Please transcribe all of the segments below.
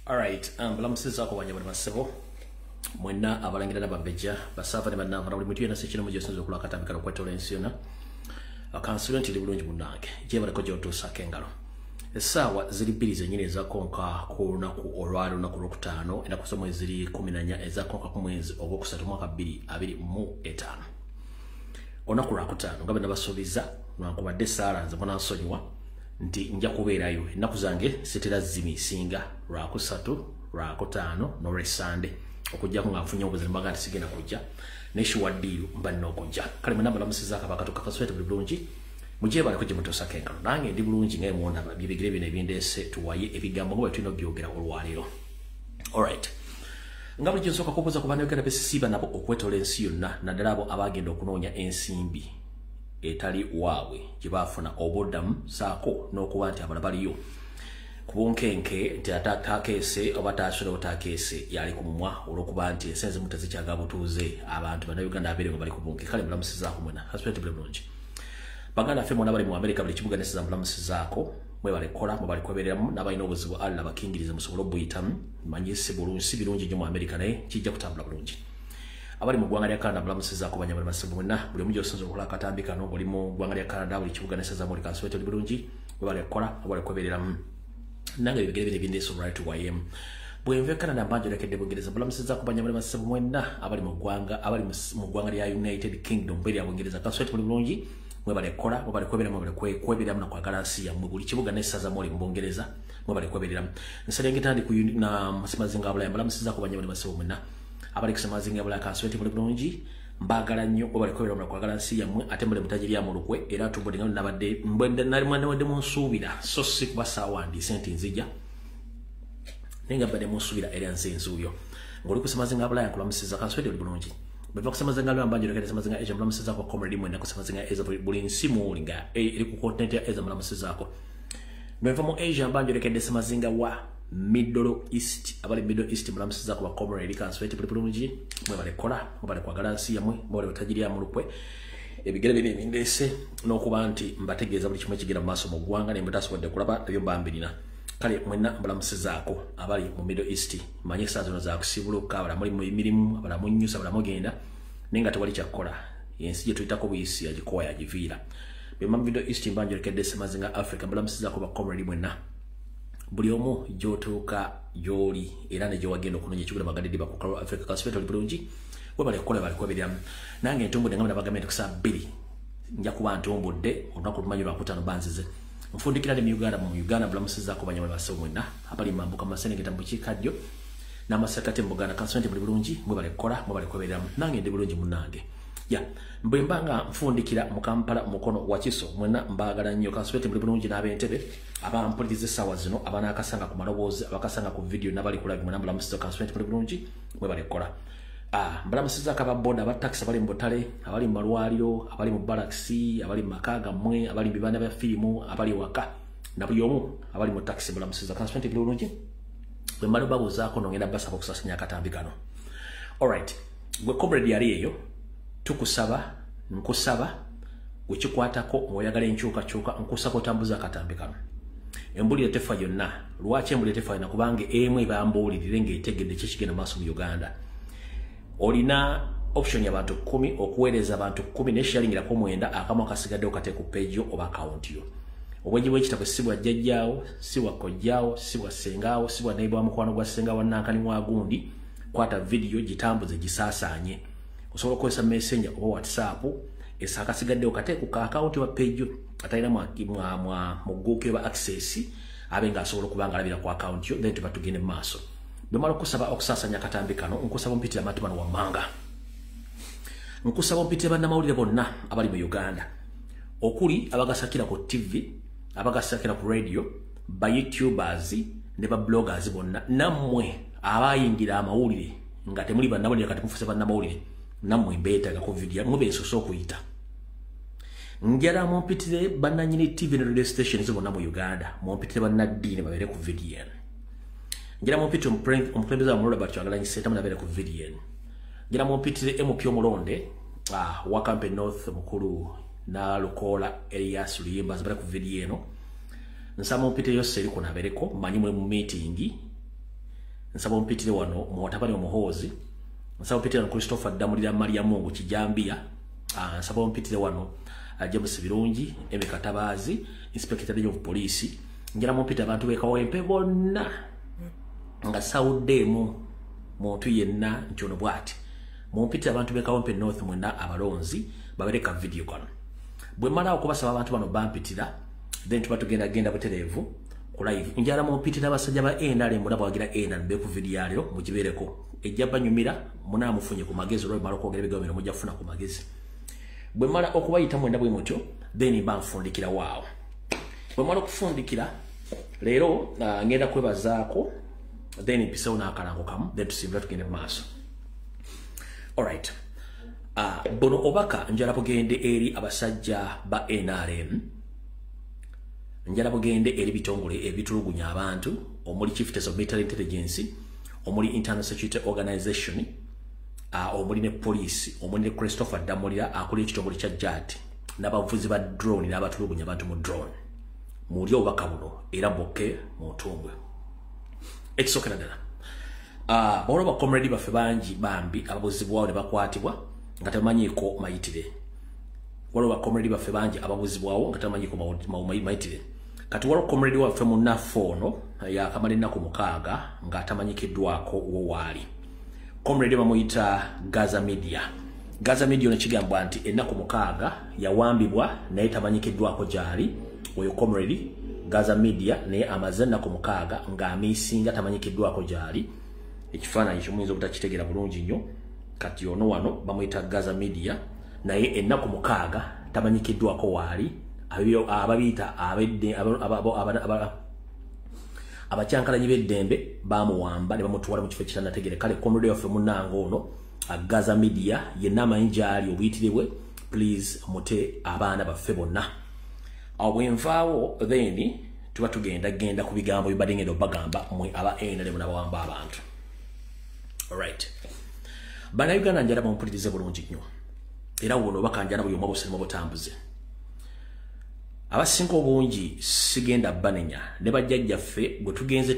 Alright, mbalamusizaako banyabuli basebo mwenna abalangira n'abambejja basaava ne bannanvana buli muntu yenna sekino mugy'osinza okulaba akatambi kano okwetooloola ensi yonna. Akansule nti ndi bulungi munnange, gyebaleko gy'otuusaako engalo. Essaawa ziri 2 zennyini ezakonka ku lunaku olwali olunaku olwokutaano, ennaku z'omwezi ziri 14 ezakonka ku mwezi ogwokusatu mwaka 2025. Olunaku lwakutaano nga bwe nabasuubiza, lwankubadde essaala nze munansonyiwa nti nja kubeerayo. Ennaku zange sitera zimisinga lwakusatu, lwakutaano n'olwessande, okuggyako nga nfunye obuzibu mbaga nti sigenda kujja, naye shuwaddiiru mba nina okujja. Kale mwenna mbalamusizaako abakatuuka kaswete buli bulungi, mugyebaleko gye mutuusako engalo. Nange ndi bulungi nga mwondaba, byebigere bino ebindeese tuwaye ebigambo nga bwe tulina obyogera olwaleero. Alright. Nga bulijjo nsooka kubuuza ku bannayuganda besisiiba nabo okwetoola ensi yonna, naddala abo abagenda okunoonya ensimbi etali waabwe gye baafuna obuddamu, saako n'okuba nti abala baliyo ku bunkenke nti atakeese oba taasula otakeese yali ku mumwa olw'okuba nti ensi ezimu tezikyaga butuuze, abantu bannayuganda abeere nga bali ku bunke. Kale mbalamusizaako mwena, hasipeti buli bulungi. Baganda ffe mwena bali mu Amerika, buli kibuga nesiza mbalamusizaako, mwebale kukola, mwebale kwebereramu, n'abalina obuzibu Allah bakingirize musobole obuyitamu. Manyi si bulungi, si birungi nnyo mu Amerika, naye kijja kutambula bulungi. Abali mu ggwanga lya Canada mbalamusizaako banyabuli basebo mwenna, buli omu gy'osinza okukola akatambi kano, buli mu ggwanga lya Canada, buli kibuga nesiza muli kanswete oli bulungi, mwebale kukola, mwebale kwebereramu. Nange ebigere bino ebindeese olwali tuwayemu. Bwe nva e Canada mba njolekedde Bungereza, mbalamusizaako banyabuli basebo mwenna abali mu ggwanga, abali mu ggwanga lya United Kingdom, bwe lya Bungereza, kanswete muli bulungi, mwebale kukola, mwebale kwebereramu, mwebale kwebereramu na kwagala nsi yammwe, buli kibuga n'essaza mwoli mu Bungereza, mwebale kwebereramu. Nserengeta ndi ku na Semazinga wa Bulaya, mbalamusizaako banyabuli basebo mwenna abali ku Semazinga wa Bulaya, kanswete muli bulungi, mbaagala nnyo, mwebale kwebereramu na kwagala nsi yammwe, ate muli mutajiri ya mulukwe, era tumbudde nga nabadde nabadde munsuubira, so si kuba saawandiise nti nzija, naye nga mbadde munsuubira era nsi enzuuyo. Ng'oli ku Semazinga wa Bulaya nkulamusiza, kanswete oli bulungi. Bwe ku Semazinga wa Bulaya njolekera Semazinga Asia, mbalamusizaako comrade mwenna ku Semazinga Asia, buli nsi mwoli nga eri ku continent ya Asia mbalamusizaako. Bwe nva mu Asia mba njolekedde Semazinga wa Middle East, abali Middle East mbalamusizaako ba comrade, kanswete buli bulungi, mwebale kukola, mwebale kwagala nsi yammwe, mwebale butajiri ya mulukwe. Ebigere bino ebindeese n'okuba nti mbategeeza buli kimu ekigenda mu maaso mu ggwanga, naye mutasobodde kulaba ebyo mbambirina. Kale mwenna mbalamusizaako abali mu Middle East, manye essaawa zino za kusibuluka, abala muli mu mirimu, abala munnyusa, abala mugenda, naye nga tewali kyakukola. Ensi gye tuyitako buyisi yagikowa yagiviira. Bwe mba mu Middle East mba njolekedde Semazinga Africa, mbalamusizaako ba comrade mwenna. Buli omu gy'otuuka gy'oli era ne gy'owagenda okunoonya ekigula magadidi bakukalo Africa, kasubeta oli bulungi, webale kukola, webale kwebereramu. Nange ntumbudde nga nabagambye nti ku ssaawa 2 nja kuba ntumbudde, olunaku lumanyi lwakutaano banzize. Nfundikira ne mu Uganda, mu Uganda mbalamusizaako banyamuli basebo mwenna abali mu mambuka, masenengeta mu bukiikaddyo n'amasekati mu Buganda, kansubira nti muli bulungi, mwebale kukola, mwebale kwebereramu. Nange ndi bulungi munnange. Ya, bwe mba nga nfundikira mu Kampala mukono wa Kiso, mwenna mbaagala nnyo, kansubira nti muli bulungi n'ab'entebe abampuliriza essaawa zino, abanaakasanga ku maloboozi, abakasanga ku vidiyo n'abali ku live, mwenna mbalamusiza, kansubira nti muli bulungi, mwebale kukola. Mbalamusizaako ababoda, abatakisi abali mu butale, abali mu malwaliro, abali mu balakisi, abali mu maka gammwe, abali mu bibanda bya firimu, abali waka, na buli omu abali mu takisi mbalamusiza, kansubira nti muli bulungi. Bwe mmala obabuuzaako nongenda basaba okusasanya akatambi kano. Alright, gwe comrade yali eyo, tukusaba, nkusaba, gwe kikwatako ng'oyagala enkyukakyuka, nkusaba otambuze akatambi kano. Embulire tefa yonna. Lwaki embulire tefa yonna? Kubanga emu ebambuulirire ng'etegedde ki ekigenda mu maaso mu Uganda. Olina option y'abantu 10 okuweereza abantu 10 ne sharingirako 9, akamu akasigaddewo kate ku page yo oba account yo. Obwenyi bw'ekitabo si bwa jjajjaawo, si bwa kojjaawo, si bwa ssengaawo, si bwa neighbor wa mukwano gwa ssenga wa nankani wa gundi. Kwata video gitambuze gisaasaanye. Osobola okukozesa Messenger oba WhatsApp, esa akasigaddewo kate ku account wa page yo, atalina mugguuke oba access, abe ng'asobola okuba nga alabira ku account yo, then tuba tugende mu maaso. Bwe mmala okusaba okusaasanya akatambi kano, nkusaba ompitire amatu bano wammanga. Nkusaba ompitire bannamawulire bonna abali mu Uganda, okuli abagasakira ku TV, abagasakira ku radio, ba YouTubers ne ba bloggers bonna, nammwe abayingira amawulire nga temuli bannamawulire kati mufuuse bannamawulire, nammwe mbeetaaga ku video mubeesoose okuyita. Njala mumpitire bannannyini TV ne radio stations bonna mu Uganda, mumpitire bannaddiini babeere ku video eno. Njala mumpitire omukulembeze wa Robert Kyagulanyi Ssentamu nabeere ku video eno. Njala mumpitire MP omulonde wa Kampe North mukulu na Lukola Elias Luyimba abeere ku video eno. Nsaba mumpitire Yoseri kunabeereko, mmanyi muli mu meeting. Nsaba ompitire wano Muwatabani Omuhoozi. Nsaba ompitire wano Christopher Ddamulira Maria Mungu Kijambiya. Nsaba ompitire wano James Birungi, Emeka Tabaazi, Inspector General of Police. Njala mumpita abantu b'e Kawempe bonna nga sawuddeemu muntu yenna nti ono bw'ati. Mumpitire abantu b'e Kawempe North mwenna abalonzi babereka video kano. Bwe mmala okubasaba abantu bano bampitira, then tuba tugenda genda butereevu ku live. Njala mumpitira abasajja ba NRM n'abawagira NRM be ku video ya leero mugibeereko. Ejja banyumira munaamufunye ku magezi olwo bimala okwogera ebigambo bino mujja kufuna ku magezi. Bwe mmala okubayita mwenda bwe mutyo, then mba nfundikira waawo. Bwe mmala okufundikira leero ngenda kwebazaako, then mpisewo n'akalango kamu, then tusimbula tugende mu maaso. Alright. Buno obaka njala bugende eri abasajja ba NRM. Njala bugende eri bitongole ebitulugunya abantu, omuli Chieftains of Military Intelligence, omuli Internal Security Organization, omuli ne police, omuli ne Christopher Ddamulira akulira ekitongole kya JAT, n'abavuzi ba drone n'abatulugunya abantu mu drone. Muli obubaka buno era bokke mu ntumbwe. Ekisookera ddala, waliwo bakomredi baffe bangi bambi ababuzibwawo ne bakwatibwa nga tebamanyiiko mayitire. Waliwo bakomredi baffe bangi ababuzibwawo nga tebamanyiiko mayitire. Kati waliwo komredi waffe munnaffe ono yakamala ennaku 6 ng'atamanyikiddwako wo waali. Komredi bamuyita Gaza Media. Gaza Media ono kigambwa nti ennaku 6 yawambibwa naye tamanyikiddwako gy'ali. Oyo komredi Gaza Media naye amaze ennaku 6 ng'amisinga tamanyikiddwako gy'ali. Ekifaananyi kimuyinza obutakitegeera bulungi nnyo. Kati ono wano bamuyita Gaza Media naye ennaku 6 tamanyikiddwako waali. Ababiyita abakyankalanyi b'eddembe bamuwamba ne bamutwala mu kifo ekitanategeere. Kale komredi waffe munnange ono Gaza Media yenna amanyi gy'ali obuyitire bwe, please mute abaana baffe bonna. Awo bwe nvaawo then tuba tugenda genda ku bigambo bibadde ngenda obbagamba mmwe aba NRM n'abawamba abantu. Alright. Bannayuganda njala mumpulirize bulungi nnyo. Era wono bakanjana buli omu obusirimu obutambuze. Abasinga obungi sigenda banenya ne bajjajjaffe bwe tugenze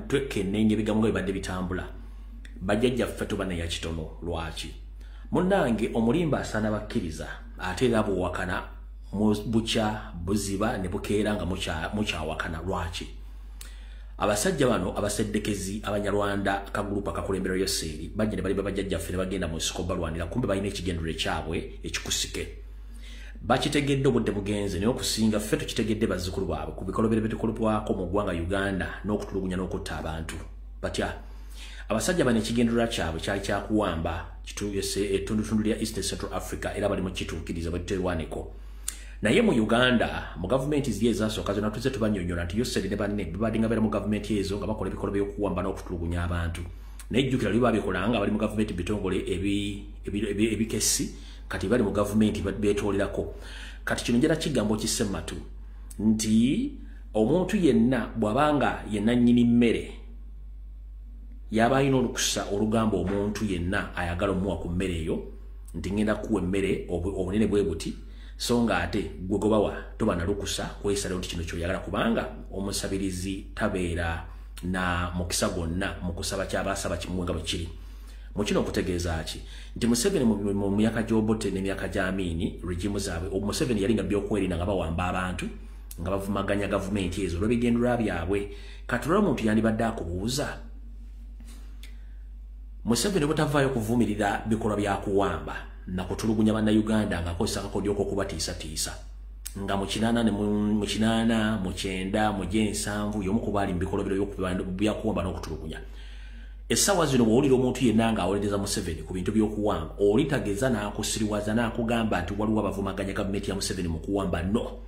twekennenya ebigambo nga bibadde bitambula. Bajjajjaffe tubanenya kitono. Lwaki? Munnange omulimba asaana bakkiriza ate era bw'owakana bukya buziba ne bukeera nga mukyawakana. Lwaki? Abasajja bano abaseddekezi Abanyarwanda akagulupu akakulembera Yoseri bajja ne baliba bajjajjaffe ne bagenda mu nsiko balwanira, kumbe balina ekigendererwa ekyabwe ekikusike. Bakitegedde obudde bugenze naye okusinga ffe tukitegedde bazzukulu baabwe ku bikolobero bitukolebwako mu ggwanga Uganda n'okutulugunya n'okutta abantu. Batya abasajja bano ekigendererwa kyabwe kyali kyakuwamba ettundutundu lya East Central Africa era bali mu kituukiriza bwe tuterwaneko. Naye mu Uganda mu gavumenti ziri ezasooka zonna tuzze tubannyonnyola nti Yoseri ne banne babadde nga beera mu gavumenti ezo nga bakola ebikolwa by'okuwamba n'okutulugunya abantu. Naye jjukira luli baabikola nga bali mu gavumenti bitongole ebikessi, kati bali mu gavumenti beetoolerako. Kati kino njala kigambo kissematu nti omuntu yenna bw'abanga yenna nnyini mmere yaba alina olukusa olugamba omuntu yenna ayagala omuwa ku mmere eyo nti ngenda kuwa emmere obunene bwe buti, so nga ate gwe gobawa toba na lukusa kwesalawo nti kino ky'oyagala, kubanga omusabirizi tabeera na mukisa gwonna mu kusaba ky'abaasaba kimuwe nga bwe kiri. Mu kino okutegeeza ki? Nti Museveni mu myaka gy'Obote n'emyaka gya Amini regimu zaabwe, Museveni yali nga byokwerinda nga bawamba abantu nga bavumaganya gavumenti ezo olw'ebigendererwa byabwe. Kati olwo omuntu yandibadde akubuuza, Museveni bw'atavaayo kuvumirira bikolwa bya kuwamba na kutulugunya bannayuganda ng'akozesa akakodyo k'okubatiisatiisa nga mu 8 mu 90 mu 90 mu 70 y'omu ku baali mu bikolobero byakuwamba n'okutulugunya. Essaawa zino bw'owulira omuntu yenna ng'awolereza Museveni ku bintu by'okuwamba, oli tageza n'akusiriwaza n'akugamba nti waliwo abavumaganya gavumenti ya Museveni mu kuwamba. No.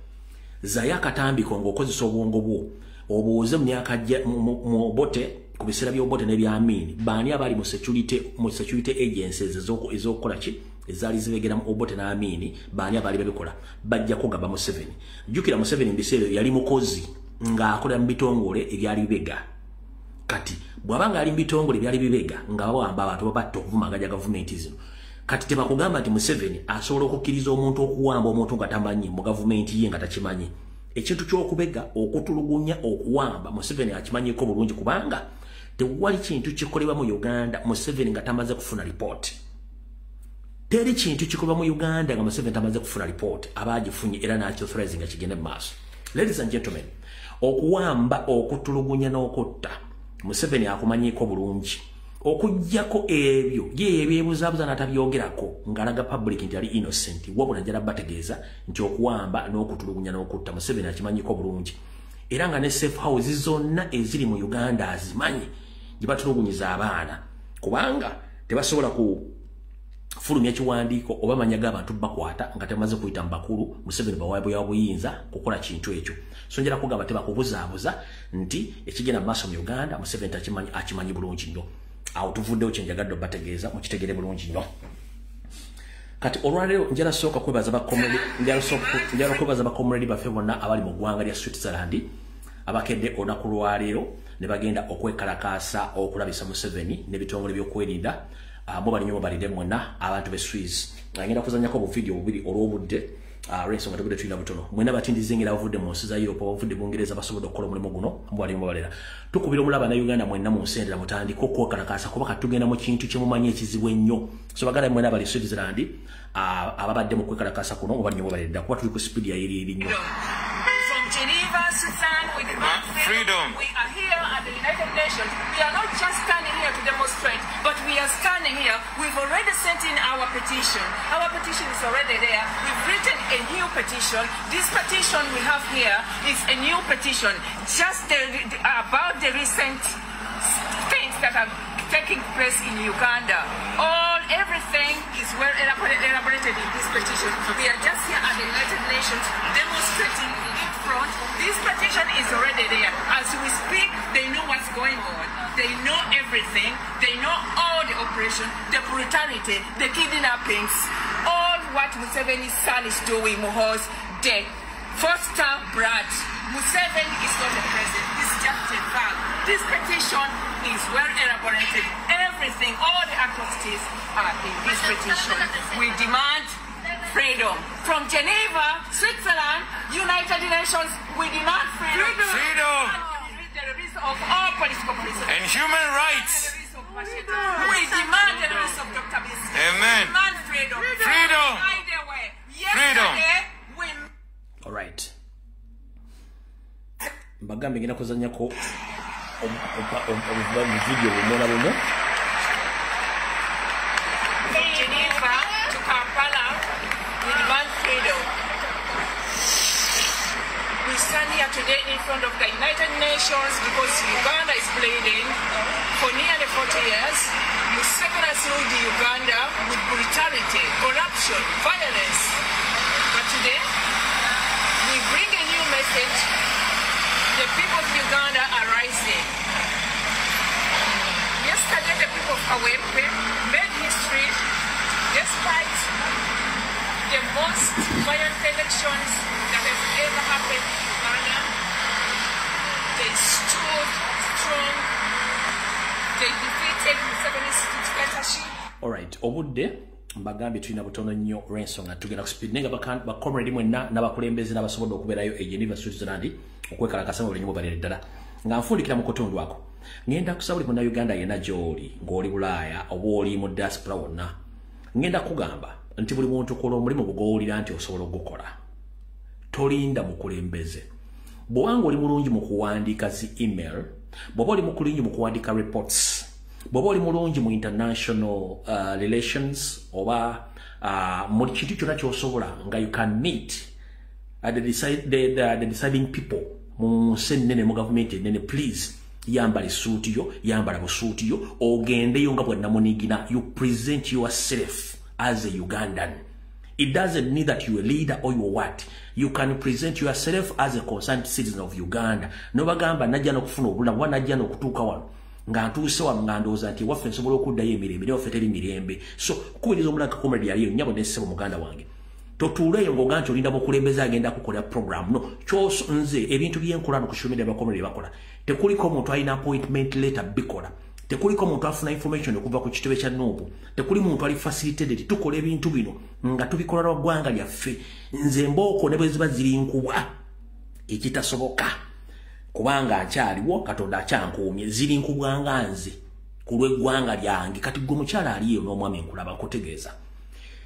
Zaayo akatambiko ng'okozesa obwongo bwo obuuze mu myaka mu Obote, ku biseera by'Obote n'ebya Amini, baani abali mu security agencies ez'okukola ki ezaali zibegera mu Obote n'Amini, baani abaali babikola? Bajja kugamba Museveni. Jjukira Museveni mu biseera ebyo yali mukozi ng'akolera mu bitongole ebyali bibega. Kati bw'abanga ali mu bitongole ebyali bibega nga bawamba abantu babatta okuvumaganya gavumenti zino. Kati tebakugamba nti Museveni asobola okukkiriza omuntu okuwamba omuntu nga tamanyi mu gavumenti ye nga takimanyi. Ekintu ky'okubega, okutulugunya, okuwamba Museveni akimanyiko bulungi, kubanga Tewali kintu kikolebwa mu Uganda Museveni nga tamaze kufuna report. Teri kintu kikolebwa mu Uganda nga Museveni tamaze kufuna report, aba agifunye era n'akiauthorize nga kigende mu maaso. Ladies and gentlemen, okuwamba, okutulugunya n'okutta Museveni akumanyiiko bulungi. Okuggyako ebyo ye ebyebuzaabuza n'atabyogerako ng'alaga public nti ali innocent, wabula njala bategeeza nti okuwamba n'okutulugunya n'okutta Museveni akimanyiiko bulungi, era nga ne safe house zonna eziri mu Uganda azimanyi gye batulugunyiza abaana, kubanga tebasobola kufulumya kiwandiiko oba manya g'abantu bakwata nga temaze kuyita mu bakulu. Museveni bawaabwe buyinza kukola kintu ekyo. So njala kugamba tebakubuzaabuza nti ekigenda mu maaso mu Uganda Museveni takimanyi, akimanyi bulungi nnyo. Awo tuvuddewo, kyenjagadde obategeeza mukitegere bulungi nnyo. Kati olwaleero njala sooka kwebaza njala kwebaza bacomrade baffe bonna abali mu ggwanga lya Switzerland abakedde olunaku lwaleero ne bagenda okwekalakaasa okulabisa Museveni n'ebitongole by'okwerinda. Mubalire nnyo, mubalire mwenna abantu b'e Swiss. Ngenda kuzannyako obuvidiyo bubiri olw'obudde, olw'ensonga tebudde tulina butono. Mwenna batindize ngeri abavudde mu nsi za Europe, abavudde Bungereza basobodde okukola omulimu guno, mubali mubalera. Tukubira omulaba na Uganda mwenna mu nsi endala mutandike okwekalakaasa, kuba kati tugenda mu kintu kye mumanyi ekizibu ennyo. So baganda mwenna abali Switzerland ababadde mu kwekalakaasa kuno, mubali nnyo mubalire ddala, kuba tuli ku speed ya eri nnyo. From Geneva, Switzerland, we demand freedom. We are here at the United Nations. We are not just standing here to demonstrate, but we are standing here. We've already sent in our petition. Our petition is already there. We've written a new petition. This petition we have here is a new petition just about the recent things that are taking place in Uganda. Everything is well elaborated in this petition. We are just here at the United Nations demonstrating in front. This petition is already there. As we speak, they know what's going on. They know everything. They know all the operation, the brutality, the kidnappings, all what Museveni's son is doing, Muhoozi, the foster brat. Museveni is not a president. He's just a thug. This petition is well elaborated. Everything, all the atrocities are in this petition. We demand freedom. From Geneva, Switzerland, United Nations, we demand freedom. Freedom. The release of all political prisoners. And human rights. We demand the release of Dr. Besigye. Amen. We demand freedom. Freedom. Either way. Yesterday, we... All right. Mbagambe ngenda kuzannyako mu video bumona bumu. From Geneva to Kampala, we demand freedom. We stand here today in front of the United Nations because Uganda is bleeding for nearly 40 years. Museveni has ruled Uganda with brutality, corruption, violence. But today, we bring a new message. The people of Uganda are rising. Yesterday, the people of Kawempe made history despite the most violent elections that have ever happened in Uganda. They stood strong. They defeated Museveni's dictatorship. All right, obudde mbagambye tulina butono nnyo olw'ensonga tugenda ku speed, naye nga bacomrade mwenna n'abakulembeze n'abasobodde okubeerayo e Geneva, Switzerland okwekalakasa mu bulinyi bubalire ddala. Nga nfundikira mu kutundu ako, ngenda kusaba buli munnayuganda yenna gy'oli, ng'oli Bulaaya oba oli mu diaspora wonna, ngenda kugamba nti buli muntu kola omulimu gw'owulira nti osobola ogukola. Tolinda mukulembeze. Bw'obanga oli mulungi mu kuwandiika zi email, bw'oba oli mulungi mu kuwandiika reports, bw'oba oli mulungi mu international relations oba mu kintu kyonna ky'osobola nga you can meet the deciding people mu nsi ennene, mu gavumenti ennene, please yambala essuuti yo, yambala busuuti yo, ogendeyo nga bwannamunigina. You present yourself as a Ugandan. It doesn't mean that you're a leader or you're what. You can present yourself as a concerned citizen of Uganda. Nobagamba najja n'okufuna obulamu, oba najja n'okutuuka wano nga ntuuse wano nga ndowooza nti waffe nsobola okuddayo emirembe, naye waffe teri mirembe. So kubiriza omulaka comrade yaliyo nnyabo ne ssebo muganda wange. Totuuleeyo ng'oga nti olinda mukulembeze agenda kukolera program. No, kyoso nze ebintu byenkola no ku social media bakomrade bakola. Tekuliko omuntu alina appointment letter bikola. Tekuliko omuntu afuna information okuva ku kitebe kya Nuupu. Tekuli muntu ali facilitated. Tukola ebintu bino nga tubikola lwa ggwanga lyaffe. Nze mbooko ne bwe ziba ziri nkubwa ekitasoboka. Kubanga nkyaliwo, Katonda akyankuumye, ziri nkubwanga nze ku lw'eggwanga lyange. Kati gwe mukyala aliyo n'omwami, nkulaba nkutegeeza,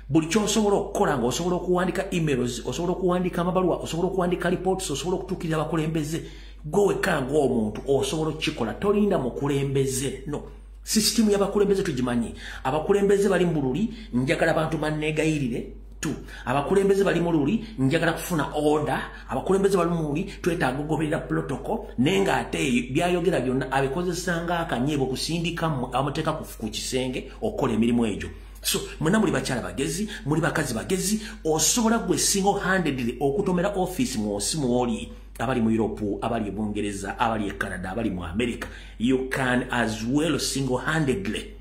buli ky'osobola okukola, ng'osobola okuwandika emails, osobola okuwandika amabaluwa, osobola okuwandika reports, osobola okutuukirira abakulembeze, gwe wekka ng'omuntu osobola okukikola. Tolinda mukulembeze. No sisitimu y'abakulembeze tugimanyi. Abakulembeze bali mu luli, njagala abantu banneegayirire tu. Abakulembeze bali mu luli, njagala kufuna order. Abakulembeze bali mu luli, twetaaga okugoberera protocol. Naye ng'ate byayogera byonna abikozesa ng'akanyeebo kusindika amuteeka ku kisenge okukola emirimu egyo. So mwenna muli bakyala bagezi, muli bakazi bagezi. Osobola gwe single handedly okutomera office mu nsi mwoli, abali mu Europe, abali e Bungereza, abali e Canada, abali mu America. You can as well single handedly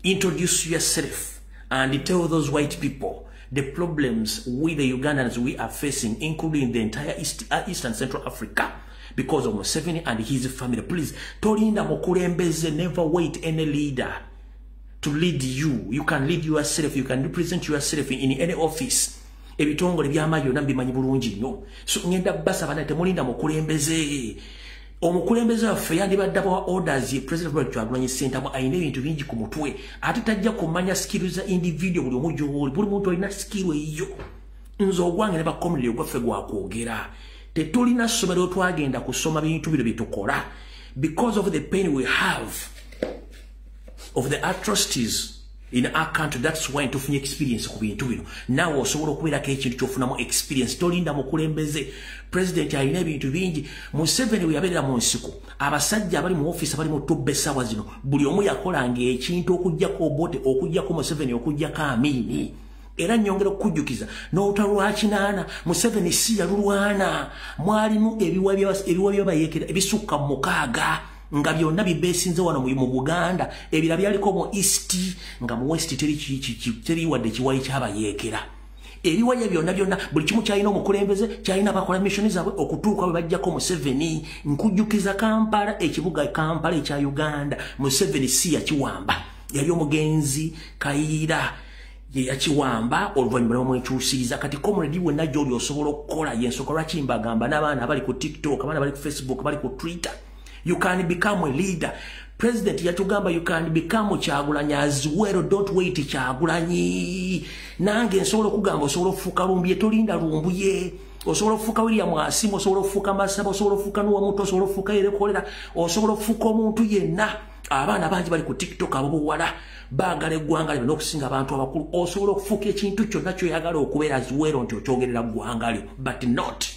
introduce yourself and tell those white people the problems we the Ugandans we are facing, including the entire East and Central Africa, because of Museveni and his family. Please, tolinda mukulembeze. Never wait any leader to lead you. You can lead yourself. You can represent yourself in any office. Ebitongole by'amaanyi byonna mbimanyi bulungi nnyo. So ngenda basaba naye, temulinda mukulembeze. Omukulembeze waffe yandibadde abawa orders ye President Robert Kyagulanyi Ssentamu. Alina ebintu bingi ku mutwe, ate tajja kumanya skill za individual. Buli omu gy'oli, buli muntu alina skill eyo. Nze ogwange ne bakomunity, ogwaffe gwakwogera. Tetulina ssomero twagenda kusoma bintu bino byetukola. Because of the pain we have of the atrocities in our country, that's why tufunye experience ku bintu bino. Naawe osobola okubeerako ekintu kyofunamu experience. Tolinda mukulembeze. President alina ebintu bingi. Museveni we yabeerera mu nsiko, abasajja abali mu office, abali mu tubba essaawa zino, buli omu yakolanga ekintu okugjako Obote, okugjako Museveni, okugjako Amini. Era nyongera okukujjukiza n'olutalo lwa 80, Museveni si yalulwana. Mwalimu ebiwa byabayeekera ebisukka mu 6 nga byonna bibeesinze wano mu Buganda. Ebira byaliko mu East, nga mu West teri wadde kiwayi kyabayeekera. Ebiwaya byonna byonna, buli kimu kyalina omukulembeze, kyalina bakola mission zaabwe okutuuka bwe bajjako Museveni. Nkujjukiza Kampala, ekibuga Kampala ekya Uganda, Museveni si yakiwamba. Yali omugenzi Kayiira ye yakiwamba, oluvannyuma bamwekyusiriza. Kati comrade wenna gy'oli osobola okukola. Yensonga lwaki mbagamba n'abaana abali ku TikTok, abaana bali ku Facebook, bali ku Twitter, you can become a leader. President yatugamba you can become Kyagulanyi as well. Don't wait Kyagulanyi. Nange nsobola okugamba, osobola okufuuka Lumbuye. Tolinda Lumbuye. Osobola okufuuka William Asimu, osobola okufuuka Masaba, osobola okufuuka Nuwamuto, osobola okufuuka Erekolera, osobola okufuuka omuntu yenna. Abaana bangi bali ku TikTok abobuwala baagala eggwanga lyo n'okusinga abantu abakulu. Osobola okufuuka ekintu kyonna kyoyagala okubeera as well nti okyogerera ggwanga lyo. But not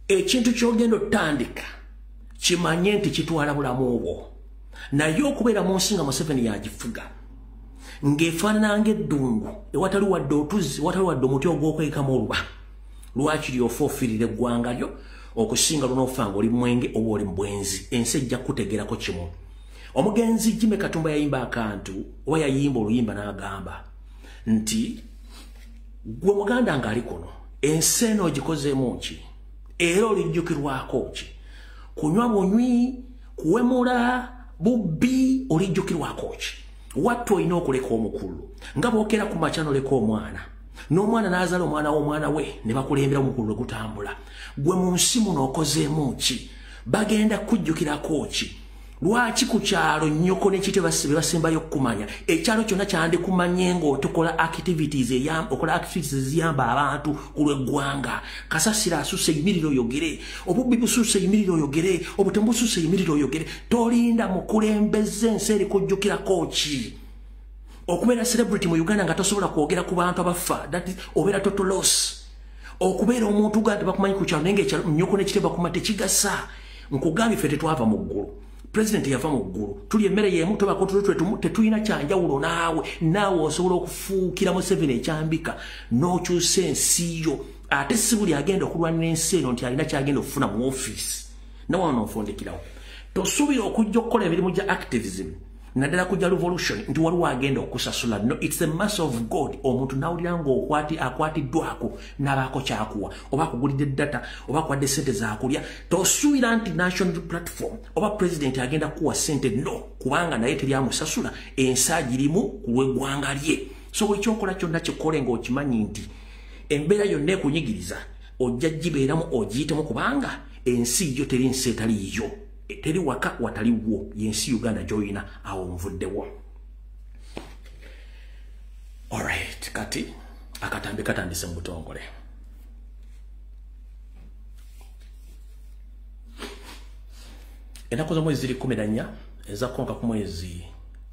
ekintu kyogenda otandika, kimanye nti kitwala bulamu bwo. Naye okubeera mu nsi nga Museveni yagifuga, ng'efaanana ng'eddungu ewatali wadde otuzzi, ewatali wadde omuti ogw'okwekamu oluba, lwakiri ofa ofiirira eggwanga lyo okusinga lunoofa nga oli mwenge oba oli mubwenzi. Ensi ejja kukutegerako kimu. Omugenzi Jime Katumba yayimba akantu oba yayimba oluyimba n'agamba nti gwe muganda ng'ali kuno, ensi eno ogikozeemu ki era olijjukirwako ki? Kunywa bunywi, kuwemula, bubbi, olijjukirwako ki? Wattu olina okuleka omukulu nga bwokera ku makya noleka omwana, n'omwana n'azaala omwana w'omwana we, ne bakulembera, omukulu lwe gutambula. Gwe mu nsi muno okozeemu ki? Bagenda kujjukirako ki? Lwaki ku kyalo nnyoko nekite basembayo okukumanya? Ekyalo kyonna kyandikumanye ng'otukola activities, okola activities eziyamba abantu ku lw'eggwanga. Kasasira asusse, yimirira oyogere. Obubbi bususse, yimirira oyogere. Obutemu bususse, yimirira oyogere. Tolinda mukulembeze. Ensi erikujjukirako ki? Okubeera celebrity mu Uganda nga tosobola kwogera ku bantu abafa, that is, obeera total loss. Okubeera omuntu ga tebakumanyi ku kyalo, naye ngaekyalo nnyoko nekite bakuma, tekigasa. Nkugambye, ffe tetwava mu ggulu. President yava mu ggulu. Tuli emmere yemu, tobako tetulina kyanjawulo naawe. Naawe osobola okufuukira Museveni ekyambika n'okyusa ensi yo. Ate si buli agenda okulwanira ensi eno nti alina kyagenda okufuna mu ofiisi. Nawano nfundikirawo, tosuubira okujja okukola emirimu gya activism, naddala kujja revolution, nti waliwo agenda okusasula. No, it's the mercy of God. Omuntu nawulira ngaokwati akwatiddwako n'abaako kyakuwa, oba akugulidde data, oba akuwadde sente zakulya. Tosuubira nti national platform oba president agenda kuwa sente. No, kubanga naye teryamusasula. Ensi agirimu ku lw'eggwanga lye. So buli kyokola kyonna kikole ng'okimanyi nti embeera yonna ekunyigiriza. Ojja gibeeramu ogiyitemu kubanga ensi yo teri nsi etaliyo. Teri waka wataliwo yensi Uganda gy'olina awo nvuddewo. Alright, kati akatambi katandise mu butongole. Ennaku z'omwezi ziri 14 ez'akonka ku mwezi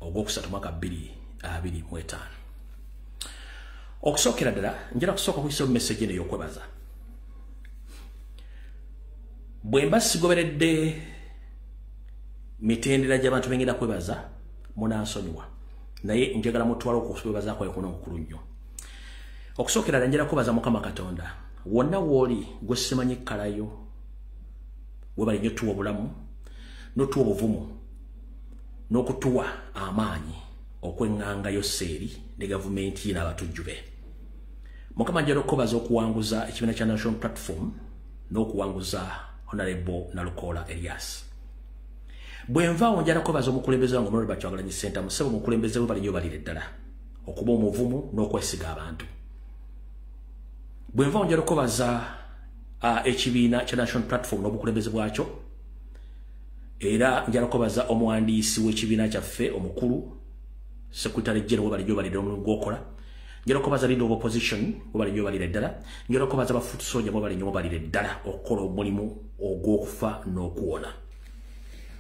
ogwokusatu mwaka 2025. Okusookera ddala njala kusooka kuyisa message eno ey'okwebaza. Bwe mba sigoberedde mitendera gy'abantu bengenda kwebaza munansonyiwa, naye njagala mutwale okwebaza kwayo kuno okukulu nnyo. Okusookera ddala njala kwebaza Mukama Katonda wonna w'oli gwe simanyi kkalayo, webale nnyo tuwa obulamu n'otuwa obuvumu n'okutuwa amaanyi okweŋŋangayo seeri ne gavumenti n'abatujju be. Mukama njala okwebaza okuwanguza ekibiina kya National Platform n'okuwanguza Honorable Nalukoola Elias. Bwe nvaawo njala kwebaza omukulembeze wange Honorable Kyagulanyi Ssentamu. Ssebo omukulembeze we bali nnyo balire ddala okuba omuvumu n'okwesiga abantu. Bwe nvaawo njala kwebaza ekibiina kya National Platform n'obukulembeze bwakyo, era njala kwebaza omuwandiisi w'ekibiina kyaffe omukulu Secretary General webali nnyo balire omulimu gw'okola. Njala kwebaza leader of opposition webali nnyo balire ddala. Njala kwebaza ba foot soldier webali nnyo balire ddala okukola omulimu ogw'okufa n'okuwona.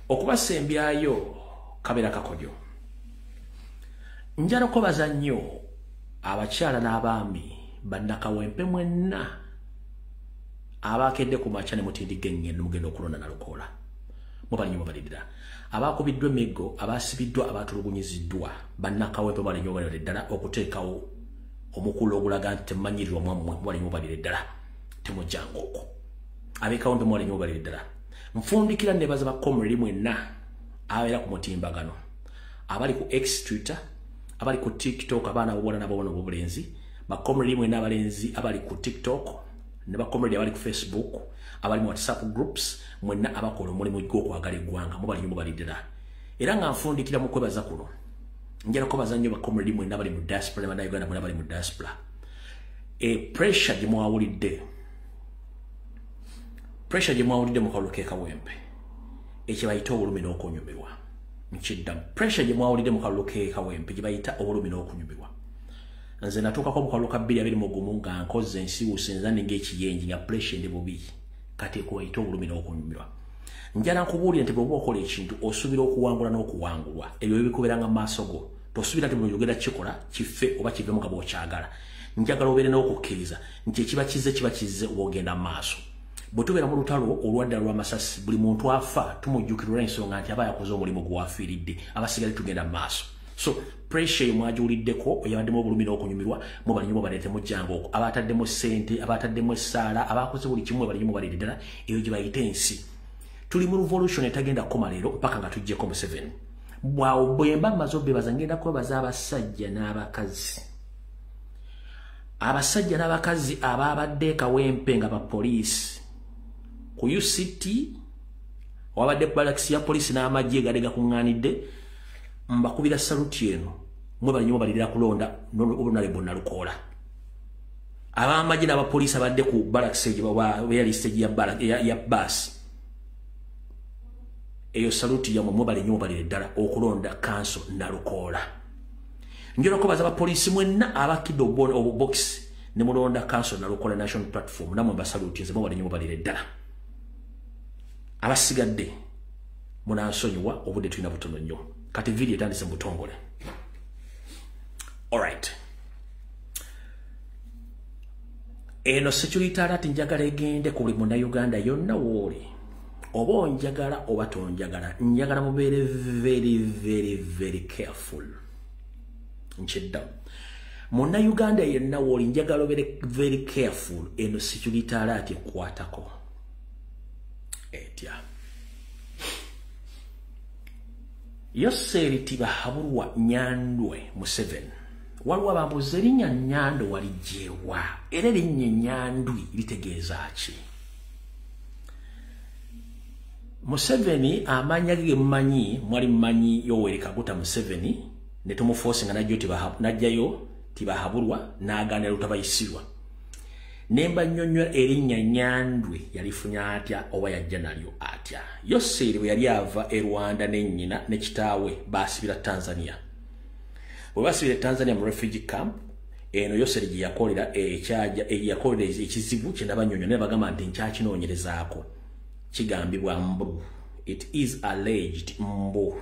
Okubasembyayo kabeera kakodyo. Njala kwebaza nnyo abakyala n'abaami bannakawempe mwenna abakedde ku makya ne mutindigga engendo mugenda okulonda Nalukoola. Mubali nnyo mubalirira. Abakubiddwa emiggo, abasibiddwa, abatulugunyiziddwa bannakawempe mubali nnyo mubalire ddala okuteekawo omukulu ogulaga nti temumanyirirwa mwammwe mubali nnyo mubalire ddala temujjanga okwo. Ab'ekawempe mubali nnyo mubalire ddala. Nfundikira nebaza ba comrade mwenna abeera ku mutimbagano, abali ku X Twitter, abali ku TikTok, abaana ab'obuwala n'abawala ob'obulenzi, ba comrade mwenna abalenzi abali ku TikTok ne ba comrade abali ku Facebook, abali mu WhatsApp groups, mwenna abakola omulimu gw'okwagala eggwanga mubali nnyo mubalire ddala. Era nga nfundikira mu kwebaza kuno, njala kwebaza nnyo ba comrade mwenna abali mu diaspora ne bannayuganda mwenna abali mu diaspora. Pressure gye mwawulidde, pressure gye mwawulidde mu kalulu k'e Kawempe ekye bayita obulumi n'okunyumirwa. Nkiddamu, pressure gye mwawulidde mu kalulu k'e Kawempe gye bayita obulumi n'okunyumirwa. Nze natuukako mu kalulu ka 2021 nga nkoze ensiwuuse nzanne ng'ekiyenje nga pressure ndi bubi, kati kubayita obulumi n'okunyumirwa. Njala nkubuulire nti bw'oba okola ekintu osuubira okuwangula n'okuwangulwa, ebyo bikubeeranga mu maaso go. Tosuubira nti buli ogenda kikola kife oba kivemu nga bw'okyagala. Njagala obeere n'okukkiriza nti ekiba kizze kiba kizze oba ogenda mu maaso. Bwe tubeera mu lutalo olwadda lw'amasasi, buli muntu afa tumujjukira olw'ensonga nti aba yakoze omulimu gwafiiridde, abasigale tugenda mu maaso. So pressure mwagiwuliddeko eyabaddemu obulumi n'okunyumirwa mubali nnyo mubalire temujjanga okwo. Abaataddemu ssente, abaataddemu essaala, abakoze buli kimu mubali nnyo mubalire ddala, eyo gye bayita ensi. Tuli mu revolution etagenda kukoma leero mpaka nga tuggyeko Museveni. Bwawo bwe mba mmaze obbeebaza ngenda kwebaza abasajja n'abakazi. Abasajja n'abakazi ababadde Kawempe nga bapoliisi ku UCT, wabadde balakisi ya poliisi n'amagye gadde gakuŋŋaanidde, mbakubira saluti eno mwebali nnyo mubalirira kulonda Honorable Nalukoola. Ab'amagye n'abapoliisi abadde ku balakisi stage ya baasi, eyo saluti yammwe mwebali nnyo mubalire ddala okulonda kanso Nalukoola. Njala kwebaza abapoliisi mwenna abakidde obubokisi ne mulonda kanso Nalukoola National Platform, nammwe mbasaluti nze mwebali nnyo mubalire ddala. Abasigadde munansonyiwa obudde tulina butono nnyo. Kati video etandise mu butongole. Alright. Eno security alert njagala egende ku buli munnayuganda yonna w'oli. Oba onjagala oba tonjagala, njagala mubeere very very very careful. Nkiddamu. Munnayuganda yenna w'oli njagala obeere very careful, eno security alert ekwatako. Etya. Yoseri Tibahaburwa Nyandwe Museveni. Waliwo abambuuza erinnya Nyando waligyewa, era erinnya Nyandwi litegeeza ki? Museveni amannya ge gemumanyi, mwali mumanyi Yoweri Kaguta Museveni ne tumuforce nga najjayo Tibahaburwa n'agaana lutabayisirwa. Ne mbannyonnyola erinnya Nyandwi yalifunya atya oba yajja nalyo atya. Yoseeri bwe yali ava e Rwanda ne nnyina ne kitaawe baasibira Tanzania. Bwe basibira Tanzania mu refugee camp, eno Yoseeri gye yakolera yakolera ekizibu kye nabannyonnyola ne bagamba nti nkyakinoonyerezaako. Kigambibwa mbu, it is alleged mbu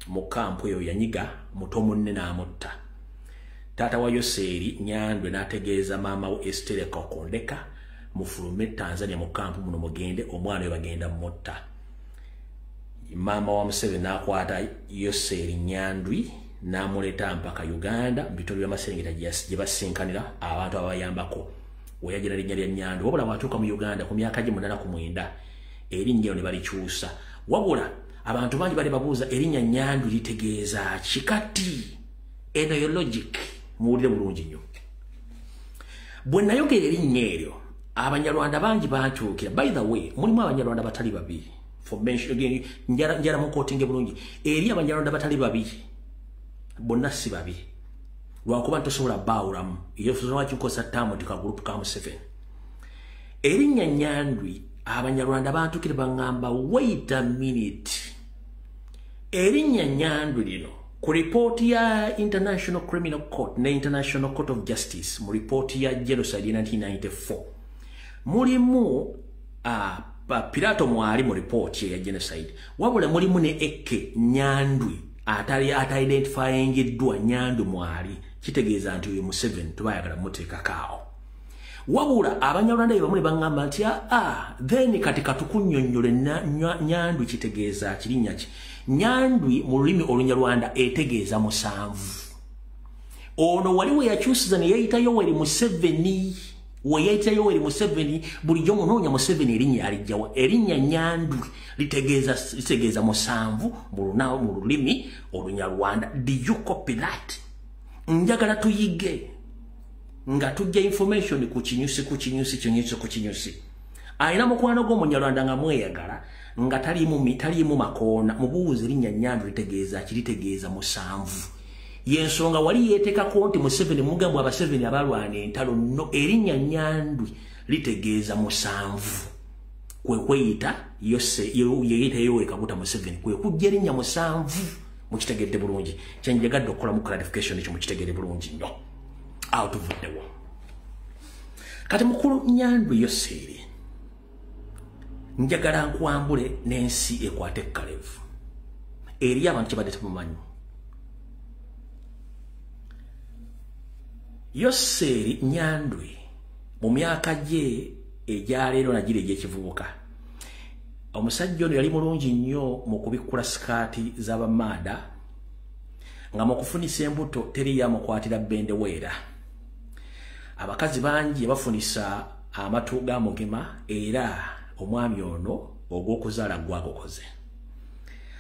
mu kampu eyo yanyiga muto munne n'amutta. Taata wa Yoseeri Nyandwi n'ategeeza maama we Esther Kakondeka, mufulume Tanzania mu kampu muno mugende, omwana we bagenda mutta. Maama wa Museveni n'akwata Yoseeri Nyandwi n'amuleeta mpaka Uganda mu bitolo by'amaserengeta gye basinkanira abantu abayambako. We yagira linnya lya Nyandwi, wabula bw'atuuka mu Uganda ku myaka gye 89 erinnya ne balikyusa. Wabula abantu bangi bali babuuza erinnya Nyandwi litegeeza ki? Kati eno yo logic muwulire bulungi nnyo. Bwe nayogera erinnya eryo Abanyarwanda bangi bantuukira. By the way, mulimu Abanyarwanda batali babiri. For mention again, njala mukotinge bulungi. Eri Abanyarwanda batali babiri bonna si babi, lwakuba ntosobola baawulamu. Iyo lwaki nkozesa ttaamu nti ka group ka Museveni. Erinnya Nyandwi Abanyarwanda bantuukire baŋŋamba, wait a minute, erinnya Nyandwi lino ku ripooti ya International Criminal Court ne International Court of Justice, mu ripooti ya genocide 1994 mulimu Pilato mwali mu ripooti ya genocide, wabula mulimu ne Eke Nyandwi atali identifyingiddwa. Nyandwi mwali, kitegeeza nti oyo Museveni tubayagala muteekakaawo. Wabula Abanyarwanda be bamu ne baŋŋamba nti then kati katukunnyonnyole Nyandwi kitegeeza kirinnya ki. Nyandwi mu lulimi Olunyarwanda etegeeza musanvu. Ono wali we yakyusiza ne yeeyita Yoweri Museveni. We yeeyita Yoweri Museveni, bulijjo munoonya Museveni erinnya alijjawa. Erinnya Nyandwi litegeeza musanvu mu lulimi Olunyarwanda. Did you copy that? Njagala tuyige nga tujja information ku kinyusi ku kinyusi kinyusi ku kinyusi. Alina mukwano gw'Omunyarwanda nga mweyagala nga taliimu makoona, mubuuze erinnya Nyandwi litegeeza ki? Litegeeza musanvu. Yensonga wali yeetekako nti Museveni mugambwe Abaseveni abalwana entalo. No, erinnya Nyandwi litegeeza musanvu. Kwe kweyita yeyita Yoweri Kaguta Museveni, kwe kujja erinnya musanvu. Mukitegedde bulungi? Kyenjagadde okukolamu clarification ekyo mukitegedde bulungi nnyo. Awo tuvuddewo. Kati mukulu Nyandwi Yoseeri, njagala nkwambule n'ensi ekwate ekkalevu. Eri abantu kye badde temumanyi. Yoseeri Nyandwi mu myaka gye egyaleero nagira egy'ekivubuka, omusajja ono yali mulungi nnyo mu kubikkula sikaati z'abamaada, nga mu kufunisa embuto teri yamukwatira bendeweera. Abakazi bangi bafunisa amatu ga Mugema, era omwami ono ogw'okuzaala gwagukoze.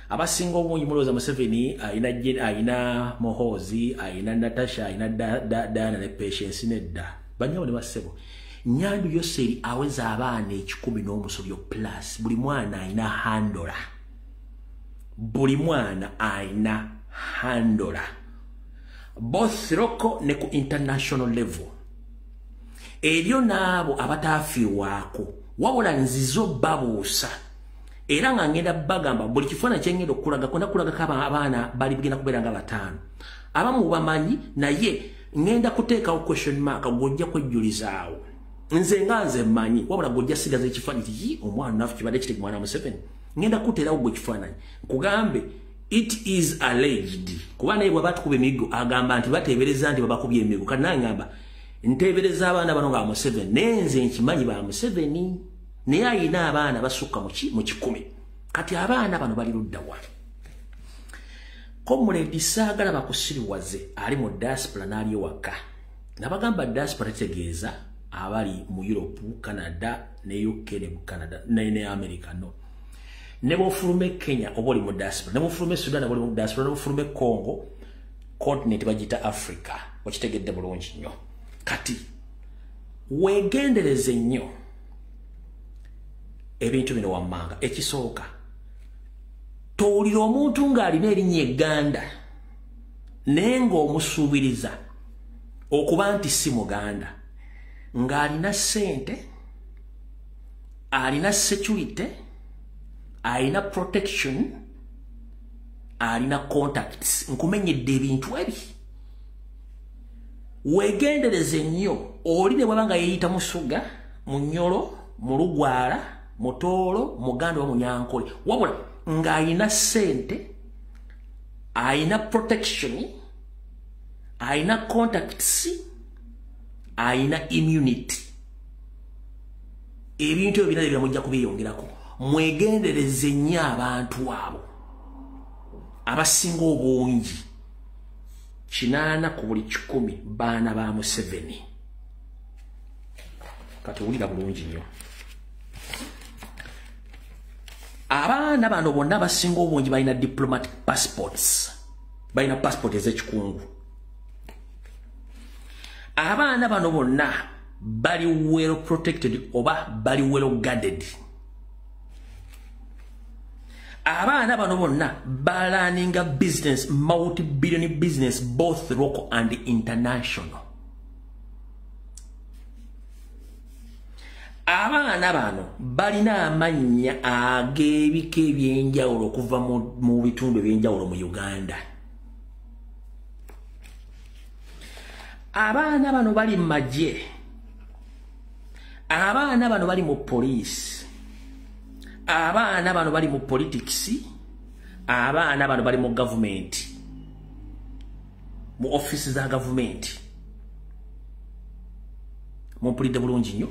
Abasinga obungi mulowooza Museveni ayina Muhoozi, ayina Natasha, ayina Diana ne Patience. Nedda bannyabo ne bassebo, Nyandwi Yoseeri aweza abaana 100 plus. Buli mwana ayina handola, buli mwana ayina handola, both local ne ku international level. Eryo n'abo abataafiirwako, wabula nzizo babuusa era nga ngenda bagamba buli kifaananyi kye ngenda okulagako, nakulagako abaana bali bigenda kubeera nga 5. Abamu bamanyi, naye ngenda kuteekawo question mark gw'ojja kwejjulizaawo. Nze nga nze mmanyi, wabula gw'ojja sigaza ekifaananyi ti omwana naffe kibadde kitege mwana Museveni. Ngenda kuteerawo gwe ekifaananyi nkugambe it is alleged, kuba naye bwe batukuba emiggo agamba nti bateebereza nti babakubye emiggo. Kati nange ngamba nteebereza abaana bano nga Museveni, naye nze nkimanyi ba Museveni, naye ayina abaana basukka mu 100. Kati abaana bano bali ludda wa? Comrade saagala bakusiriwaze ali mu diaspora n'ali ewaka. Nabagamba diaspora tegeeza abali mu Europe, Canada ne UK ne Canada ne America. No, ne bw'ofuluma Kenya oba oli mu diaspora, ne bw'ofuluma Sudan oba oli mu diaspora, ne bw'ofuluma Congo, continent bagiyita Africa. Okitegedde bulungi nnyo. Kati weegendereze nnyo ebintu bino wammanga. Ekisooka, towulira omuntu ng'alina erinnya egganda naye ng'omusuubiriza okuba nti si muganda, Ng'alina ssente, alina security, alina protection, alina contacts. Nkumenyedde ebintu ebi. Weegendereze nnyo oli ne bw'aba nga yeeyita Musoga, Munyoro, Mulugwala, Mutooro, Muganda oba Munyankole, wabula ng'alina ssente, alina protection, alina contacts, alina immunity. Ebintu ebyo birala mujja kubyeyongerako. Mwegendereze nnyo abantu abo abasinga obungi 8 ku buli 100 baana ba Museveni. Kati wulira bulungi nnyo. Abaana bano bonna abasinga obungi balina diplomatic passports, balina passport ez'ekikungu. Abaana bano bonna bali well protected oba bali well guarded. Abaana bano bonna balaninga business, multi-billion business, both local and international. Abaana bano balina amannya ag'ebika ebyenjawulo okuva mu bitundu ebyenjawulo mu Uganda. Abaana bano bali mu magye. Abaana bano bali mu poliisi. Abaana bano bali mu politics. Abaana bano bali mu government, mu office za government. Mumpulidde bulungi nnyo,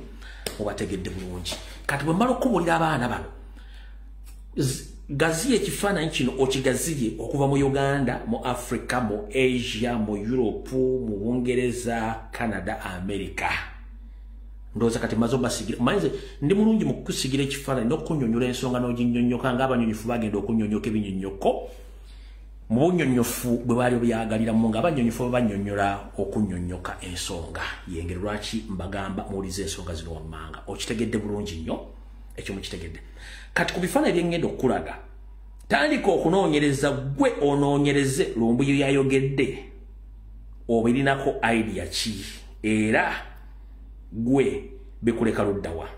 mubategedde bulungi. Kati bwe mmala okubuulira abaana bano, gaziye ekifaananyi kino okigaziye okuva mu Uganda, mu Africa, mu Asia, mu Europe, mu Bungereza, Canada, America. Ndowooza kati maze obasigira. Manze ndi mulungi mu kukusigira ekifaananyi n'okunnyonnyola ensonga n'oginnyonnyoka ng'abanyonnyofu bagenda okunnyonnyoka ebinnyonnyoko mu bunnyonnyofu bwe baali obyagaliramu, ng'abannyonnyofu bannyonnyola okunnyonnyoka ensonga. Yengeri lwaki mbagamba muwulize ensonga zino wammanga. Okitegedde bulungi nnyo, ekyo mukitegedde. Kati ku bifaananyi bye ngenda okukulaga, tandika okunoonyereza gwe onoonyereze Lumbuye yayogedde obirinako idea ki, era gwe bikuleka luddawa.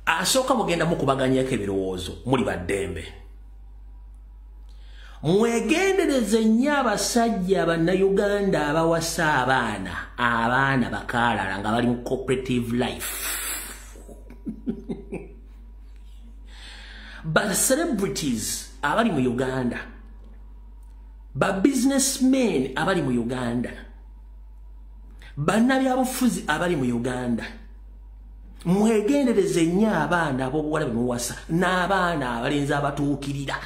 Asooka mugenda mukubaganyako ebirowoozo, muli baddembe. Mwegendereze nnyo abasajja Bannayuganda abawasa abaana bakaalala nga bali mu cooperative life. Ba celebrities abali mu Uganda, ba businessmen abali mu Uganda, bannabyabufuzi abali mu Uganda, mwegendereze nnyo abaana ab'obuwala be muwasa n'abaana abalenzi abatuukirira.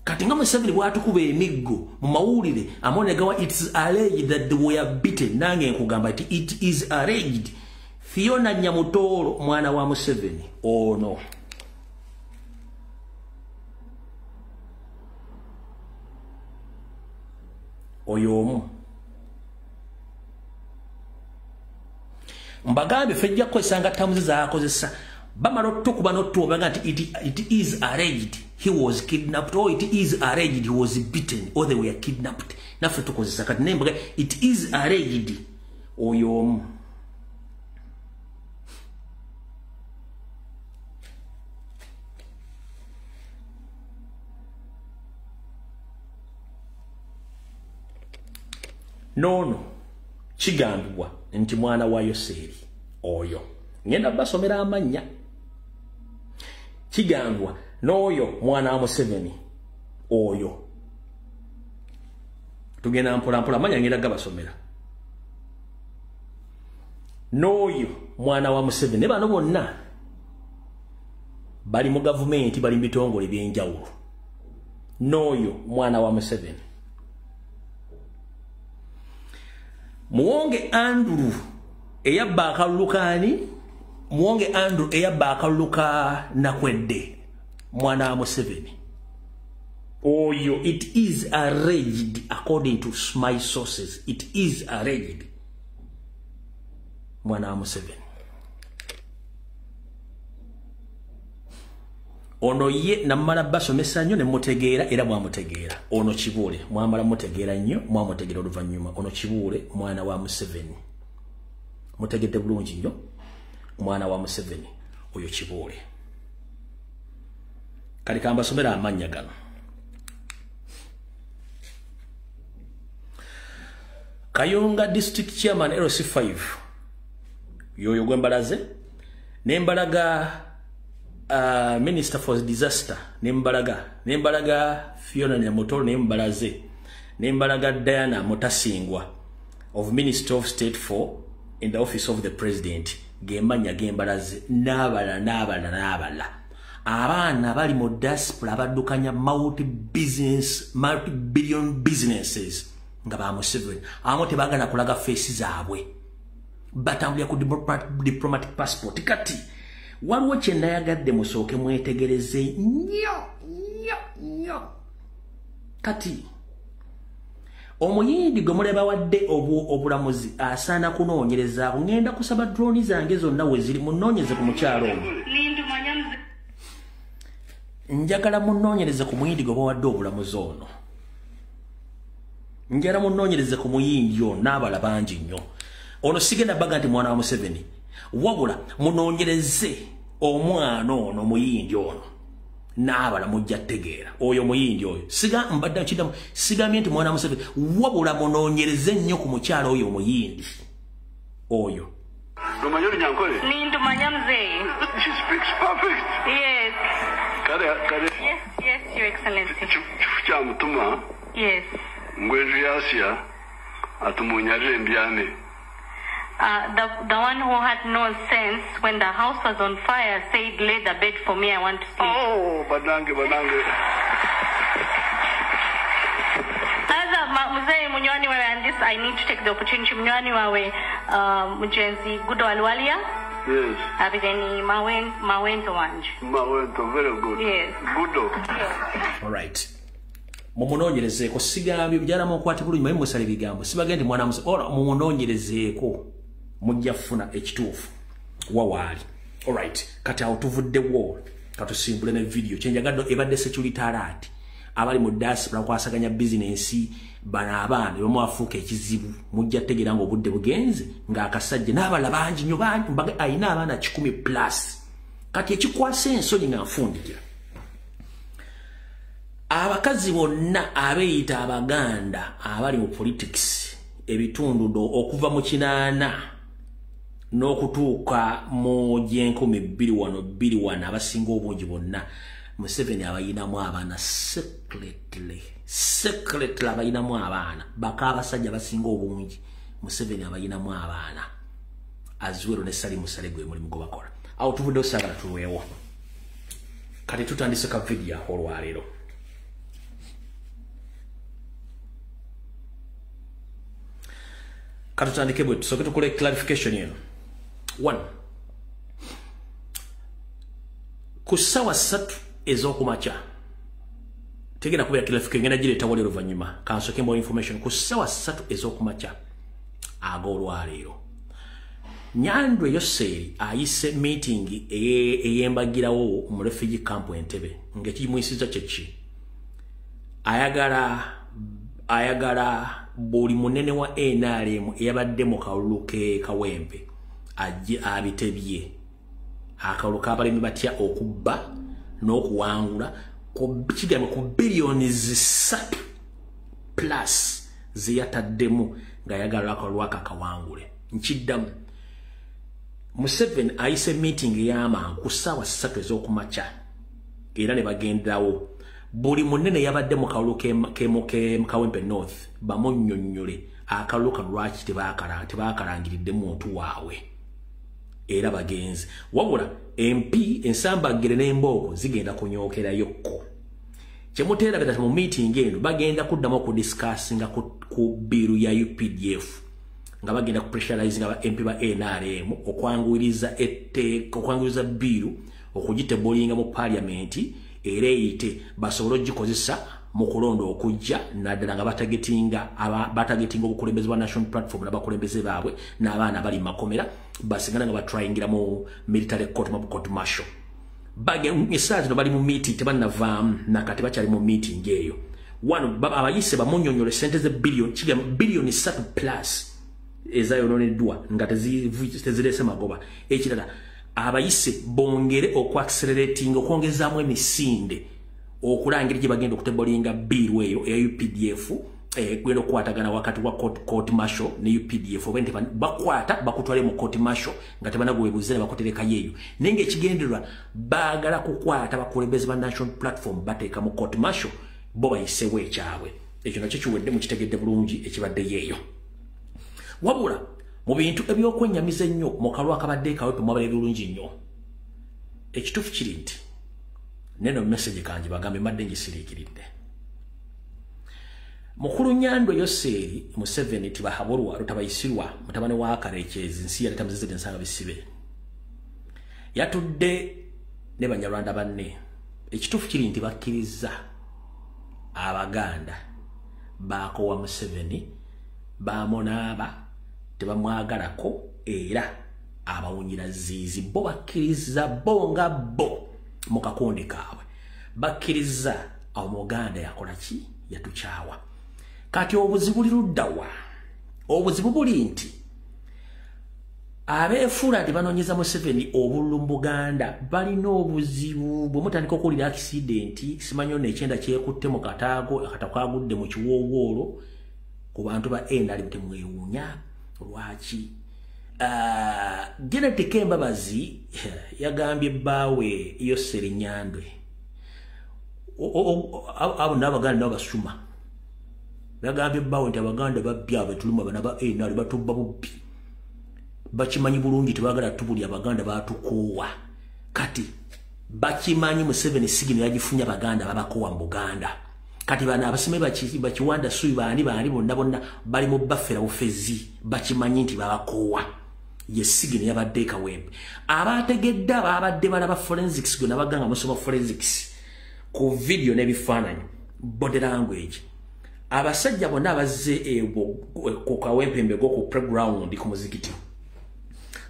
Kati nga Museveni bw'atukuba emiggo mu mawulire amonegawa, it's alleged that they were beaten. Nange nkugamba nti it is alleged Fiona Nyamutooro mwana wa Museveni ono oyo omu. Mbagambye fejja kukozesa tamuzi zaakozesa bamala otukuba n'otubaga nti it is alleged he was kidnapped, or it is alleged he was beaten, or they were kidnapped. Naffe tukozesa kati naye mbaga it is alleged oyo omu. Nono kigambibwa nti mwana wa Yoseeri oyo. Ngenda basomera amannya. Kigambibwa n'oyo mwana wa Museveni oyo. Tugenda mpola mpola amanya ngenda gabasomera. N'oyo mwana wa Museveni ne bano bonna bali mu gavumenti, bali mu bitongole ebyenjawulo. N'oyo mwana wa Museveni. Muwonge Andrew eyabba akalulu kaani? Muwonge Andrew eyabba akalulu ka Nakwedde mwana wa Museveni. Oyo, it is alleged according to my sources, it is alleged mwana wa Museveni. Ono ye namala basomesa nnyo ne mutegeera era mwamutegeera. Ono Kibuule mwamala mutegeera nnyo, mwamutegeera oluvannyuma. Ono Kibuule mwana wa Museveni. Mutegedde bulungi nnyo, mwana wa Museveni oyo Kibuule. Kali kambasomera amannya gano. Kayunga District Chairman LC5 yoyo gwembalaze, nembalaga Minister for Disaster, nembalaga Fiona Nyamutoro, nembalaze, nembalaga Diana Mutasingwa of Minister of State for in the Office of the President, gemanya gembalaze n'abala n'abala n'abala. Abaana bali mu diaspora abaddukanya multi billion businesses nga ba Museveni, abamu tebaagala kulaga face zaabwe, batambulira ku diplomatic passport. Kati waliwo kye nayagadde musooke mwetegereze nnyo nnyo nnyo. Kati omuyindi gwe muleba wadde obulamuzi asaana kunoonyerezaako. Ngenda kusaba drone zange zonna we ziri, munoonyeze ku mukyalo ono. Njagala munoonyereze ku muyindi gwe bawadde obulamuzi ono. Njagala munoonyereze ku muyindi ono n'abala bangi nnyo. Ono sigenda baga nti mwana wa Museveni, wabula munoonyereze omwana ono muyindi ono n'abala mujja tegeera oyo muyindi oyo. Siga mbadde nkiddamu, sigambye nti mwana wa Museveni, wabula munoonyereze nnyo ku mukyalo oyo omuyindi oyo. Nindumanya mzee. She speaks perfect. Yes. Kare. Yes, yes, Your Excellency. Kifu kya mutuma. Yes. Ngweju yasia atumunyarire mbyane. The one who had no sense when the house was on fire said, lay the bed for me, I want to sleep. Oh, banange, banange. Sasa mzee munywani wawe, and this I need to take the opportunity, munywani wawe mujenzi Gudo Alwalia. Yes. Abideni Mawento wanje. Mawento, very good. Yes. Gudo. Yes. All right. Mumunoonyerezeeko, sigambye byala mukwate bulungi, mwe musale bigambo. Sibagende mwana musa, ora mumunoonyerezeeko mujja kufuna ekituufu wawaali. All right. Kati awo tuvuddewo, katusimbule ne video. Kyenjagadde ebadde security alert. Abali mu diaspora kwasaganya business bano abaana bamwafuuka ekizibu, mujja tegeera ng'obudde bugenze ng'akasajja n'abalala bangi nnyo bangi, mbaga alina abaana 100 plus. Kati ekikwasa ensonyi nga nfundikira, abakazi bonna abeeyita Abaganda abali mu politics ebitundu okuva mu 8 n'okutuuka mu gy'enkumi 2 wano 2 wano, abasinga obungi bonna Museveni abayinamu abaana secretly abayinamu abaana baka abasajja abasinga obungi Museveni abayinamu abaana Azuero ne Salim Musale gwe mulimu gwe bakola. Awo tuvuddewo, saagala tulwewo. Kati tutandise ka vidiyo olwaleero. Katutandike bwe tusooke tukole clarification eno. 1. Ku ssaawa 3 ez'okumakya, tegenda kubeera clarification, ngenda gireeta wali oluvannyuma, kansooke mbawa information. Ku ssaawa 3 ez'okumakya ag'olwaleero, Nyandwe Yoseri ayise meeting eyembagirawo mu refugee camp Entebbe ng'ekimuyisiza kyeki. Ayagala buli munene wa NRM eyabadde mu kalulu ke Kawempe ajje abitebye akalulu k'abalimi batya okubba n'okuwangula kigambe ku biliyoni 3 plus zeyataddemu ng'ayagala akalulu ako akawangule. Nkiddamu, Museveni ayise meeting ey'amangu ku ssaawa 3 ez'okumakya era ne bagendawo. Buli munene yabadde mu kalulu ke Kawempe North bamunnyonnyole akalulu kano lwaki tebakalangiridde muntu waabwe, era bagenze. Wabula MP ensambaggere n'embooko zigenda kunyokerayokko. Kyemuteerabira mu meeting eno bagenda kuddamu okudiscussinga ku bill ya UPDF nga bagenda kupressurizinga ba MP ba NRM okwanguyiriza etteeka, okwanguyiriza bill okugitebolinga mu parliament era eyite basobole okugikozesa mu kulonda okujja, naddala nga batagetinga obukulembeze bwa National Platform n'abakulembeze baabwe n'abaana abali mu makomera basigala nga batryingira mu military court, mu court martial. Essaawa zino bali mu meeting, tebannavaamu nakati, bakyali mu meeting eyo. Wano abayise bamunyonyole sente ze billion, kigamba 3 billion plus ezayononeddwa nga tezirese magoba. Ekirala, abayise bongere okuaccelerating, okwongezaamu emisinde, okulangira gye bagenda okutablinga bill eyo eya UPDF, genda okukwatagana wakati wa court martial ne UPDF, oba nti bakwata bakutwale mu court martial nga tebanaguwebuuza ne bakuterekayo eyo. Naye ng'ekigendererwa baagala kukwata bakulembeze ba National Platform, bateeka mu court martial, bo bayisewo ekyabwe. Ekyo nakyo kiwedde, mukitegedde bulungi ekibaddeyo eyo. Wabula mu bintu ebyokwennyamiza ennyo mu kalwa akabadde Kawempe, mwabala ebirungi nnyo. Ekituufu kiri nti neno message kangi bagambe mbadde ngisiriikiridde. Mukulu Nyandwe Yoseeri Museveni Tibahaburwa Rutabayisirwa, mutabani wa Karekyezi, nsi yaleta muzizide nsanga bisibe, yatudde ne Banyarwanda banne. Ekituufu kiri nti bakkiriza Abaganda bakowa Museveni, bamunaaba, tebamwagalako era abawunyira ziizi. Bo bakkiriza, bo nga bo mu kakundi kaabwe bakkiriza Omuganda yakola ki, yatukyawa. Kati obuzibu buli luddawa? Obuzibu buli nti abeefuula nti banoonyeza Museveni obululu mu Buganda balina obuzibu. Bwe mutandika okuwulira accident, simanyi ono ekyenda kyekutte mu kataago, akatako kagudde mu kiwoowoolo ku bantu ba NRM, temwewuunya. Lwaki? Janet Kembabazi yagambye bbaawe Yoseri Nyandwe, abo n'Abaganda nabo basuma, yagambye bbaawe nti Abaganda babbi, abetuluma bana ba NRM batubba bubbi, bakimanyi bulungi, tebagala tubuli, Abaganda batukoowa. Kati bakimanyi Museveni sigino yagifunye, Abaganda babakoowa mu Buganda. Kati bano abasime bakiwanda suyi baani baani bonna bonna bali mu baffera bufezi, bakimanyi nti babakoowa. Ye sigino yabadde Kawempe. Abategedde, ababadde balaba forensics, gwe nabaganga musoma forensics ku video n'ebifaananyi, body language, abasajja bonna abazze ku Kawempe Mbego ku playground ku muzikiti,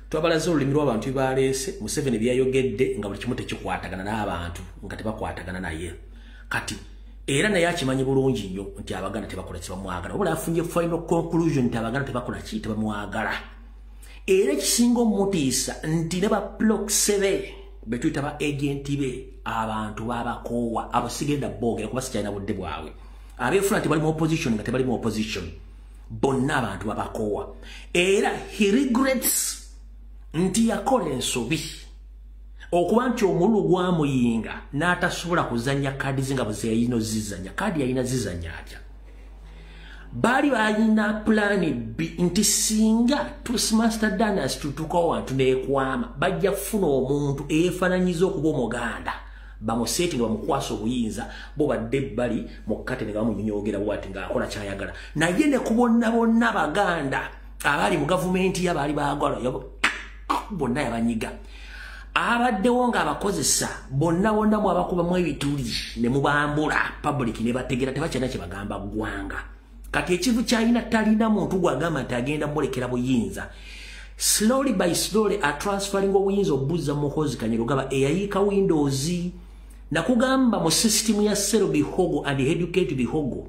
twabalaze olulimi lw'abantu bebaleese, Museveni byayogedde nga buli kimu tekikwatagana n'abantu nga tebakwatagana naye. Kati era naye akimanyi bulungi nnyo nti Abaganda tebakola kibamwagala, wabula afunye final conclusion nti Abaganda tebakola ki, tebamwagala. Era ekisinga omutiisa nti ne ba proxy be betuyita ba agent be, abantu babakoowa. Abo sigenda boogera kuba sikyalina budde bwabwe. Abeefuna nti bali mu opposition nga tebali mu opposition, bonna abantu babakoowa. Era he regrets nti yakola ensobi okuba nti omululu gwamuyinga n'atasobola kuzannya kaadi ze nga bwe yalina ozizannya. Kaadi yalina zizannya atya? Baali balina plan B nti singa Master Danas tutuukawo wantu neekwama, bajja kufuna omuntu eyeefaananyiza okuba Omuganda, bamuseeti nga bamukwasa obuyinza, bo badde ebbali mu kate ne bamunyonyogera bwati ng'akola kyayagala. Naye ne ku bonna bonna Baganda abaali mu gavumenti y'abaali baagala bonna yabanyiga, abaddewo ng'abakozesa bonna bonna, mu abakubamu ebituli ne mubambula public ne bategera tebakyalina kye bagamba ggwanga. Kati ekivu kyalina, talina muntu gwagamba nti agenda mulekera buyinza. Slowly by slowly atransferring obuyinza obuzza Muhoozi Kainerugaba eyayiika Windows. Nakugamba mu system ya sell bihogo and educate bihogo.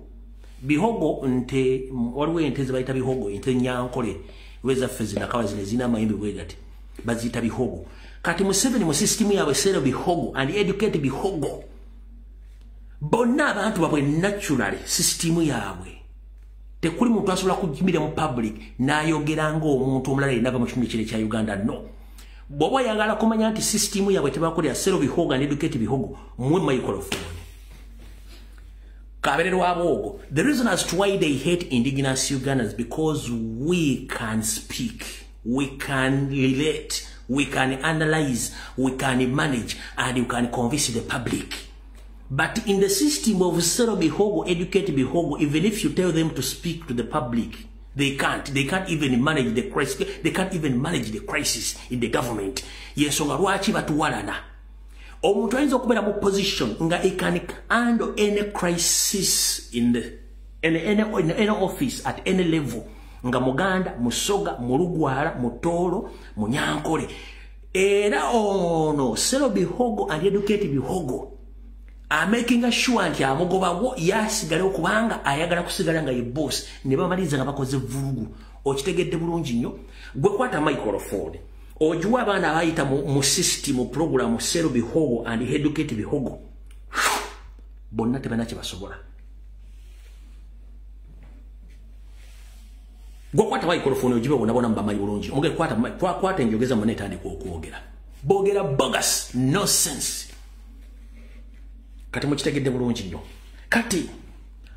Bihogo nte, waliwo ente zebayita bihogo, ente nyankole wezaffe zinakawa zino zina amayembe bwe gati, baziyita bihogo. Kati Museveni mu system yaabwe sell bihogo and educate bihogo, bonna abantu babwe naturally system yaabwe tekuli muntu asobola kujimira mu public n'ayogera ng'omuntu omulala yenna ava mu kitundu ekire kya Uganda. No, bw'oba oyagala kumanya nti system yaabwe tebakolera sell bihogo and educate bihogo, muwe microphone kabere lwabwogo. The reason as to why they hate indigenous Ugandans, because we can speak, we can relate, we can analyze, we can manage and you can convince the public. But in the system of sell bihogo, educate bihogo, even if you tell them to speak to the public, they can't. They can't even manage the crisis. They can't even manage the crisis in the government. Yensonga lwaki batuwalana. Omuntu ayinza okubeera mu position nga he can handle any crisis in the in any office at any level, nga Muganda, Musoga, Mulugwala, Mutooro, Munyankole. Era ono Sero Bihogo and Educate Bihogo amakinga sure nti amugobawo yasigale okubanga ayagala kusigala nga ye boss ne bamaliriza nga bakoze vulugu. Okitegedde bulungi nnyo. Gwe kwata microphone ojuwa abaana abayita mu system program Sero Bihogo and Educate Bihogo bonna tebalina kye basobola. Gwe kwata microphone ojibe bonna bonna mbamanyi bulungi. Omugere kwata enjogeza munne etandika okwogera. Boogera bogus nonsense. Kati mukitegedde bulungi nnyo. Kati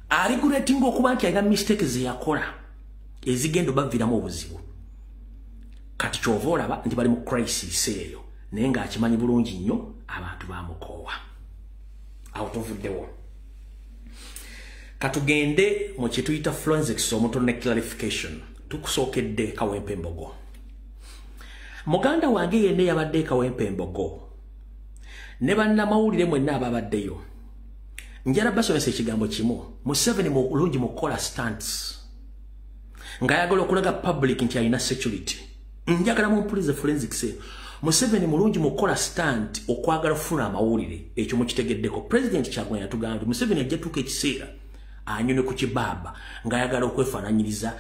aregulating okuba nti alina mistake ze yakola ezigenda obaviiramu obuzibu. Kati ky'ova olaba nti bali mu crisis eyo, naye ng'akimanyi bulungi nnyo abantu bamukoowa. Awo tuvuddewo. Katugende mu kye tuyita forensics omutono ne clarification. Tukusookedde Kawempe Mbogo. Muganda wange yenna yabadde Kawempe Mbogo ne bannamawulire mwenna ababaddeyo, njala basomesa ekigambo kimu. Museveni mulungi mu kukola stunts ng'ayagala okulaga public nti alina security. Njagala mumpulize forensics eyo. Museveni mulungi mu kukola stunt okwagala okufuna amawulire. Ekyo mukitegeddeko. President Kyagulanyi yatugambye Museveni ajja tuuka ekiseera anyone ku kibaaba ng'ayagala okwefaananyiriza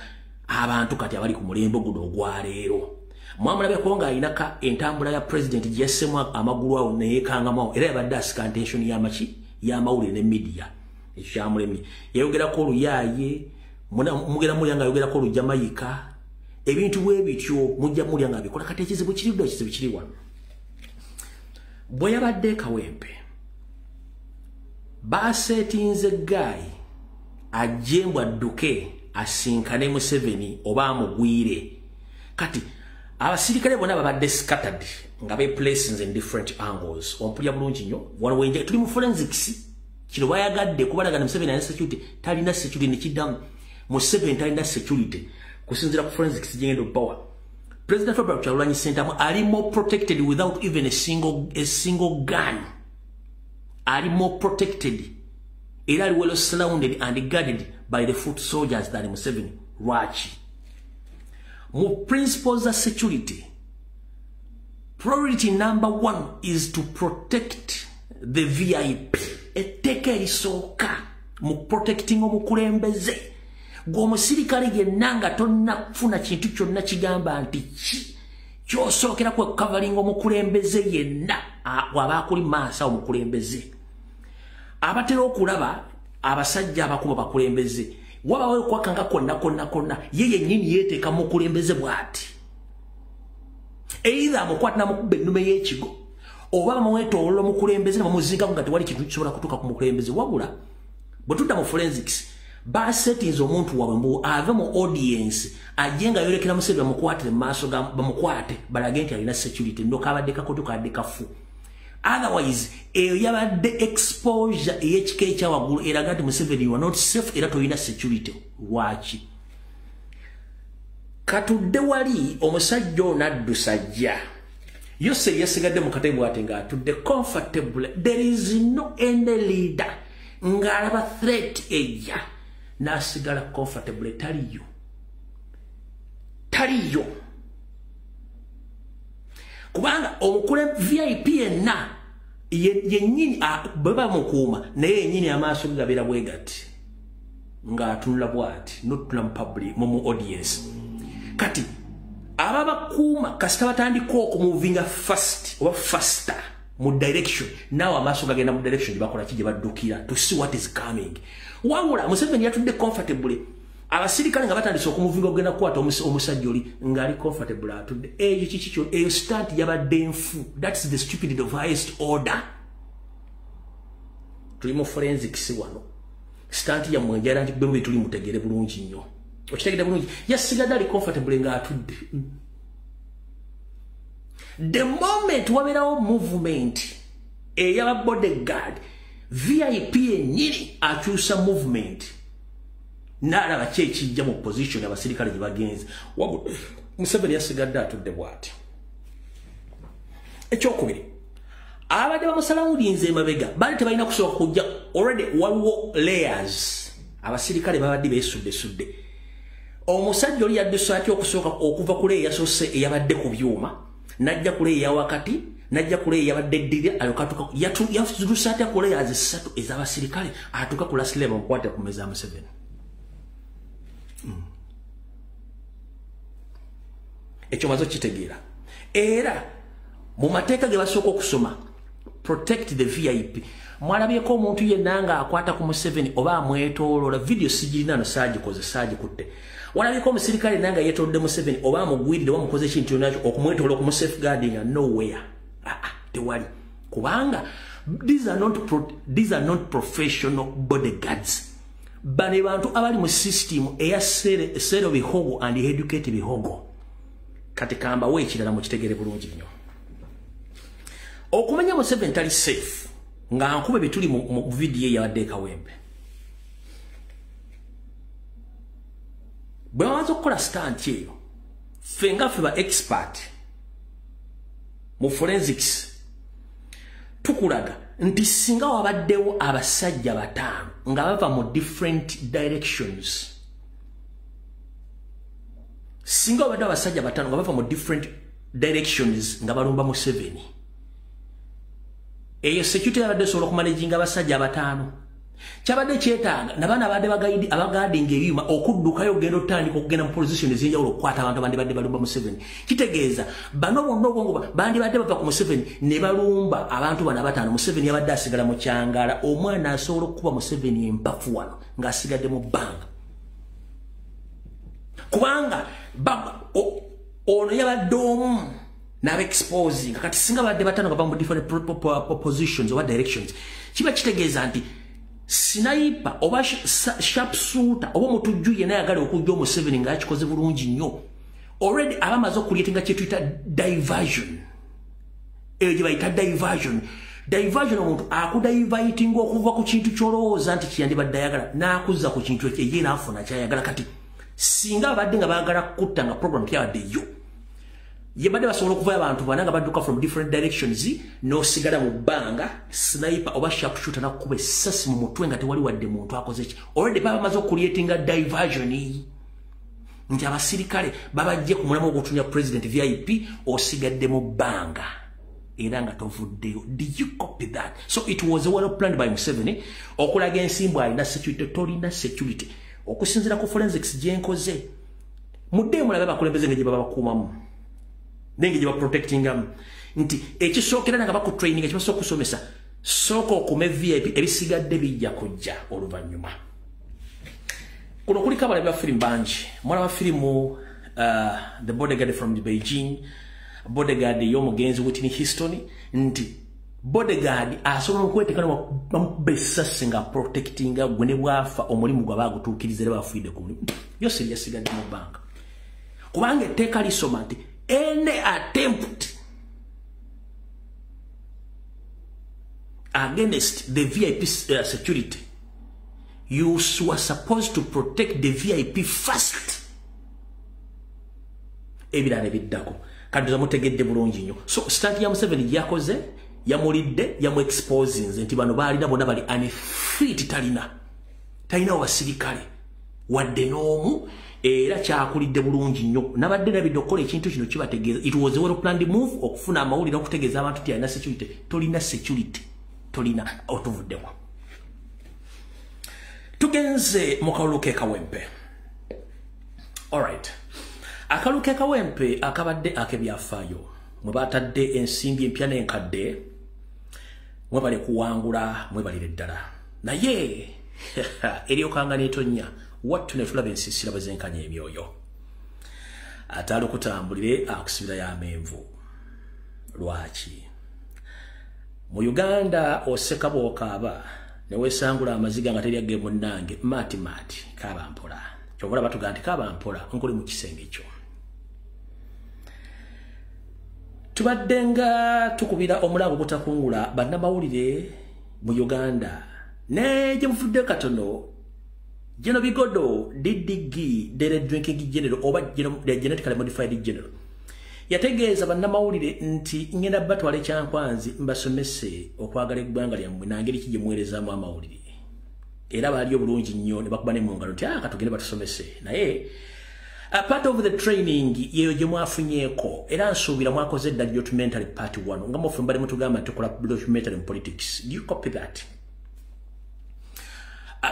abantu kati abali ku mulembe guno ogwaleero. Mwamulabeko ng'alinaka entambula ya president gye yassemu amagulu awo neyeekangamawo, era yabadde asika attention y'amaki y'amawulire ne media. Ekyo kyamulemye. Yayogerako oluyaaye, mugera mulya ng'ayogerako Olujamayika, ebintu bwe bityo mujja mulya ng'abikola. Kati ekizibu kiri ddo, ekizibu kiri wano. Bwe yabadde e Kawempe, baaseetinze gaayi ajje mbw adduke asinkane Museveni oba amugwire. Kati abasirikale bonna babadde scattered nga be places in different angles. Ompulya bulungi nnyo. Wano wenja tuli mu forensics. Kino bayagadde kubalaga ne Museveni alina security, talina security ne kiddamu. Museveni talina security. Kusinziira ku forensics gye ngenda power. President Robert Kyagulanyi Ssentamu ali more protected without even a single gun. Ali more protected. Era ali well surrounded and guarded by the foot soldiers than Museveni. Lwaki? Mu principles of security, priority number one is to protect the VIP. Etteeka erisooka mu protecting omukulembeze. Gwe omusirikale yenna nga tonnafuna kintu kyonna kigamba nti ki ky'osookera kwe kukavalinga omukulembeze yenna bw'aba akuli maaso omukulembeze. Abatera okulaba abasajja abakuba bakulembeze wabawo okwakanga konna konna konna, ye yennyini yeeteeka mukulembeze bw'ati. Either amukwata n'amukuba ennume y'ekigo oba bamwetoolola omukulembeze ne bamuzingako nga tewali kintu kisobola kutuuka ku mukulembeze. Wabula bwe tudda mu forensics, basetinze omuntu waabwe mbu ave mu audience ajje nga yolekera Museveni bamukwatire mu maaso bamukwate balage nti alina security. Ndo kabadde kakoto kabadde kafu. Otherwise eyo yabadde exposure ey'ekika ekyawaggulu eraga nti Museveni you are not safe, era tolina security. Lwaki? Katudde wali omusajja ono addusajja Yose yasigadde mu katebe bw'ati ng'atudde comfortable. There is no any leader ng'alaba threat ejja n'asigala comfortable. Taliyo, taliyo. Kubanga omukule VIP yenna yennyini bwe bamukuuma naye yennyini amaaso ge gabeera bwe gati ng'atunula bw'ati n'otunula mu public mu audience. Kati ababakuuma kasita batandika okumuvinga fast oba faster mu direction, naawe amaaso gagenda mu direction gye bakola ki gye baddukira to see what is coming. Wabula Museveni yatudde comfortably. Abasirikale nga batandise okumuvinga okugenda kukwata omusajja oli ng'ali comfortable atudde. Eyo kiki kyo? Eyo stunt yabadde nfu. That's the stupidity of highest order. Tuli mu forensics wano. Stunt yammwe njagala nti bwe tuli mutegere bulungi nnyo. Okitegedde bulungi. Yasigadde ali comfortable ng'atudde. The moment wabeerawo movement ey'aba bodyguard, VIP yennyini akyusa movement n'alaba ki ekijja mu position abasirikale gye bagenze. Wabula Museveni yasigadde atudde bw'ati. Ekyokubiri, abadde bamusalawulinze emabega baali tebalina kusooka kujja. Already waliwo layers, abasirikale babadde beesuddesudde. Omusajja oli yadduse atya okusooka okuva ku layer yasoose eyabadde ku byuma Najja ku layer wakati, najja ku layer yabadde eddirira, alyoka atuuka yaziruse atya ku layers 3 ez'abasirikale, atuuka ku last level omukwate ku mmeeza ya Museveni. Ekyo maze okitegeera. Era mu mateeka ge basooka okusoma, protect the VIP. Mwalabyeko omuntu yenna ng'akwata ku Museveni oba amwetooloola, vidiyo sigirina no saagikoze, saagikutte. Walabyeko omusirikale yenna nga yeetoolodde Museveni oba amugwiridde oba amukoze ekintu kyonna okumwetoola okumusafeguardinga, nowhere. Tewali. Kubanga these are not professional bodyguards. Bano bantu abali mu system eya sero bihogo and educate bihogo. Kati kamba we ekirala mukitegere bulungi nnyo. Okumanya Museveni tali safe nga nkube bituli mu video yabadde e Kawempe. Bwe bamaze okukola stunt eyo, ffe nga ffe ba expert mu forensics tukulaga nti singa wabaddewo abasajja 5 nga bava mu different directions, singa wabaddewo abasajja 5 nga bava mu different directions nga balumba Museveni, eyo security yabadde esobola okumanaginga abasajja 5. Kyabadde kyetaaga nabaana abadde bagayidi abagadinga ebyuma okuddukayo okugenda otandika okugenda mu position ez'enjawulo okukwata abantu abandibadde balumba Museveni. Kitegeeza bano bonna obwongo bandibadde bava ku Museveni ne balumba abantu bano 5. Museveni yabadde asigala mu kyangala, omwana asobola okukuba Museveni empafu wano ng'asigadde mu bbanga, kubanga ono yabadde omu n'aba-exposing. Kati singa badde 5 nga bava mu different positions oba directions, kiba kitegeeza nti sniper oba sharpshooter oba omutujju yenna ayagala okujja Museveni ng'akikoze bulungi nnyo, already aba amaze okuleetinga kye tuyita diversion. Eyo gye bayita diversion. Diversion, omuntu akudivertinga okuva ku kintu ky'olowooza nti kyeyandibadde ayagala n'akuzza ku kintu ekyo ye n'afuna ky'ayagala. Kati singa abadde nga baagala kutta nga program teyabadde yo, ye badde basobola okuvayo abantu bana nga badduka from different directions, n'osigala mu bbanga, sniper oba sharpshooter n'akukuba essasi mu mutwe nga tewali wadde muntu akoze ki. Already baba bamaze okucreatinga diversion nti abasirikale babajje ku mulamwa ogw'okutunya president VIP, osigadde mu bbanga era nga tovuddeyo. Did you copy that? So it was well planned by Museveni okulaga ensimbu alina security, tolina security. Okusinziira ku forensics gye nkoze, muddeyo mulabe abakulembeze nga gye babakuumamu nenge gye baprotectingamu, nti ekisookera nga bakutraininga ekibasooka okusomesa, sooka okume VIP, ebisigadde bijja kujja oluvannyuma. Kuno kuliko abalabi ba firimu bangi. Mulaba firimu The Bodyguard from Beijing, bodyguard y'omugenzi Whitney Houston, nti bodyguard asobola okweteeka bamukuba essasi nga protectinga gwe ne bwafa omulimu gwe abagutuukiriza era bafiidde ku mulimu. Yo siri yasigadde mu bbanga, kubanga etteeka lisoma nti any attempt against the VIP security, you were supposed to protect the VIP first. Ebirala ebiddako. Kati mutegedde bulungi nnyo. So stunt ya Museveni yakoze, yamulidde, yamu-exposinze nti bano baalina bonna bali unfit, talina abasirikale wadde n'omu, era kyakulidde bulungi nnyo. Nabadde nabidde okukola ekintu kino kibategeeza it was a well planned move okufuna amawulire okutegeeza abantu nti alina security. Tolina security, tolina, otuvuddemu. Tugenze mu kalulu k'e Kawempe. Alright, akalulu k'e Kawempe akabadde ak'ebyafaayo mwe batadde ensimbi empya n'enkadde, mwebale kuwangula, mwebalire ddala. Naye eryokanga n'etonnya, wattu ne tulaba ensiisira bwe zenkanya emyoyo. Ate alukutambulire akusibira y'amenvu. Lwaki mu Uganda oseka bw'okaaba ne weesangula amaziga nga teri agge munnange, maati maati kaaba mpola. Kyova olaba tugaa nti kaaba mpola nkuli mu kisenge kyo. Tubadde nga tukubira omulango ogutakungula bannamawulire mu Uganda, ne gye muvudde katono General Bigodo, DDG, Daily Drinking General oba Genetically Modified General, yategeeza bannamawulire nti ngenda batwala ekyankwanzi mbasomese okwagala eggwanga lyammwe nangeri ki gye muweerezaamu amawulire. Era baali obulungi nnyo ne bakuba ne mu ngalo nti katugende batusomese. Naye A part of the training yeyo gye mwafunyeeko, era nsuubira mwakoze dda documentary part 1 nga mufe mbadde mutugamba tukola documentary in politics. Do you copy that?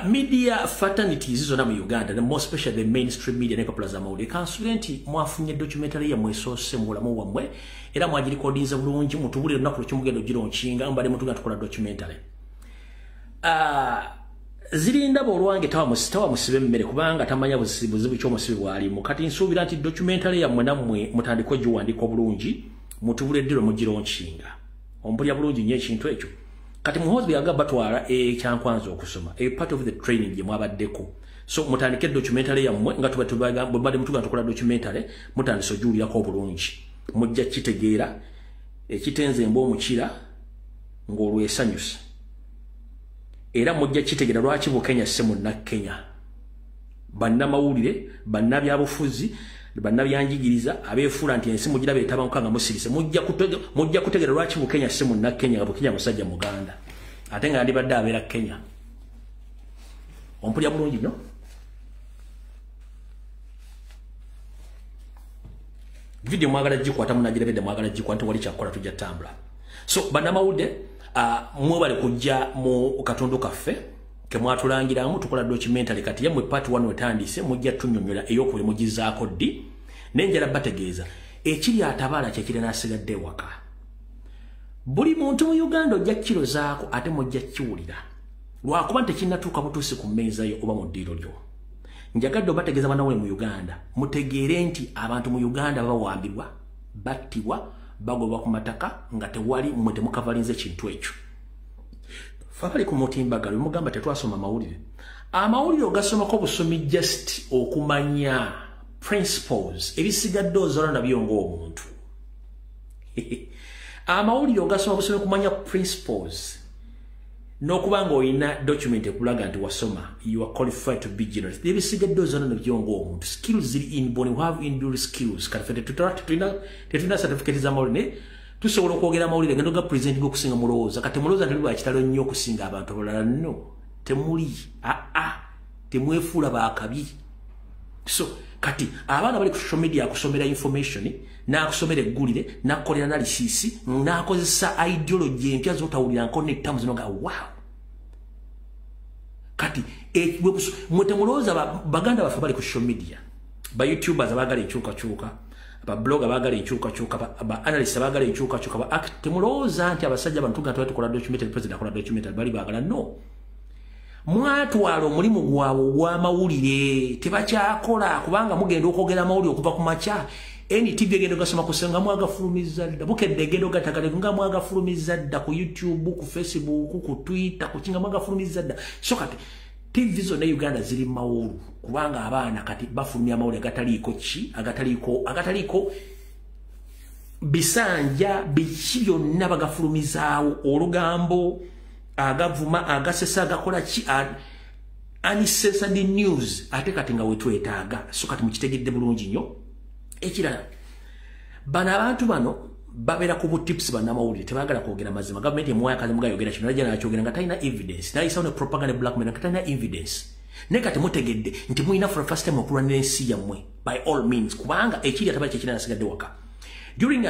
Media fraternities zonna mu Uganda, the more especially the mainstream media n'empapula z'amawulire, kansuubire nti mwafunye documentary yammwe esoose mu bulamu bwammwe era mwagirikodinze bulungi. Mutubulire olunaku lwekimugenda ogironkinga mbadde mutugamba tukola documentary. Zirindaba olwange tawa musibe mmere kubanga tamanya buzibu ky'omusibe bw'alimu. Kati nsuubira nti documentary yammwe nammwe mutandike ogiwandiika obulungi, mutubule ddiro mugironkinga. Ompulira bulungi nnyo ekintu ekyo. Kati Muhoozi bwe yagamba batwala ekyankwanza okusoma, a part of the training gye mwabaddeko. So mutandike documentary yammwe nga bwe mutugamba tukola documentary, mutandise ogiwulirako obulungi. Mujja kitegeera ekitenze embwa omukira ng'olwesanyusa. Era mujja kitegeera lwaki Bukenya si Munnakenya. Bannamawulire, bannabyabufuzi, bannabyanjigiriza abeefuula nti ensi mugira beetabanguka nga musirise, mujja kutegeera lwaki Bukenya si Munnakenya nga Bukenya musajja Muganda ate nga yandibadde abeera Kenya. Ompulira bulungi nnyo? Video mwagala gikwata munagirabedde, mwagala gikwata wali kyakukola tujja ttambula. So bannamawulire, mwebale kujja mu katundu kaffe ke mwatulangiramu tukola documentary. Kati yammwe part 1 wetandise, mujja tunnyonnyola ey'okubiri mugizaako ddi. Nenjala bategeeza ekiri atabaala kyekiri n'asigadde ewaka. Buli muntu mu Uganda ojja kirozaako ate mujja kiwulira lwakuba nti tekinnatuuka butuusi ku mmeeza yo oba mu ddiiro lyo. Njagadde obategeeza bannamawulire mu Uganda, mutegeere nti abantu mu Uganda bawambibwa, battibwa, bagobwa ku mataka nga tewali mmwe temukavalinze kintu ekyo. Ffe abali ku mutimbagano bemugamba tetwasoma mawulire. Amawulire ogasomako busomi just okumanya principles, ebisigadde ozola nabyo ng'omuntu. Amawulire ogasoma busomi okumanya principles n'okuba ng'olina document ekulaga nti wasoma, you are qualified to be journalist. Ebisigadde ozola nabyo ng'omuntu. Skills ziri inborn, you have inbuilt skills. Kati ffe tetulina certificate z'amawulire, tusobola okwogera amawulire genda oga presenting okusinga mulowooza. Kati mulowooza tuli ba kitalo nnyo okusinga abantu abalala. No, temuli temwefuula bakabi. So kati abaana bali ku social media akusomera information, n'akusomera eggulire, n'akukolera analysis, n'akozesa ideology empya z'otawulira nko ne terms zino ga wow. Kati mwe temulowooza baganda baffe bali ku social media, ba youtubers abaagala enkyukakyuka, ba blogger abaagala enkyukakyuka, ba analysts abaagala enkyukakyuka, ba act, temulowooza nti abasajja bano tugamba tukola documentary, president akola documentary, bali baagala. No, mwatwala omulimu gwabwe ogw'amawulire tebakyakola kubanga mugenda okwogera amawulire okuva ku makya. NTV egenda ogasoma kusenga mwagafulumiza dda, Bukedde egenda ogatagala nga mwagafulumiza dda ku YouTube, ku Facebook, ku Twitter, ku kinga mwagafulumiza dda. So kati TV zonna Uganda ziri mawulu kubanga abaana kati bafulumya amawulire agataliiko ki, agataliiko bisanja biki byonna bagafulumizaawo, olugambo, agavuma, agasesa, agakola ki, uncensored news. Ate kati nga wetwetaaga. So kati mukitegedde bulungi nnyo. Ekirala, bano abantu bano babeera ku butips bannamawulire tebaagala kwogera mazima. Gavumenti emuwayo akazi mugayogera kino, najja n'akyogera nga talina evidence, n'ayisawo ne propaganda blackmail nga talina evidence. Naye kati mutegedde nti mulina for the first time okulwanira ensi yammwe by all means, kubanga ekiri atabali kyekiri nasigadde waka. During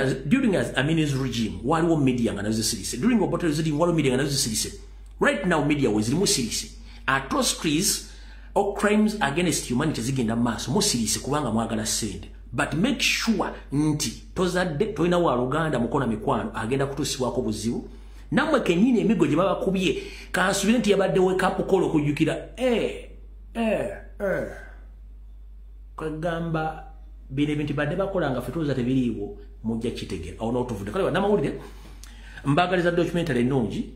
Amin's regime waliwo media nga nazo zisirise. During Obote's regime waliwo media nga nazo zisirise. Right now media weziri musirise. Atrocities or crimes against humanity zigenda mu maaso, musirise kubanga mwagala ssente. But make sure nti tozadde tolina wa luganda mukona mikwano agenda kutuusibwako buzibu. Nammwe kennyini emigo gye babakubye kansubire nti yabadde wake up call okujjukira kwegamba bino ebintu badde bakola nga ffe tulowooza tebiriiwo, mujja kitegeera. Awo n'otuvudde. Kale bannamawulire mbaagaliza documentary ennungi,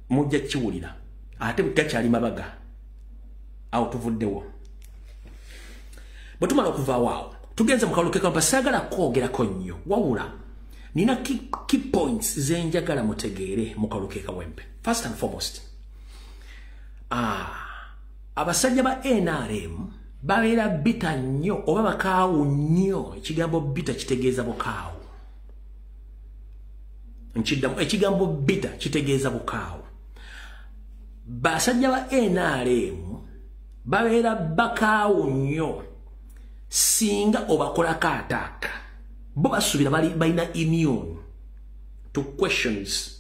mujja kiwulira ate gakyali mabaga. Awo tuvuddewo. Bwe tumala okuvaawo awo tugenze mu kalulu k'e saagala kwogerako nnyo, wabula nina key points ze njagala mutegeere mu kalulu k'e Kawempe. First and foremost, abasajja ba NRM babeera bitter nnyo oba bakaawu nnyo. Ekigambo bitter kitegeeza bukaawu. Nkiddamu, ekigambo bitter kitegeeza bukaawu. Basajja ba NRM babeera bakaawu nnyo. Singa obakolako attack, bo basuubira balina immune to questions.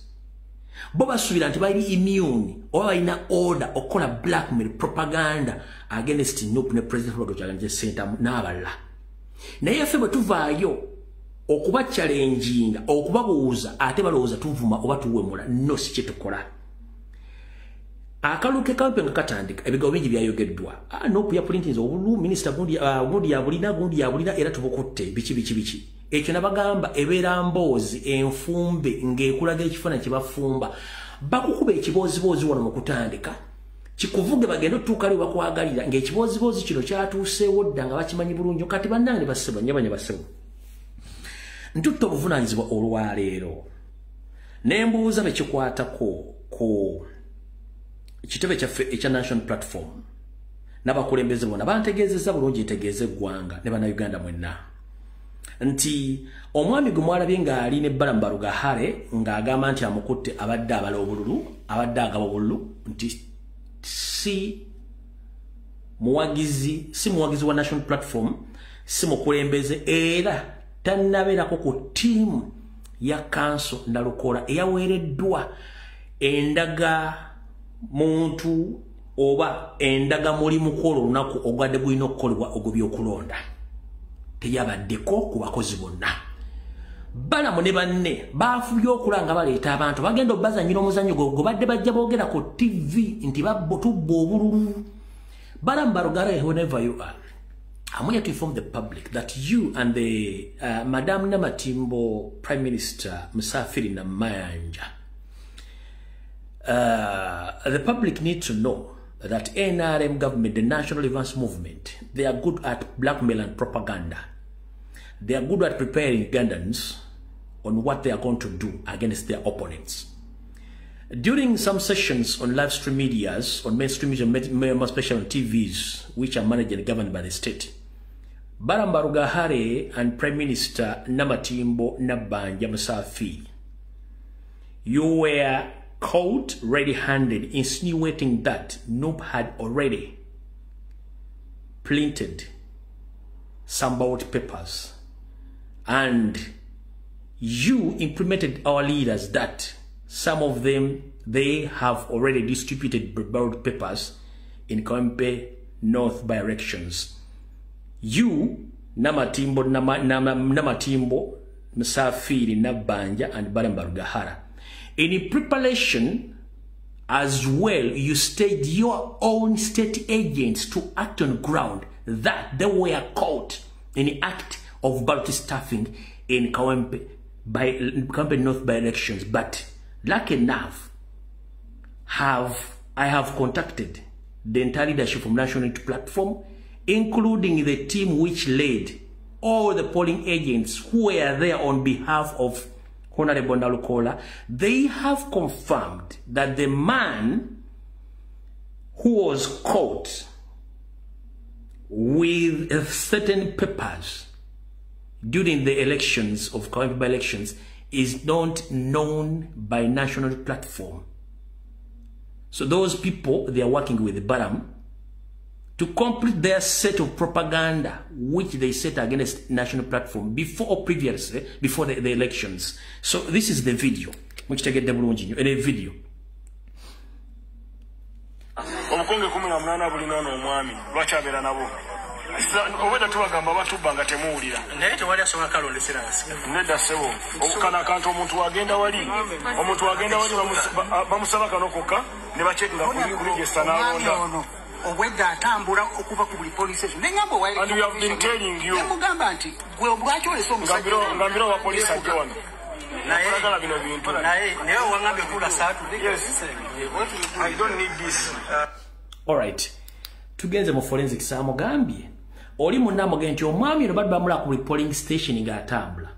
Bo basuubira nti bali immune oba balina order okukola blackmail propaganda against NUP ne President Robert Kyagulanyi Ssentamu n'abalala. Naye ffe bwe tuvaayo okuba challenginga, okubabuuza, ate balowooza tuvuma oba tuwemula. No, si kye tukola. Akalulu ke Kawempe nga katandika, ebigambo bingi byayogeddwa. NUP ya printinze obululu, minisita gundi yabulina, gundi yabulina, era tubukutte, biki biki biki. Ekyo nabagamba ebeera mboozi enfumbe ng'ekulaga ekifaananyi kye bafumba. Bakukuba ekibooziboozi wano mu kutandika, kikuvuge bagende otuuka lwe bakwagalira, ng'ekibooziboozi kino kyatuuseewo dda nga bakimanyi bulungi. Kati bannange bassebo, nnyabanya bassebo, ntutte obuvunaanyizibwa olwaleero ne mbuuza be kikwatako ku kitebe kyaffe ekya National Platform n'abakulembeze bonna. Bantegeezezza bulungi, ntegeeze eggwanga ne Bannayuganda mwenna nti omwami gwe mwalabye ng'ali ne Balaam Barugahare ng'agamba nti amukutte abadde abala obululu, abadde agaba obululu, nti si muwagizi wa National Platform, si mukulembeze, era tannabeerako ku ttiimu ya Kanso Nalukoola eyaweereddwa endaga muntu oba endaga mulimu kwolwo olunaku ogwadde gulina okukolebwa ogw'ebyokulonda. Teyabaddeko ku bakozi bonna. Balamu ne banne baafubye okula nga baleeta abantu bagenda obbazannyira omuzannyo gwe badde bajja boogera ku TV nti tubba obululu. Balaam Barugahare, whenever you are, I'm here to inform the public that you and the Madam Namatimbo, Prime Minister Musafiri Namayanja, the public need to know that NRM government, the National Advance Movement, they are good at blackmail and propaganda. They are good at preparing Ugandans on what they are going to do against their opponents. During some sessions on live stream medias, on mainstream media, especially on TVs, which are managed and governed by the state, Balaam Barugahare and Prime Minister Namatimbo Nabanja Musafi, you were caught red-handed insinuating that NUP had already printed some ballot papers, and you implemented our leaders that some of them, they have already distributed ballot papers in Kawempe North by elections. You, Namatimbo, Namatimbo, Musafiri, Nabanja, and Balaam Barugahara. In preparation as well, you staged your own state agents to act on ground that they were caught in the act of ballot stuffing in Kawempe North by elections. But lucky enough, I have contacted the entire leadership from National Unity Platform, including the team which led all the polling agents who were there on behalf of Honorable Nalukoola. They have confirmed that the man who was caught with certain papers during the elections of Kawempe by elections is not known by National Platform. So those people, they are working with Balaam to complete their set of propaganda, which they set against National Platform before or previously, before the elections. So this is the video. Mukitegedde bulungi nnyo, eno video. Obukonge 18 bulina ono omwami, lwaki abeera nabo? Obwedda tubagamba batubba nga temuwulira. Naye tewali asobola kalondesera nsika. Nedda ssebo, kano akantu omuntu wagenda wali bamusaba kano kokka ne bacekinga ku register n'alonda. Obwedda atambula okuva ku buli police station, nengamba And we have been telling you. Nemugamba nti gwe lwaki olese omusajja? Ngambira owa poliisi ajje wano. Naye Oyagala bino bintu. Naye owangambye kula saatu. Yes. I don't need this. Alright. Tugenze mu forensics. Amugambye oli munna amugambye nti omwami ono badde bamulaba ku buli polling station ng'atambula.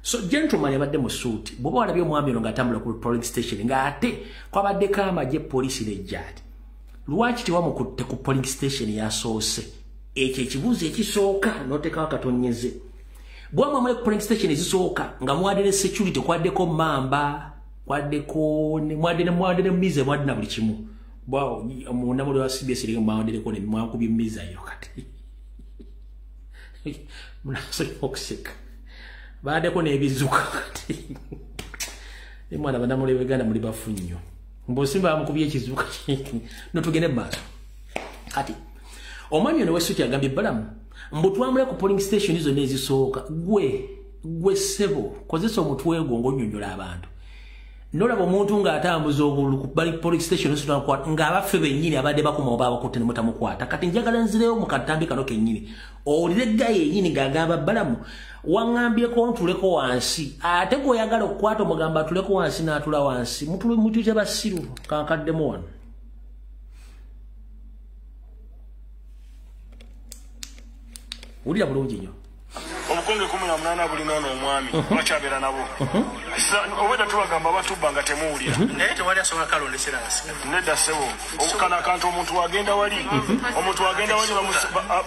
So gentleman yabadde mu suuti, bw'oba walabye omwami ono ng'atambula ku polling station ng'ate kwabaddeko amagye, poliisi n'ejjaati, lwaki tewamukutte ku polling station yasoose? Ekyo ekibuuzo ekisooka n'oteekawo akatonyeze. Bwamwe ku polling station ezisooka nga mwadde ne security, kwaddeko mamba, kwaddeko mwadde ne mize, mwadde na buli kimu. Munnamawulire wa CBS eri mwawaddereko ne mwakubye mizayo. Kati Munasobola okuseka. Baddeko n'ebizuka kati. Mwana bannamuli Uganda muli bafu nnyo. Mbosimba bamukubye ekizuka. No tugende maaso. Kati omwami ono w'essuti agambye Balamu mbu twamule ku polling station zonna ezisooka. Gwe ssebo kozesa omutwe gwo ng'onnyonnyola abantu. Nolaba omuntu ng'atambuza obululu ku polling station ng'abaffe bennyini abadde bakuma oba abakutte ne mutamukwata. Kati njagala nzireyo mu katambi kano kennyini owulire ggaye yennyini ng'agamba Balamu waŋŋambyeko ntuleko wansi, ate gw'oyagala okukwata omugamba atuleko wansi n'atula wansi. Mutuyite basiru. Kankaddemu wano. Wulira bulungi nnyo. Obukonge 18 bulina ono omwami lwaki abeera nabo? Obwedda tubagamba batubba nga temuwulira. Naye tewali asobola kalondesera nsi. Nedda ssebo, kano akantu omuntu agenda wali, omuntu agenda wali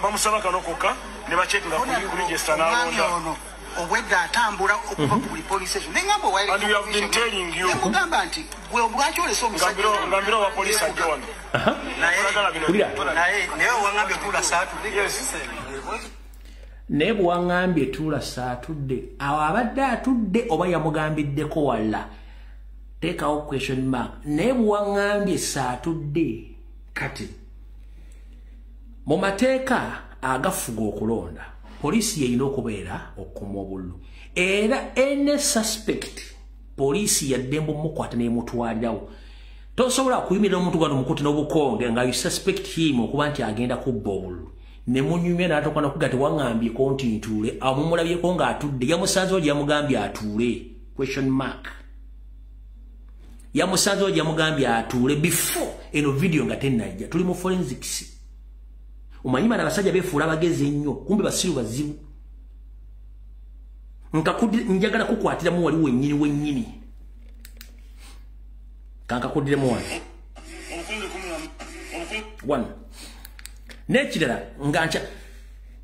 bamusaba kano kokka ne bacekinga ku register n'alonda. Obwedda atambula okuva ku buli police station. Ne ngamba owa And we have been telling you. Nemugamba nti gwe lwaki olese omusajja Ngambira owa poliisi ajje wano. Naye naye waŋŋambye tuula saatudde. Yes. Naye bw'aŋŋambye tuula saatudde, awo abadde atudde oba yamugambiddeko walla? Teekawo question mark. Naye bw'aŋŋambye saatudde. Kati mu mateeka agafuga okulonda, poliisi yeyina okubeera okukuuma obululu, era any suspect poliisi yaddembe omukwata n'emutwalirawo. Tosobola kuyimirira omuntu gano mukutte n'obukonge nga you suspect him okuba nti agenda kubba obululu, ne munyumya n'atuuka n'okuga nti waŋŋambyeko nti ntuule, awo mumulabyeko ng'atudde, yamusanze oli yamugambye atuule? Question mark. Yamusanze oli yamugambye atuule before eno video nga tennajja. Tuli mu forensics. Omanyi bano abasajja beefuula abagezi ennyo, kumbe basiru bazibu. Njagala kukwatiramu wali wennyini wennyini. Kankakuddiremu wano. One. N'ekirala nga nkya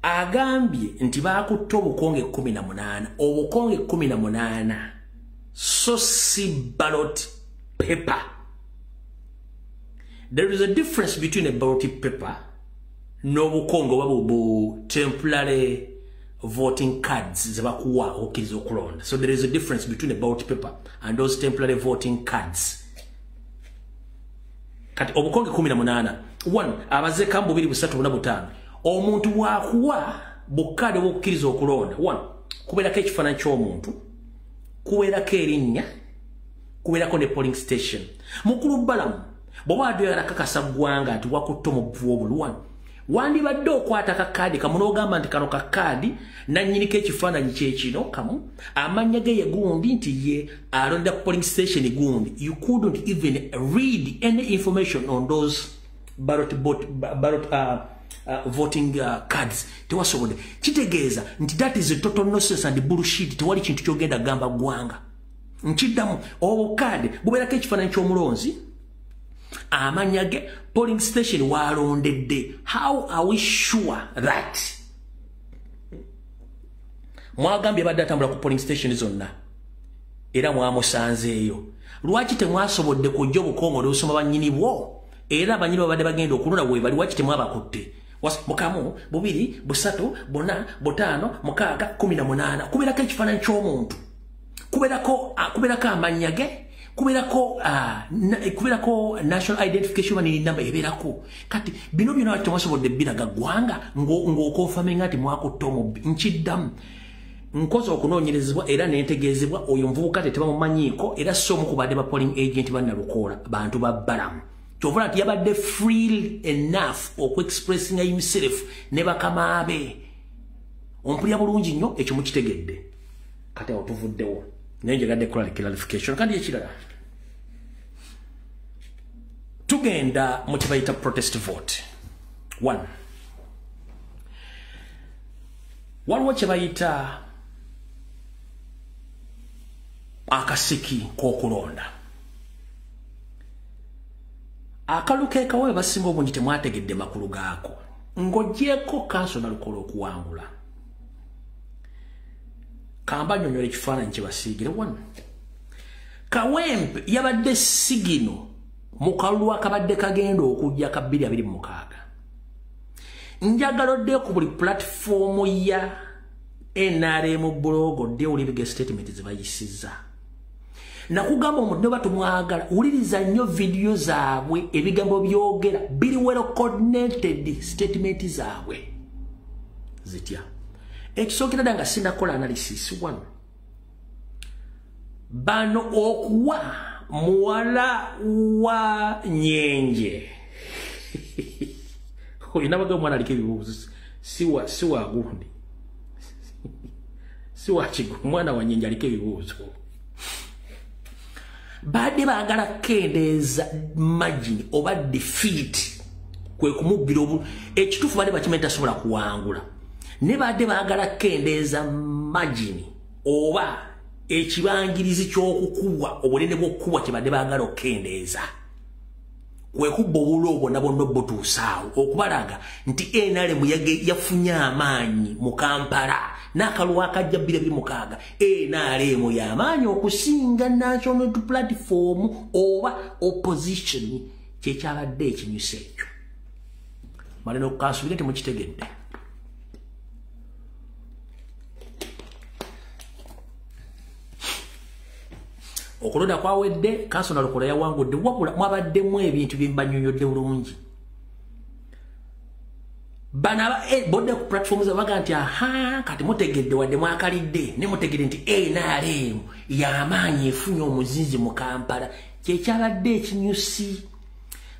agambye nti baakutte obukonge 18, obukonge 18 so si ballot paper. There is a difference between a ballot paper n'obukonge oba bu temporary voting cards ze bakuwa okukkiriza okulonda. So there is a difference between a ballot paper and those temporary voting cards. Kati obukonge 18, one abazeeka mu 2 3 4 5. Omuntu bw'akuwa bukkaadi obw'okukkiriza okulonda, one, kubeerako ekifaananyi ky'omuntu, kubeerako erinnya, kubeerako ne polling station. Mukulu Balamu bw'oba wadde oyagala kakasa ggwanga nti wakutte omubbi w'obululu, one, wandibadde okwata kakaadi kamu n'ogamba nti kano kakaadi nannyiniko ekifaananyi kye kino kamu, amannya ge ye gundi nti ye alonda ku polling station gundi. You couldn't even read any information on those ballot voting cards. Tewasobodde. Kitegeeza nti that is a total nonsense and bullshit. Tewali kintu ky'ogenda gamba ggwanga. Nkiddamu, obukaadi bubeerako ekifaananyi ky'omulonzi, amannya ge, polling station w'alondedde. How are we sure that? Mwagambye badde atambula ku polling station zonna era mwamusanzeeyo. Lwaki temwasobodde kujja obukongo n'obusoma bannyini bwo? Era bannyini babadde bagenda okulonda we bali, lwaki temwabakutte? Mukamu, 2, 3, 4, 5, 6, 18. Kubeerako ekifaananyi ky'omuntu, kubeerako amannya ge, kubeerako national identification number ebeerako. Kati bino byonna lwaki temwasobodde biraga ggwanga ng'okonfaminga nti mwakutte omubbi? Nkiddamu, nkoze okunoonyerezebwa era nentegeezebwa oyo muvubuka tebamumanyiiko, era si omu ku badde ba polling agent ba Nalukoola, bantu ba Balamu. Kyova nti yabadde free enough okuexpressinga himself ne bakama be. Ompulira bulungi nnyo, ekyo mukitegedde. Kati awo tuvuddewo, naye njagadde kukola clarification. Kandi ekirala, tugenda mu kye bayita protest vote. One, waliwo kye bayita akasiki k'okulonda. Akalu ke kawe basinga obungi temwategedde makulu gaako. Ng'ogyeko kanso Nalukoola okuwangula, kamba nnyonnyola ekifaananyi kye basiigire. One, Kawempe yabadde sigino mu kalulu akabadde kagenda okujja ka 2026. Njagala oddeyo ku buli platform ya NRM blog oddeyo olibige statement ze bayisizza. Nakugamba omuntu ne batumwagala, wuliriza nnyo vidiyo zaabwe, ebigambo byogera biri well coordinated statement zaabwe. Zitya. Ekisookera ddala nga sinnakola analysis one. Bano okuwa muwala wa Nyenje. Olina baga omwana aliko ebibuuzo si wa gundi. Si wa kigo, omwana wa Nyenje aliko ebibuuzo. Badde baagala kukendeeza margin oba defeat kwe kumubbira obu ekituufu badde bakimanyi tasobola kuwangula. Ne badde baagala kukendeeza margin oba ekibangirizi ky'okukubwa obunene bw'okukubwa kye badde baagala okukendeeza. Kwe kubba obululu bwonna bwonna obutuusaawo okubalaga nti NRM yafunye amaanyi mu Kampala n'akalulu akajja 2026 NRM y'amaanyi okusinga National Platform oba opposition kyekyabadde ekinyusi ekyo. Male n'okukansuubire nti mukitegedde. Okulonda kwawedde, Kanso Nalukola yawangudde, wabula mwabaddemu ebintu bye mbanyonyodde bulungi. Bano bodde ku platform zaabwe baga nti aha kati mutegedde wadde mwakalidde ne mutegedde nti NRM y'amaanyi efunye omuzinzi mu Kampala kyekyabadde ekinyusi.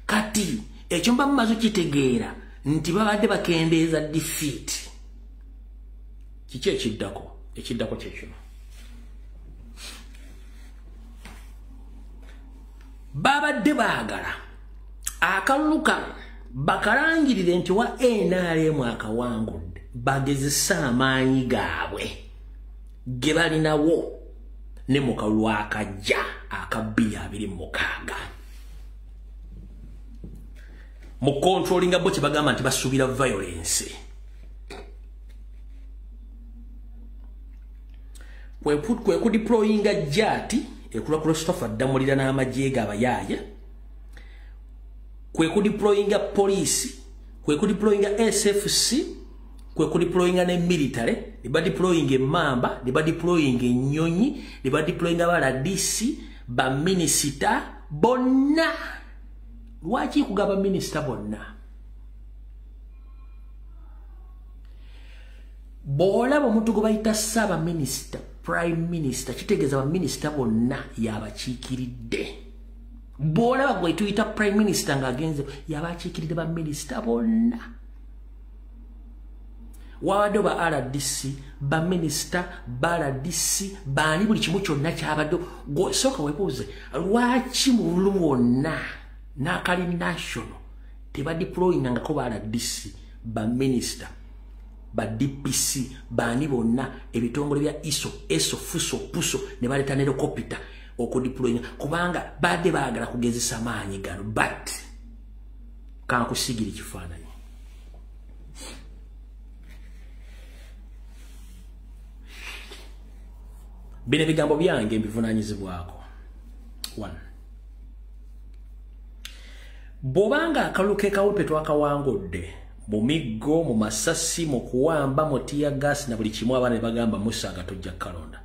Kati ekyo mba mumaze okitegeera nti babadde bakendeeza defeat. Kiki ekiddako? Ekiddako kye kino. Babadde baagala akalulu kano bakalangirire nti wa NRM akawangudde, bagezese amaanyi gaabwe ge balinawo ne mu kalulu akajja aka 2026. Mu controllinga bo kye bagamba nti basuubira violence. Kwe kudeployinga JATT ekula Christopher Ddamulira n'amagye ge abayaaye, kwe kudeployinga poliisi, kwe kudeployinga SFC, kwe kudeployinga ne military, ne badeployinga emmamba, ne badeployinga ennyonyi, ne badeployinga ba RDC, baminisita bonna. Lwaki kugaba minisita bonna? Bw'olaba omuntu gwe bayita ssaabaminisita, prime minister, kitegeeza baminisita bonna y'abakiikiridde. Bw'olaba gwe tuyita prime minister ng'agenze y'abakiikiridde baminisita bonna. Wabadde ba RDC, baminisita, ba RDC, baani buli kimu kyonna kyabadde. Sooka weebuuze lwaki mu bululu bwonna n'akali national tebadeployingangako ba RDC, baminisita, ba DPC, baani bonna ebitongole bya ISO, ESO, FUSO, PUSO ne baleeta ne helicopter okudeployinga kubanga badde baagala kugezesa maanyi gano. But kankusigira ekifaananyi. Bino ebigambo byange mbivunaanyizibwako. One. Bw'obanga akalulu k'e Kawempe twakawangudde mu miggo, mu masasi, mu kuwamba, mu tear gas na buli kimu abaana ne bagamba Musa tojja kukalonda.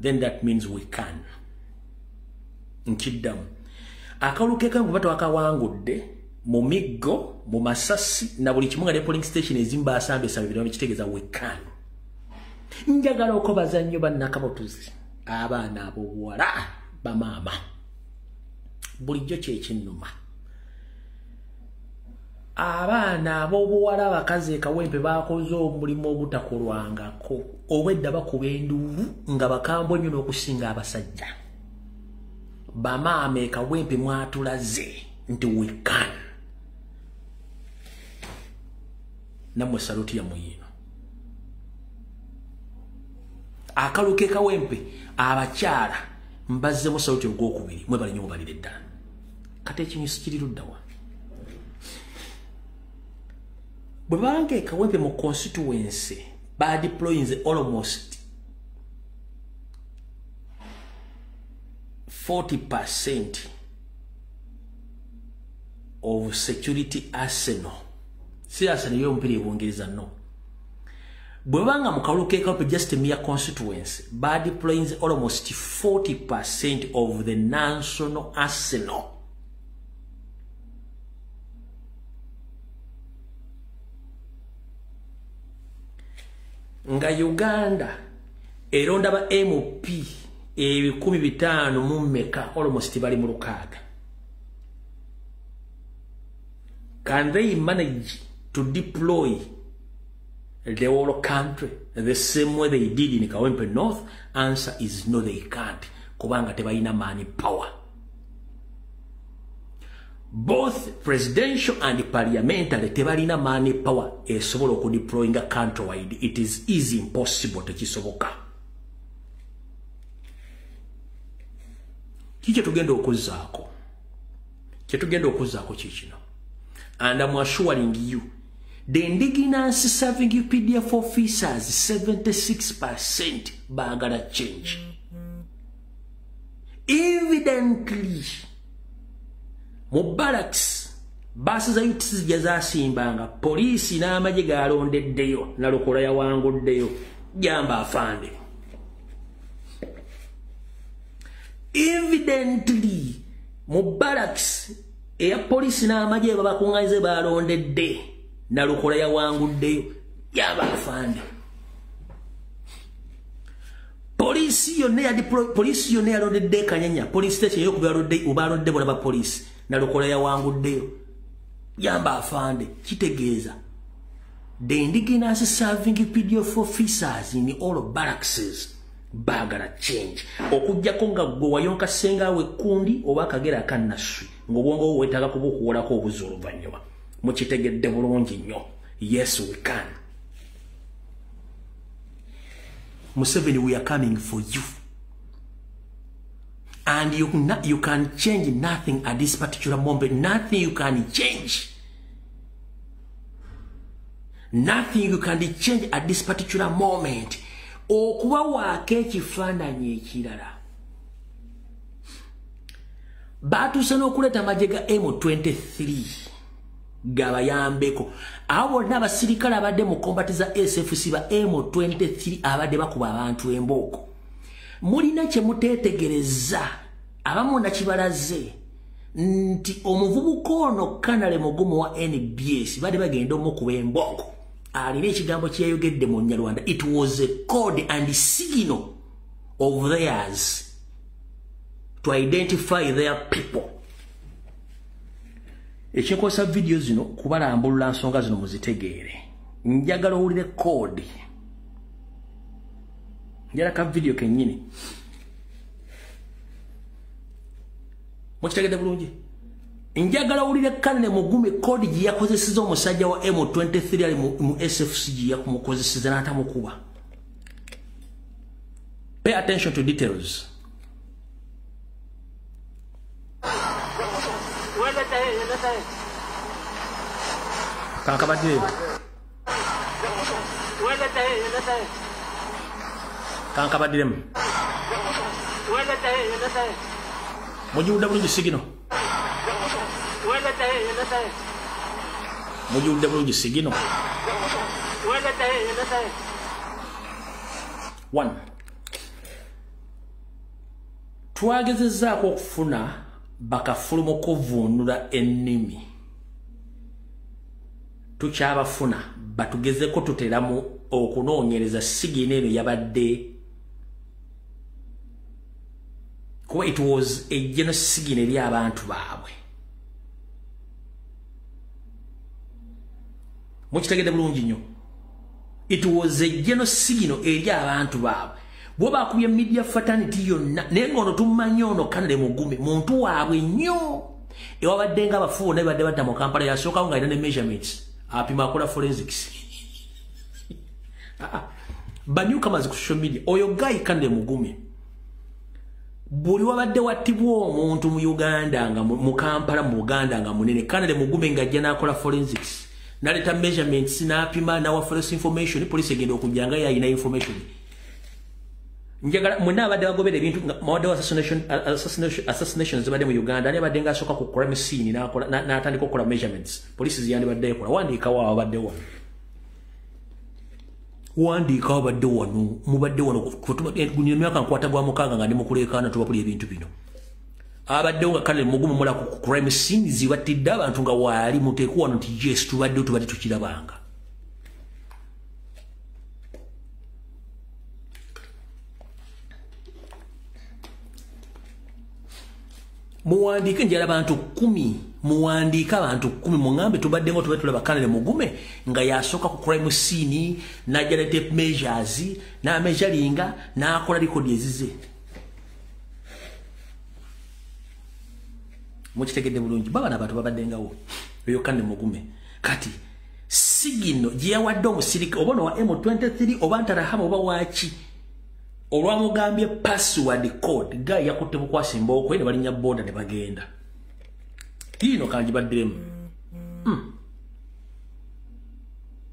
Then that means we can. Nkiddamu. Akalulu k'e Kawempe bwe twakawangudde mu miggo, mu masasi na buli kimu nga ne polling station ezimu baasambesamba ebirala kitegeeza we can. Njagala okwebaza nnyo bannakabotuzi, abaana ab'obuwala, bamaama. Bulijjo kyekinnuma. Abaana ab'obuwala abakazi e Kawempe bakoze omulimu ogutakolwangako. Obwedda bakuba enduulu nga bakambwe nnyo n'okusinga abasajja. Bamaama e Kawempe mwatulaze nti we can. Nammwe saluti yammwe yiino. Akalulu k'e Kawempe abakyala mbazzemu saluti ogwokubiri, mwebale nnyo mubalire ddala. Kati ekinyusi kiri ludda wa? Bwe babanga e Kawempe mu constituency badeployinze almost 40% of security arsenal Si Arsenal y'omupiira e Bungereza, no. Bwe banga mu kalulu k'e Kawempe, just mere constituency, badeploying almost 40% of the national arsenal. Nga Uganda eronda ba MP 5,000 mu mmeka, almost bali mu 6. Can they manage to deploy the whole country the same way they did in Kawempe North? Answer is no, they can't. Kubanga tebalina money power. Both presidential and parliamentary tebalina money power esobola okudeployinga countrywide. It is easy impossible, tekisoboka. Kiki tugenda okuzzaako? Kyetugenda okuzzaako kikino. And I'm assuring you, the indigenous serving UPDF officers, 76% baagala change. Evidently, mu barracks, baasi za UTC gye zaasimbanga, poliisi n'amagye galondeddeyo, Nalukoola yawanguddeyo, jamba afande. Evidently, mu barracks, eya poliisi n'amagye babakuŋŋaanyize balondedde, Nalukoola yawanguddeyo, jamba afande. Poliisi yonna yalondedde Kanyanya, police station ey'okubalodde obalodde bonna ba poliisi, Nalukoola yawanguddeyo, jamba afande. Kitegeeza the indigenous serving UPDF officers in all barracks baagala change. Okuggyako nga ggwe wayonka ssengaawe ekkundi oba akagera akannaswi, ng'obwongo bwo weetaaga kubukuwolako obuzi oluvannyuma. Mukitegedde bulungi nnyo. Yes, we can. Museveni, we are coming for you. And you can change nothing at this particular moment. Nothing you can change. Nothing you can change at this particular moment. Okuba waako ekifaananyi ekirala. Batuuse n'okuleeta amagye ga M23 gabayambeko. Abo bonna abasirikale abadde mu combat za SFC ba M23 abadde bakuba abantu embooko. Mulina kye muteetegereza, abamu nakibalaze nti omuvubuka ono Kanale Mugumu wa NBS badde bagenda omukuba embooko. Alina ekigambo kye yayogedde mu Nnyarwanda. It was a code and signal of theirs to identify their people. Ekyenkozesa vidiyo zino kubalambulula nsonga zino muzitegeere. Njagala owulire code. Njagala ka vidiyo kennyini. Mukitegedde bulungi? Njagala owulire Kanale Mugume code gye yakozesezza omusajja wa M23 ali mu SFC gye yamukozesezza n'atamukuba. Pay attention to details. Kankabadde. Kankabaddiremu. Mugiwulidde bulungi sigino. Mugiwulidde bulungi sigino. 1. Twagezezzaako okufuna bakafulu mu kuvvuunula ennimi. Tukyabafuna batugezeko tuteramu okunoonyereza sigino eno yabadde, kuba it was a general sigino eri abantu baabwe. Mukitegedde bulungi nnyo. It was a general signal eri abantu baabwe. Bwe bakubye media fraternity yonna, naye ng'ono tumanyi ono Kanale Mugume muntu waabwe nnyo. Ewabadde nga abafu bonna badde badda mu Kampala, yasookawo ng'alina ne measurements, apima, akola forensics. Ba newcomers ku social media, oyo guy Kanale Mugume buli wabadde wattibwa omuntu mu Uganda, nga mu Kampala, mu Buganda nga munene, Kanale Mugume ng'ajja n'akola forensics, n'aleeta measurements, n'apima, n'awa false information. Poliisi egenda okujja nga yalina information. Njagala mwenna abadde bagobera ebintu mwadde assassination zibadde mu Uganda, ani abadde ng'asooka ku crime scene n'atandika okukola measurements? Poliisi ziyandibadde ekola. Wandiikawo abaddewo, wandiikawo abadde wano, mubadde wano guno emyaka nkwata gwa mukaaga nga ndi mukuleekaana tubapuli ebintu bino. Abaddewo nga kale mugumu mula ku crime scene zibattidde abantu nga waali muteeke wano nti yes, tubaddewo, tubadde tukirabanga. Muwandiike, njala abantu 10, muwandiike abantu 10, muŋŋambe tubaddemu tubadde tulaba Kanale Mugume nga yasooka ku crime scene n'ajja ne tape measures n'ameasuringa n'akola record ezize. Mukitegedde bulungi, baba n'abantu babaddengawo oyo Kanale Mugume. Kati sigino gye yawadde omusirikale oba wa M23 oba Ntarahamu oba waaki, olwamugambye password code, ga yakutte bukwasi mbooko ne balinnya boda ne bagenda. Ino kanjibaddiremu.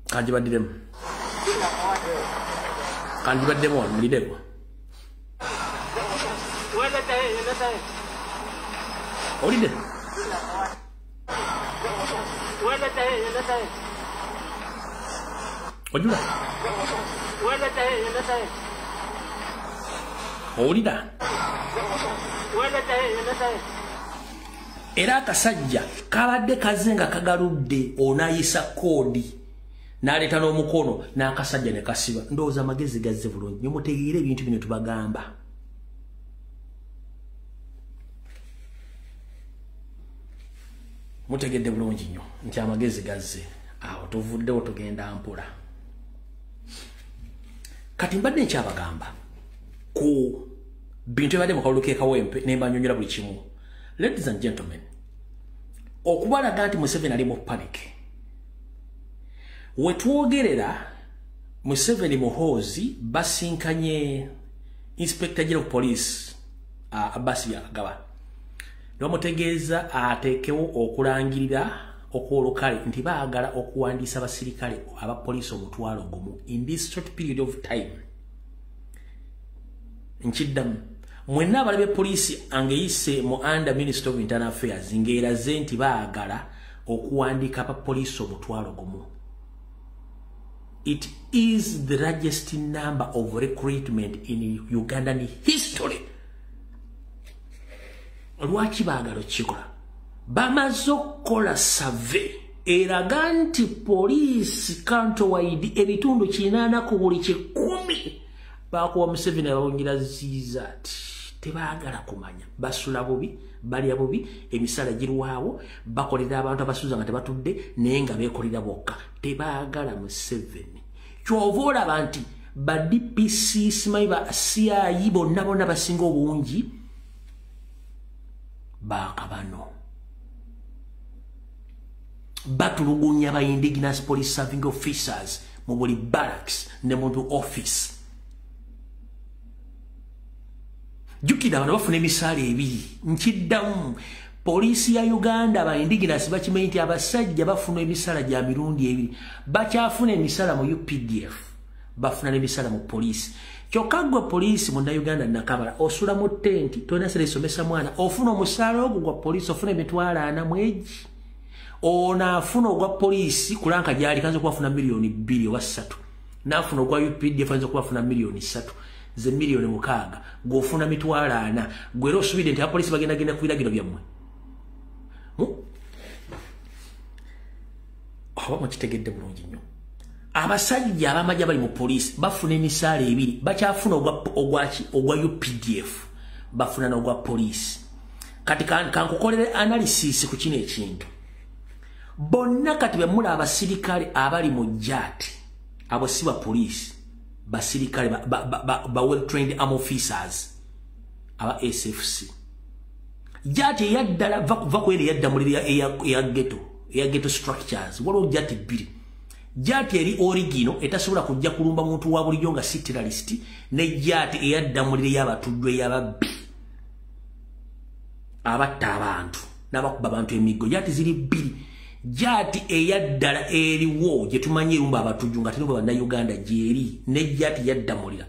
Kanjibaddiremu. Kanjibaddemu wano mulideko. Olidde? Ojula? Owulira? Era akasajja kabadde kaze nga kagaludde, onaayisa koodi n'aleeta n'omukono n'akasajja ne kasiba. Ndowooza amagezi gazze bulungi, ne mutegeera ebintu bino tubagamba. Mutegedde bulungi nnyo nti amagezi gazze. Awo tuvuddewo tugenda mpola. Kati mbadde nkyabagamba ku bintu ebadde mu kalulu k'e Kawempe ne mbanyonnyola buli kimu. Ladies and gentlemen, okubalaga nti Museveni ali mu panic. We twogerera Museveni Muhoozi basinkanye Inspector General of Police Abbas Byakagaba. Ne bamutegeeza ateekewo okulangirira okw'olukale nti baagala okuwandiisa abasirikale abapoliisi 1,000 in this short period of time. Nkiddamu, mwenna abalabye poliisi angeyise mu under Minister of Internal Affairs ng'eraze nti baagala okuwandiika abapoliisi 1,000. It is the largest number of recruitment in Ugandan history. Lwaki baagala okukikola? Bamaze okukola survey eraga nti poliisi countrywide ebitundu 8 ku buli 100 bakuwa Museveni abawungira ziiza ati tebaagala kumanya, basula bubi, balya bubi, emisala girwawo, bakolera abantu abasuza nga tebatudde naye nga beekolera bokka. Tebaagala Museveni. Ky'ova olaba nti ba DPC simanyi ba CI bonna bonna basinga obungi baakabano. Batulugunya ba indigenous police serving officers mu buli barracks ne mu office. Jjukira bano bafuna emisaala ebiri. Nkiddamu, poliisi ya Uganda ba indigenous bakimanyi nti abasajja bafuna emisaala gya mirundi ebiri. Bakyafuna emisaala mu UPDF, bafuna n'emisaala mu poliisi. Kyokka ggwe poliisi munnayuganda Nakabala osula mu tenti, tolina ssente esomesa mwana, ofuna omusaala ogwo gwa poliisi, ofuna 40,000 mwegi. Ono afuna ogwa poliisi kulanka gy'ali kayinza okuba afuna 2 million oba 3, n'afuna ogwa UPDF ayinza okuba afuna 3 million, ze 6 million, gw'ofuna 40,000. Gwe era osuubidde nti abapoliisi bagendagenda ku biragiro byammwe? Oba mukitegedde bulungi nnyo. Abasajja abamagye abali mu poliisi bafuna emisaala ebiri, bakyafuna ogwa UPDF, bafuna n'ogwa poliisi. Kati kankukolere analysis ku kino ekintu. Bonna kati be mulaba abasirikale abali mu JAT, abo si ba poliisi, basirikale ba well trained army officers aba SFC. JAT eyaddala va ku eri eyadda muliri eya ghetto, eya ghetto structures. Waliwo JAT bbiri. JAT eri original etasobola kujja kulumba muntu wa bulijjo nga si terrorist, ne JAT eyadda muliri ey'abatujju ey'ababbi abatta abantu n'abakuba abantu emiggo. JAT ziri bbiri. JAT eyaddala eriwo gye tumanyi erumba abatujju nga terumba bannayuganda gyeri, ne JAT yaddamulira.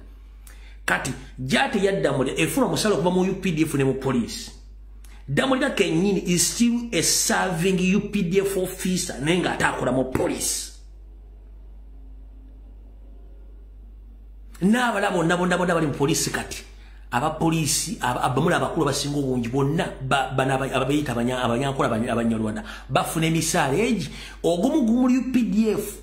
Kati jate yaddamulira efuna omusala okuva mu UPDF ne mu police. Damulira kennyini is still a serving UPDF officer naye ng'ate akola mu police. N'abalala bonna bonna bonna bali mu poliisi kati abapoliisi abamula abakulu abasinga obungi bonna ababeeyita abanyankola abanyarwanda bafuna emisaala egi ogumu gumuli UPDF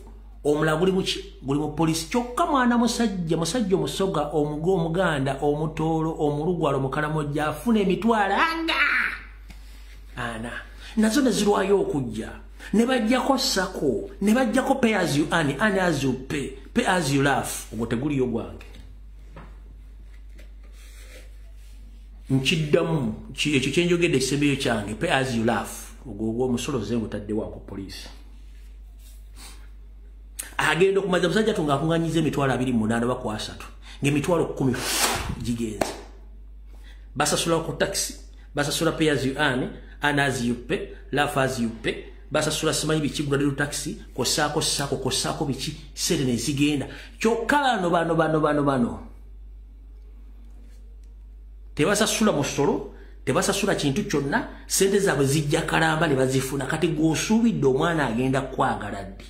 omulala guli muki guli mu poliisi. Kyokka mwana musajja musajja omusoga omugo omuganda omutoolo omulugwalo omukalamojja afuna emitwalo nga ana nazo ne zirwayo okujja ne bajjako sako ne bajjako pay as you earn, earn as you pay, pay as you laugh. Ogwo teguliyo gwange. Nkiddamu ekyo kyenjogedde ekisembeyo kyange, pay as you laugh. Ogwo omusolo nze ngutaddewo ku poliisi. Agenda okumaza musajja tunga akunganyiza emitwalo 28 oba ku 30 ng'emitwalo 10 gigenze. Basasula ku taxi, basasula pay as you earn, earn as you pay, laugh as you pay, basasula simanyi biki gula leero taxi, kosaako sako kosaako biki sente ne zigenda. Kyokka bano bano bano bano bano tebasasula musolo, tebasasula kintu kyonna, sente zaabwe zijja kalamba ne bazifuna. Kati gw'osuubidde omwana agenda kwagala ddi?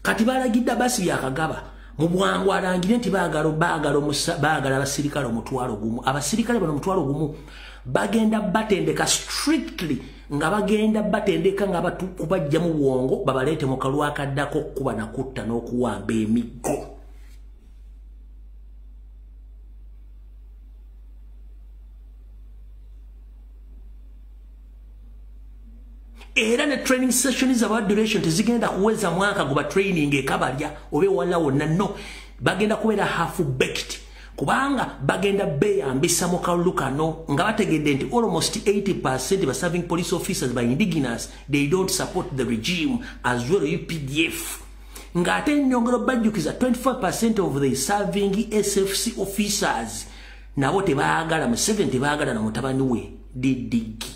Kati balagidde basi byakagaba mu bwangu alangire nti baagala abasirikale 1,000. Abasirikale bano 1,000 bagenda batendeka strictly, nga bagenda batendeka nga kubajja mu bwongo babaleete mu kalwa akaddako okukuba nakutta n'okuwamba emiggo. Era ne training sessions aba duration tezigenda kuweza mwaka guba training ekabalya obe wala wonna no bagenda kubeera half baked kubanga bagenda beyambisa mu kalulu kano nga bategedde nti almost 80% ba serving police officers by indigenous they don't support the regime as well UPDF. Nga ate nnyongero bajjukiza 25% of the serving SFC officers nabo tebaagala Museveni, tebaagala na mutabani we Didigi.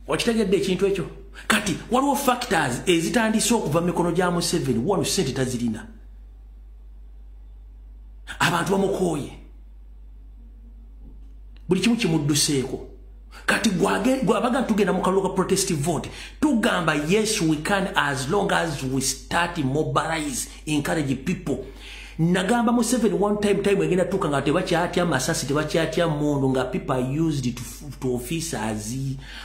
Okitegedde ekintu ekyo? Kati waliwo factors ezitandise okuva mu mikono gya Museveni. Wano ssente tazirina, abantu bamukooye, buli kimu kimudduseeko. Kati gwabaga tugenda mu kalulu ka protest vote, tugamba yes we can as long as we start mobilize, encourage people. Nagamba Museveni one time egenda tuka nga tebakyatya masasi, tebakyatya mundu, nga people are used to officers.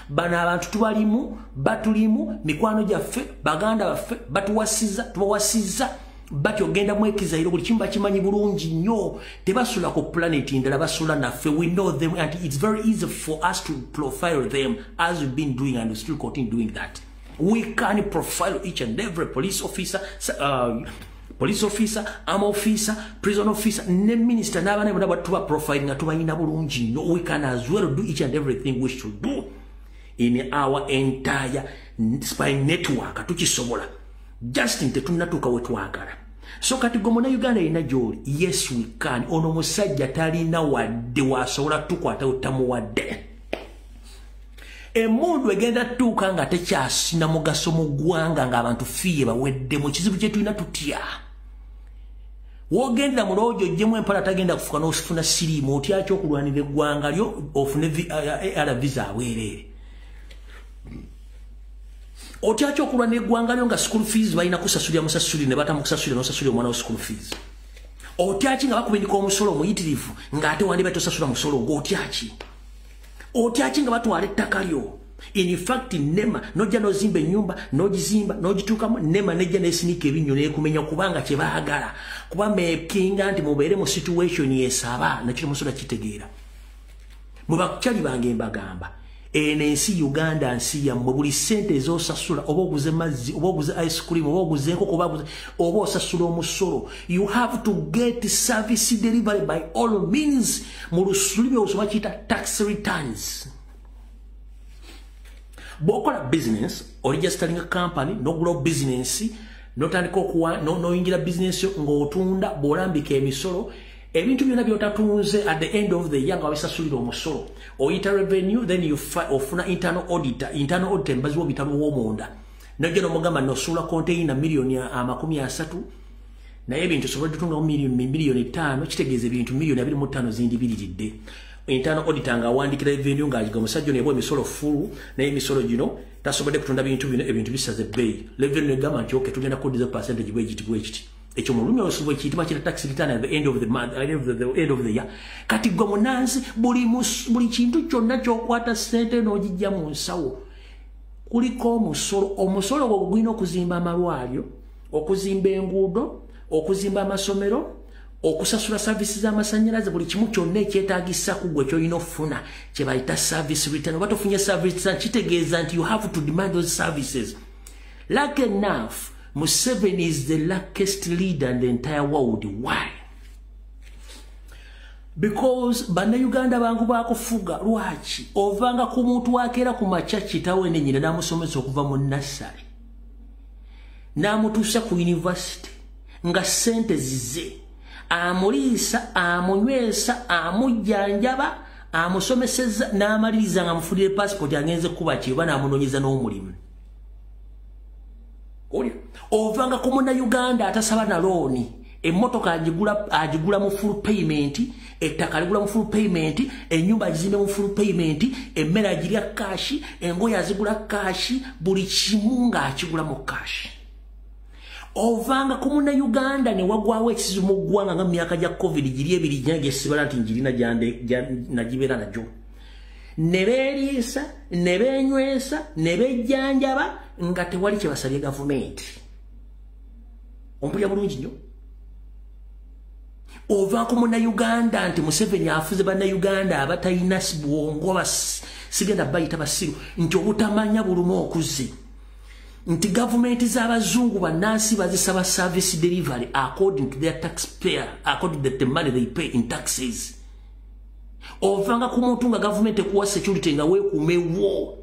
Bano abantu tubalimu, batulimu, mikwano gyaffe, baganda baffe, batuwasiza, tubawasiza. Batyo ogenda mwekizairo buli kimu bakimanyi bulungi nnyo. Tebasula ku planet ndala, basula naffe. We know them and it's very easy for us to profile them as we've been doing and we still continue doing that. We can profile each and every police officer, arm officer, prison officer, ne minister n'abaana bonna batuba profile nga tubalina bulungi nnyo. We can as well do each and everything we should do in our entire spy network. Tukisobola. Justin tetunnatuuka we twagala. So kati gwe Munnayuganda yenna gy'oli, yes we can. Ono musajja talina wadde wasobola tukwata otamuwadde. Emundu egenda tuuka nga tekyasina mugaso mu ggwanga ng'abantu fiye bawedde mu kizibu kye tulina tutya. W'ogendera mu loogi oggyemu empala tagenda kufuka n'ofuna siriimu, otya ki okulwanira eggwanga lyo ofune ARV zaabwereere. Otya ki okulwanira eggwanga lyo nga school fees balina kusasulira musasulire ne batamukusasulira n'osasulira omwana wo school fees. Otya ki nga bakubindika omusolo omuyitirivu ng'ate wandiba tosasula musolo ogwo, otya ki? Otya ki nga batwala ettaka lyo? In fact nema nojja n'ozimba ennyumba n'ogizimba n'ogituukamu, nema nejja n'esinika ebinnyo n'ekumenya kubanga kye baagala kuba meekinga nti mubeere mu situation esaba nakyo musobola kitegeera. Mwe bakyali bange mbagamba eno ensi Uganda nsi yammwe, buli ssente ez'osasula oba oguze mazzi oba oguze ice cream oba oguze enkoko oba osasula omusolo, you have to get service delivery by all means. Mu lusulimi olusoma kiyita tax returns. Bw'okola business, oregisteringa company, n'ogula business, n'otandika okuwa n'oyingira business yo ng'otunda, bw'olambika emisolo, Ebintu byonna by'otatunze at the end of the year nga wabisasulira omusolo, oyita revenue, then you ofuna internal auditor. Internal auditor mbazi w'obitabo w'omunda, nojja n'omugamba nosuula container 30 million, naye ebintu sobola tutungamu 5 miliyoni, kitegeeza ebintu 25 miliyoni zindibiriridde. Internal auditor nga awandikira revenue ng'agiga omusajja ono yabwa emisolo full, naye emisolo gino tasobodde kutunda bintu bino, ebintu bisaze ebbeeyi. Revenue egamba nti okay, tugenda kuddiza percentage bwegiti bwekiti. Ekyo mu lulimi olusubu ekiyitibwa kira tax return at the end of the month, at the end of the year. Kati gwe munansi, buli kintu kyonna ky'okwata ssente n'ogijja mu nsawo kuliko omusolo. Omusolo ogwo gulina okuzimba amalwaliro, okuzimba enguudo, okuzimba amasomero, okusasula service z'amasannyalaze, buli kimu kyonna ekyetaagisa ku gwe kyolina okufuna kye bayita service return. Oba tofunye service return, kitegeeza nti you have to demand those services. Luck enough, Museveni is the luckiest leader in the entire world. Why? Because bannayuganda bangu bakufuga. Lwaki? Ovanga ku muntu wakeera ku makya, kitawe ne nnyina n'amusomesa okuva mu nursery n'amutuusa ku university nga ssente zize, amuliisa, amunywesa, amujjanjaba, amusomeseza, n'amaliriza nga amufunire passport, agenze kuba ki oba n'amunoonyeza n'omulimu. Ovanga ku munnayuganda atasaba na loan, emmotoka agigula mu full payment, ettaka aligula mu full payment, ennyumba agizimbe mu full payment, emmere agirya cash, engoye azigula cash, buli kimu ng'akigula mu cash. Ovanga ku munnayuganda ne wagwawo ekizibu mu ggwanga nga mu myaka gya COVID giri ebiri gina gyesibala nti njirina nagibeera nagyo, ne beeriisa, ne beenywesa, ne bejjanjaba nga tewali kye basabye gavumenti. Ompulira bulungi nnyo? Ova ku munnayuganda nti Museveni afuze bannayuganda abatalina bwongo, sigenda bayita basiru, nti obutamanya bulumu okuze, nti gavumenti z'abazungu bannansi bazisaba service delivery according to their taxpayer, according to the money they pay in taxes. Ovanga ku muntu nga gavumenti ekuwa security nga weekuumewo.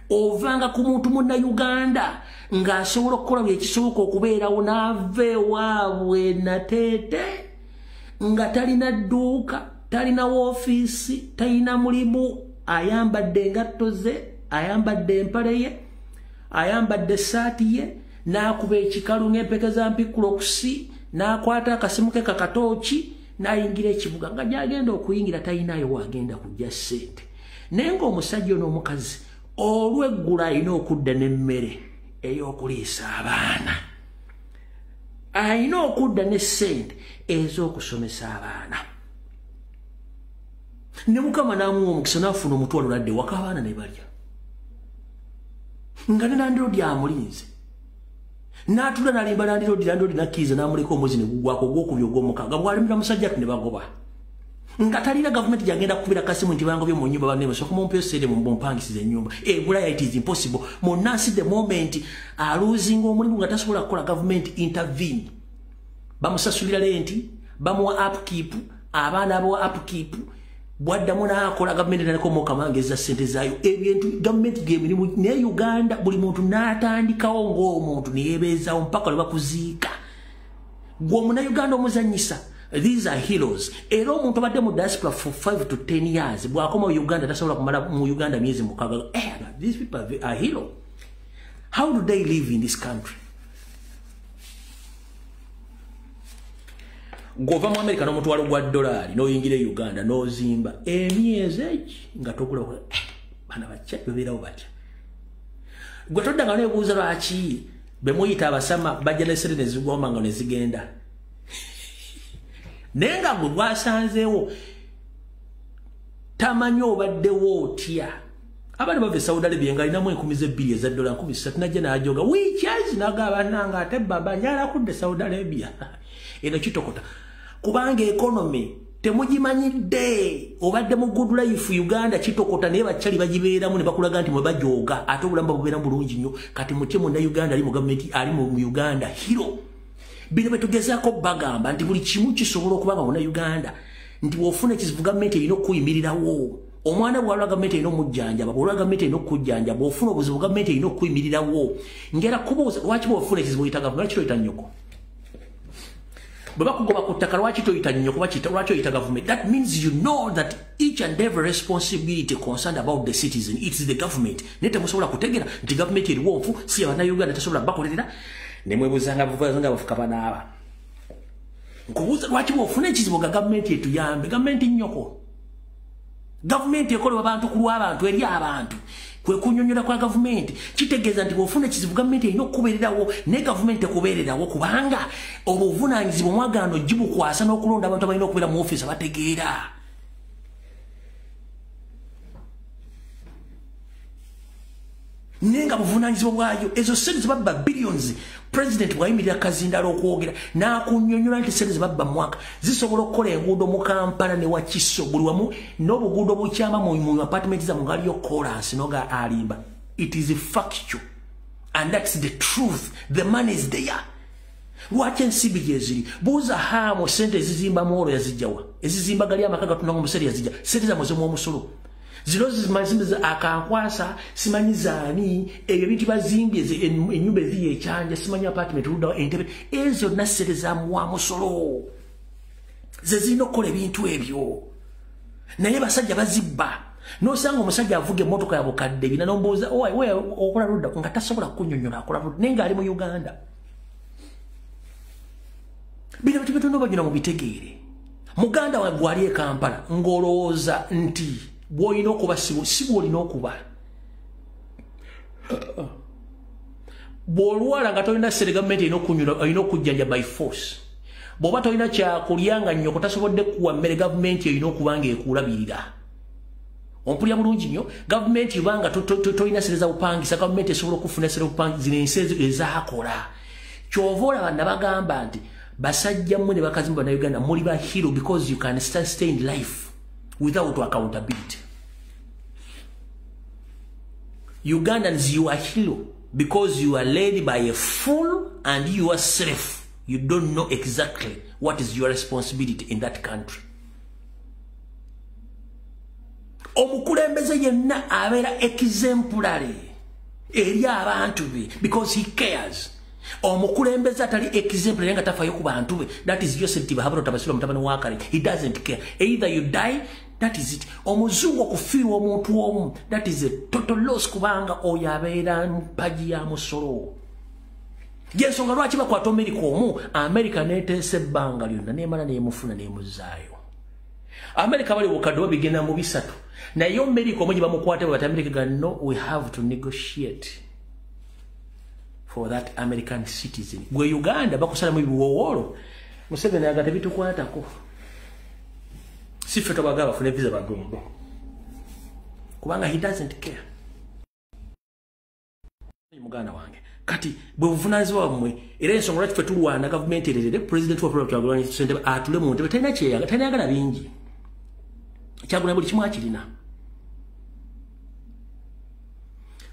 Ovanga ku muntu munnayuganda ng'asobola okukola buli ekisoboka okubeerawo, n'ava ewaabwe Nateete nga talina dduuka, talina woofiisi, talina mulimu, ayambadde engatto ze, ayambadde empale ye, ayambadde essaati ye, n'akuba ekikalu ng'empeke za mpikulokusi, n'akwata akasimu ke kakatooki, n'ayingira ekibuga nga gy'agenda okuyingira talinayo waagenda kujja ssente. Naye ng'omusajja ono omukazi olw'eggulu alina okudda n'emmere ey'okuliisa abaana, alina okudda ne ssente ez'okusomesa abaana, ne Mukama n'amuwa omukisa n'afuna omutwalo, ladde waka abaana ne balya, nga ne landlord amulinze, n'atula n'alimba landlord, landlord n'akkiriza n'amuleka omwezi ne gugwako ogwokubiri, ogwomukaaga, bw'alemera musajja atu ne bagoba nga talina gavumenti gyagenda kukubira kasimu nti bangobye mu nyumba, banne musooka mumpe sente mumpangisize ennyumba. Ebulaya it is impossible. Munnansi the moment alosinga omulimu nga tasobola kukola, gavumenti intervene, bamusasulira rent, bamuwa upkeep, abaana bawa upkeep. Bwaddamu n'akola, gavumenti etandika omukamangeza ssente zaayo. Ebintu gavumenti gyemirimu. Naye Uganda buli muntu n'atandikawo ng'omuntu neyebeezaawo mpaka lwe bakuziika. Gwe omunnayuganda omuzanyisa. These are heroes. Era omuntu abadde mu diaspora for 5 to 10 years, bw'akoma mu Uganda tasobola kumala mu Uganda myezi 6. These people are hero. How do they live in this country? Gw'ova mu America n'omutwalo gwa dolari n'oyingira e Uganda n'ozimba emyezi egi nga togula, bana bakya babeerawo batya? Gwe toddanga neebuuza lwaki be muyita abasama bajja ne sente ne zigwoma nga ne zigenda, naye nga gwe gwasanzeewo tamanyi obaddewo otya. Abaana bava e Saudi Arabia nga alinamu 2000 eza dola, 3000, najja n'ajoga wiikyezi nagaba nanga ate baba njala kudde Saudi Arabia. Eno kitokota kubanga economy temugimanyidde. Obadde mu good life Uganda kitokota, naye bakyali bagibeeramu ne bakulaga nti mwe bajooga, ate obulamu babubeeramu bulungi nnyo. Kati mutye munnayuganda ali mu gavumenti ali mu Uganda hero. Bino betugezaako bagamba nti buli kimu kisobola okuba nga munnayuganda, nti bw'ofuna ekizibu gavumenti erina okuyimirirawo. Omwana bw'alwa gavumenti erina omujjanjaba, bw'olwa gavumenti erina okujjanjaba, bw'ofuna obuzibu gavumenti erina okuyimirirawo. Ngera kubuuza, lwaki bw'ofuna ekizibu oyita gavumenti? Lwaki toyita nnyoko? Bwe bakugoba ku ttaka lwaki toyita nnyo kuba kita lwaki oyita government? That means you know that each and every responsibility concerned about the citizen, it's the government. Naye temusobola kutegeera nti government eriwo nfu, si ya bannayuganda, tesobola bakolerera. Ne mwebuzanga buvanga bafuka banaaba. Nkubuuza lwaki bw'ofuna ekizibu nga gavumenti etuyambe, gavumenti nnyoko. Gavumenti ekolebwa abantu ku lw'abantu eri abantu. Kwe kunyonyola kwa gavumenti kitegeeza nti bw'ofuna ekizibu gavumenti erina okukubeererawo, naye gavumenti tekubeererawo kubanga obuvunaanyizibwa omwagaano gibukwasa n'okulonda abantu abalina okubeera mu ofiisi abategeera. Naye nga buvunaanyizibwa bwayo, ezo ssente ze babba billions, president bw'ayimirira kazindalo okwogera n'akunnyonnyola nti ssente ze babba mu mwaka zisobola okukola enguudo mu Kampala ne Wakiso buli wamu n'obuguudo bukyama mu apartment zammwe nga waliyo koolaasi n'oga alimba. It is factual and that's the truth. The money is there. Lwaki ensimbi gye ziri? Buuza Haamu ssente ezizimba mwolo yazijjawa, ezizimba gali amaka gatunda omusere yazijja, ssente zammwe z'omuwa omusolo. Zino zimanyi akankwasa simanyi zaani ebyo bintu bazimbye ennyumba eziri ekyanja simanyi apartment luddawa entebe ezo zonna ssente za muwa musolo ze zirina okukola ebintu ebyo. Naye basajja bazibba. N'osanga omusajja avuga emmotoka ya bukadde bina n'ombuuza okola ludda nga tasobola kunnyonnyola akola ludda naye ng'ali mu Uganda. Bino bintu bitono banyina mubitegeere. Muganda wange gwali e Kampala ng'olowooza nti bw'olina okuba si bw'olina okuba. Bw'olwala nga tolina ssente gavumenti erina okujjanja by force. Bw'oba tolina kyakulya nga nnyoko tasobodde kuwa mmere gavumenti erina okuba ng'ekulabirira. Ompulira bulungi nnyo, gavumenti ebanga tolina ssente za bupangisa, gavumenti esobola okufuna ssente bupangisa zino ensi ezaakola. Ky'ova olaba nabagamba nti basajja mmwe ne bakazi mmwe Bannayuganda muli ba hero because you can sustain life without accountability. Ugandans, you are hero because you are led by a fool and you yourself, you don't know exactly what is your responsibility in that country. Omukulembeze yenna abeera exemplary eri abantu be because he cares. Omukulembeze atali exemplary nga tafaayo ku bantu be, that is Joseph Tibahabura Tabasirwa mutabani wa Kale. He doesn't care. Either you die, that is it. Omuzungu okufiirwa omuntu omu, that is a total loss kubanga oyo abeera mpagi ya musolo. Yensonga lwaki bakwata Amerika omu, Amerika neeteesa ebbanga lyonna neemala neemufuna neemuzzaayo. Amerika bali bukadde babigenda mu bisatu. Naye Amerika omu gye bamukwata bati Amerika ga no, we have to negotiate for that American citizen. Gwe Uganda bakusalamu ebiwowoolo, Museveni aga tebitukwatako. Si ffe twabagamba bafune visa bagende. Kubanga he doesn't care. Muganda wange. Kati bwe buvunaanyizibwa bwammwe era ensonga lwaki ffe tulwana gavumenti ererere president wa Kyagulanyi Ssentamu atule mu ntebe talina kyeyagala, talina bingi. Kyagulanyi buli kimu akirina.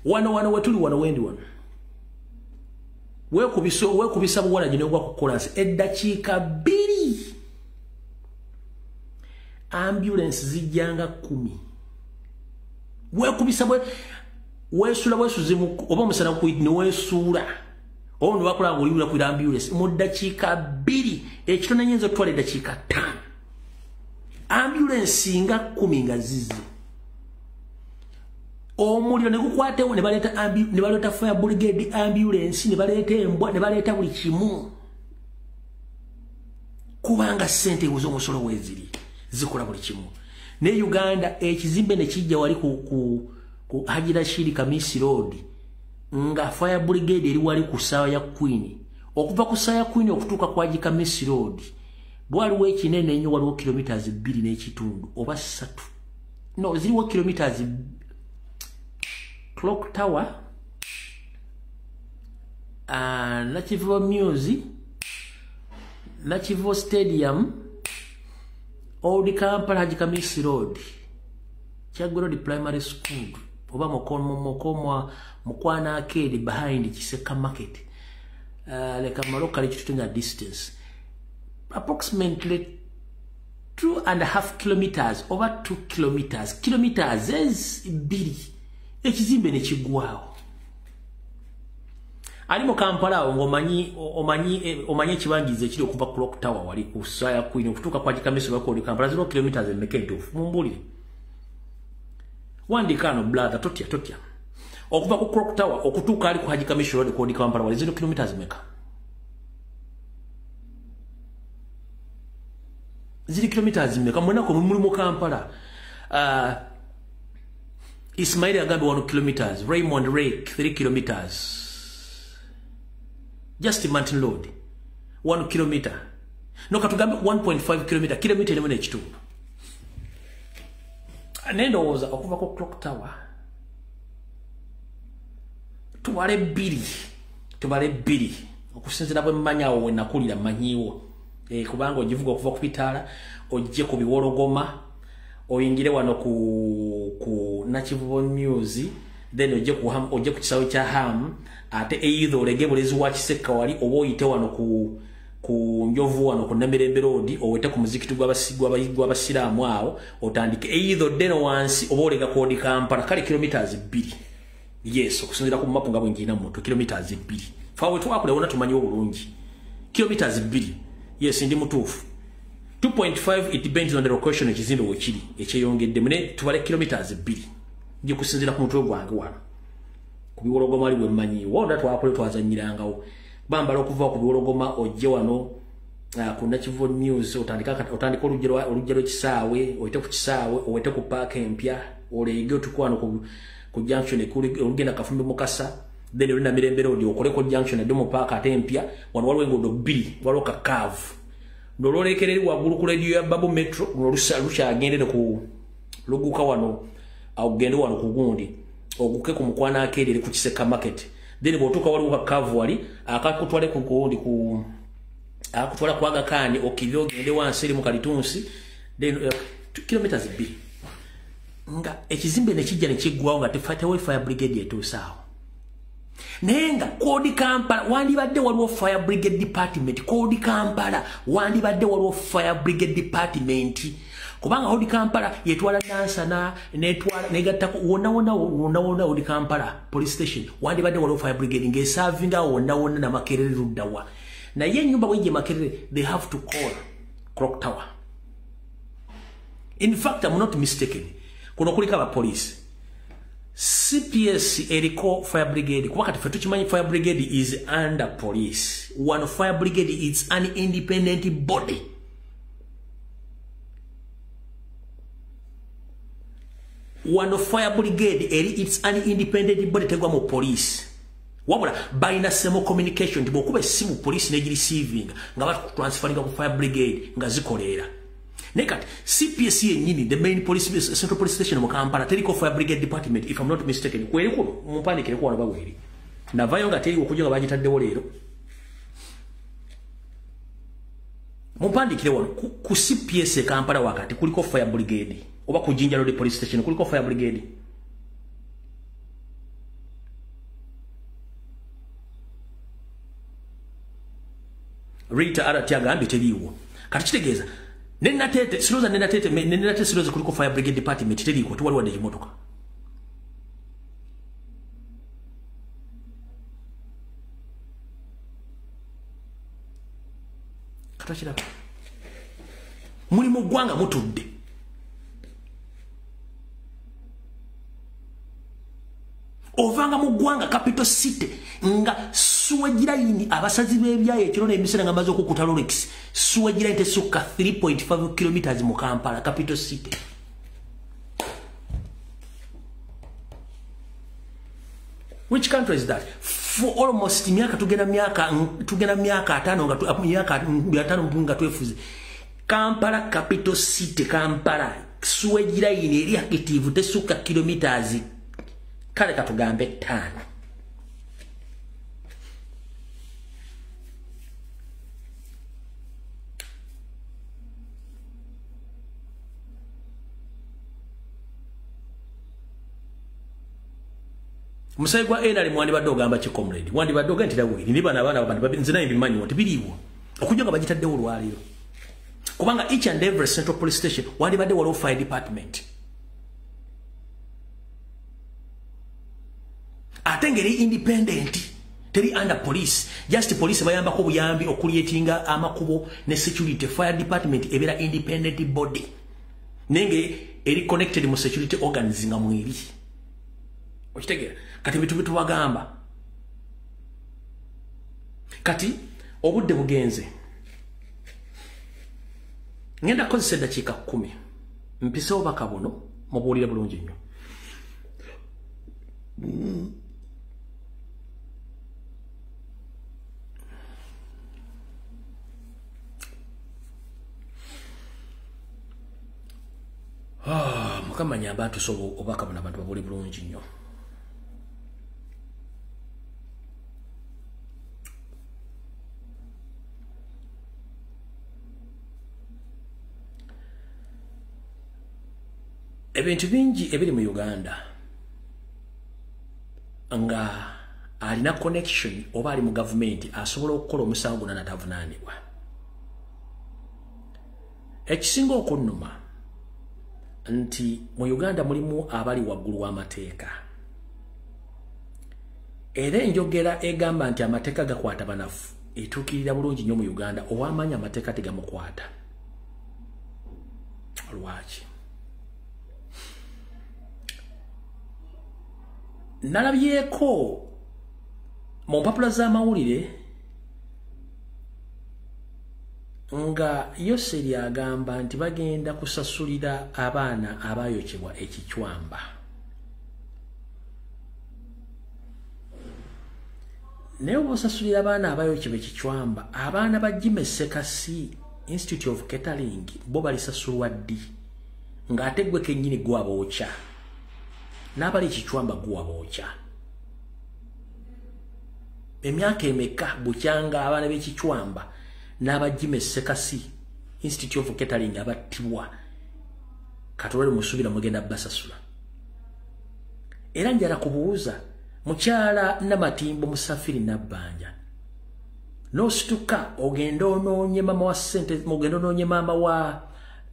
Wano wano wetuli wano wendi wano. Weekubisa buwala gino ogwa ku kolansi eddakiika 2 ambulance zijjanga 10. Weekubisa weesuula bwesuzi oba omusana ne weesuula oba ne bakola ng'oliwula ku ambulance mu ddakiika 2 ekitono nnyinza okutwala eddakiika 5. Ambulance nga 10 nga zizze. Omuliro ne gukwatewo ne baleeta fire brigade ambulance ne baleeta embwa ne baleeta buli kimu. Kubanga ssente ez'omusolo weeziri zikola buli kimu. Ne Uganda ekizimbe ne kijja wali ku Haji Rashid Kamisi Road nga fire brigade eri wali ku ssaawa ya Queen. Okuva ku ssaawa ya Queen okutuuka ku Haji Kamisi Road waliwo ekinene ennyo, waliwo kilometers 2.5 oba 3. No, ziriwo kilometers Clock Tower, Nakivubo Muse, Nakivubo Stadium, Old Kampala Haji Kamisi Road, Kyaggwe Road Primary School, oba Mukwana Arcade behind Kiseka Market. Leka maloka lekitutenga distance approximately 2.5 kilometers over 2 kilometers, kilometers 2 ekizimbe ne kigwawo. Ali mu Kampala awo ng'omanyi omanyi ekibangiza ekiri okuva Clock Tower wali ku Saya Queen okutuuka kwa Kamiso bako Kampala 0 kilometers emeka entuufu mumbulire. Wandika no brother totya totya. Okuva ku Clock Tower okutuuka ali ku Haji Kamiso Road ku Kampala wali 0 kilometers meka. 0 kilometers meka mwenako muli mu Kampala. Ismail agambe 1 kilometers, Raymond Rake 3 kilometers. Just Mountain Road 1 kilometer. No katugambe 1.5 kilometer, kilometer emu n'ekitundu. Nendowooza okuva ku Clock Tower tubale bbiri okusinziira bwe mmanyi awo we nakulira mmanyiiwo. Kubanga ogivuga okuva ku bitaala ojje ku Biwologoma oyingire wano ku Nakivubo News, then ojje ku kisaawe kya Ham, ate either olege bulezi wa Kisekka wali oba oyite wano ku Njovu wano ku Namirembe Road owete ku muzikiti gw'abasiraamu awo otandike either oddeno wansi oba olega ku Kampala kale kilometers 2. Yes, okusinziira ku mapu nga bwe ngirina mu mutwe kilometers 2. Ffe twakula wonna tumanyiwo bulungi kilometers 2. Yes, ndi mutuufu. 2.5 it depends on the location ekizimbe wekiri ekyeyongedde mune tubale kilometers 2 ndi kusinziira ku mutwe gwange wano ku Biwologoma ali bwe wonna twakule twazannyirangawo bambala okuva ku Biwologoma ojje wano ku Nakivubo News otandika olujja lw'ekisaawe oyite ku kisaawe owete ku paaka empya olege otukwano ku junction olugenda Kafumbe Mukasa, then olina Mirembe Road okoleko junction edde mu paaka ate empya. Wano waliwo enguudo bbiri, waliwo kakaavu lwolekera eri waggulu ku radio ya Babu Metro lukyagendere ku luguka wano ogende wano ku gundi oguke ku Mukwana Arcade eri ku Kiseka Market, then bw'otuuka waliwo kakaavu wali akakutwale ku gundi ku akutwala ku Aga Khan okirire ogende wansi eri mu Kalitunsi, then kilometers 2 nga ekizimbe ne kijja ne kiggwawo nga tefatewo fire brigade etuusaawo. Naye nga Kodi Kampala wandibadde waliwo fire brigade department. Kodi Kampala wandibadde waliwo fire brigade department, kubanga Kodi Kampala yetwala Nansana netwala negattako wonna wonna wonna wonna. Kodi Kampala police station wandibadde waliwo fire brigade ng'eservinga wonna wonna na Makerere luddawa. Naye ennyumba bwejje Makerere they have to call Clock Tower. In fact, I'm not mistaken, kuno kuliko abapoliisi CPS eriko fire brigade. Kuba kati ffe tukimanyi fire brigade is under police. One fire brigade is an independent body. One fire brigade eri it's an independent body tegwa mu police. Wabula balina semo communication nti bw'okuba essimu police negireceiving nga bakutransferinga ku fire brigade nga zikoleera. Naye kati CPS yennyini, the main police central police station mu Kampala teriko fire brigade department if I'm not mistaken. Kweri kuno mumpandikire ku wano babweri. Navayo nga teri okujja nga bagitaddewo leero. Mumpandikire wano ku CPS e Kampala wakati kuliko fire brigade oba ku Jinja Road police station kuliko fire brigade. Rita RT agambye teriiwo. Kati kitegeeza Nenatete siroza nenatete siroza kuliko fire brigade department teriiko tuwali wadde ekimotoka. Katakiraba muli mu ggwanga mutudde. Ovanga mu ggwanga capital city nga sewage line abasazi b'ebyayo ekiro n'emisana nga bamaze okukuta Rolex sewage line tesukka 3.5 kilometers mu Kampala capital city. Which country is that? For almost myaka tugenda myaka 5 nga myaka 5 nga twefuze. Kampala capital city Kampala sewage line eri active tesukka kilometers kale katugambe 5. Musayi gwa NRM wandibadde ogamba ki comrade? Wandibadde ogamba nti lawiri ni bano abaana abantu nze naye mbimanyi nti biriiwo okujja nga bagitaddewo olwaleero, kubanga each and every central police station wandibadde waliwo fire department ate ngeri independent Teri under police. Just police bayambako buyambi okucreatinga amakubo ne security. Fire department ebeera independent body. Nenge eri connected mu security organs nga mweri. Okitegera? Kati bitu bitu wagamba. Kati obudde bugenze. Ngenda kozesa eddakiika 10. Mpise obubaka buno mubuulire bulungi nnyo. Mukama nyamba tusobo obubaka buno abantu babuulire bulungi nnyo. Ebintu bingi ebiri mu Uganda nga alina connection oba ali mu government asobola okukola omusango gwonna n'atavunaanibwa. Ekisinga okunnuma nti mu Uganda mulimu abali waggulu w'amateeka. Era enjogera egamba nti amateeka gakwata banafu etuukirira bulungi nnyo mu Uganda, ow'amaanyi amateeka tegamukwata. Lwaki? Nalabyeko mu mpapula z'amawulire nga Yoseri agamba nti bagenda kusasulira abaana abaayokebwa ekicwamba. Naye oba osasulira abaana abaayokebwa ekicwamba, abaana ba Jimmy Ssekasi Institute of Catering bo balisasulwa ddi? Ng'ate ggwe kennyini gwabookya. N'abali ekicwamba gwabookya. Emyaka emeka bukyanga abaana b'ekicwamba n'aba Jimmy Ssekasi Institute of Catering abattibwa katolere musuubira mugenda basasula. Era njala kubuuza mukyala Namatimbo Musafiri Nabbanja, n'osituka ogenda onoonye mama wa ssente, ogenda onoonye maama wa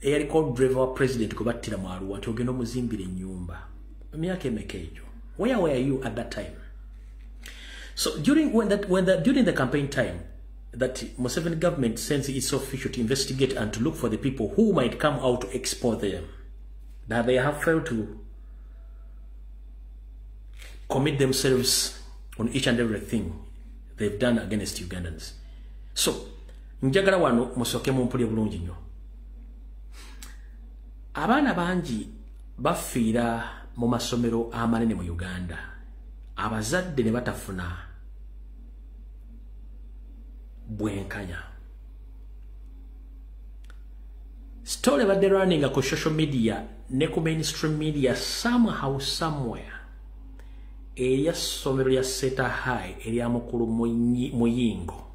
eyaliko driver wa president gwe battira mu Arua nti ogenda omuzimbira ennyumba. Emyaka emeka egyo? Where were you at that time? So during when that when the during the campaign time that Museveni government sends its official to investigate and to look for the people who might come out to export them, that they have failed to commit themselves on each and everything they've done against Ugandans. So njagala wano musooke mumpulire bulungi nnyo. Abaana bangi bafiira mu masomero amanene mu Uganda, abazadde ne batafuna bwenkanya. Story badde running ku social media ne ku mainstream media somehow somewhere erya ssomero lya Seta High erya mukulu Muyingo.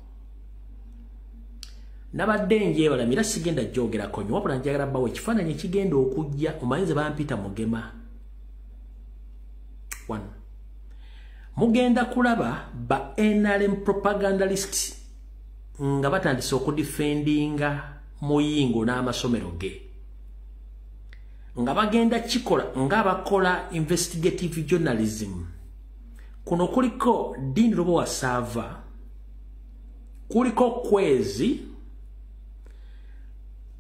Nabadde njebalamira sigenda gyogerako nnyo, wabula njagala bawe ekifaananyi ekigenda okujja. Omanyize bampita Mugema. One, mugenda kulaba ba NRM propagandalist nga batandise okudefendinga Muyingo n'amasomero ge, nga bagenda kikola nga bakola investigative journalism. Kuno kuliko Dean Lubowa Sava, kuliko Kwezi,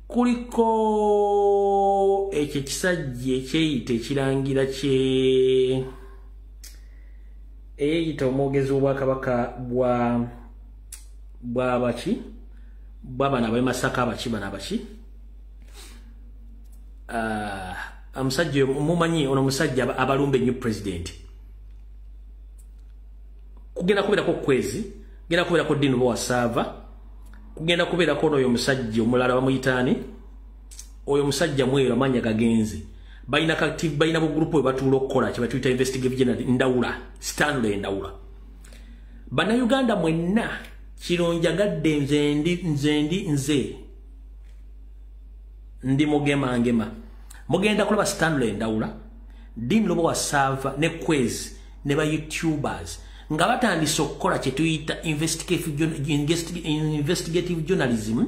kuliko ekyo ekisajja ekyeyita ekirangira kye eyeyita omwogezi w'obwakabaka bwa bwabaki bwabana ab'e Masaka abaki bano abaki omusajja mumanyi ono omusajja abalumba ennyo president. Kugenda kubeerako Kwezi, kugenda kubeerako Dean Lubowa Sava, kugenda kubeerako n'oyo omusajja omulala bamuyitaani, oyo omusajja mweru amannya gagenze. Balina balina bugroup bwe batuula okukola kye batuyita investigative journalism. Ndawula Stanley Ndawula. Bannayuganda mwenna kino njagadde nze ndi nze ndi nze ndi Mugema ngema. Mugenda kulaba Stanley Ndawula, Dean Lubowa Sava ne Kwezi ne ba YouTubers nga batandise okukola kye tuyita investigative journalism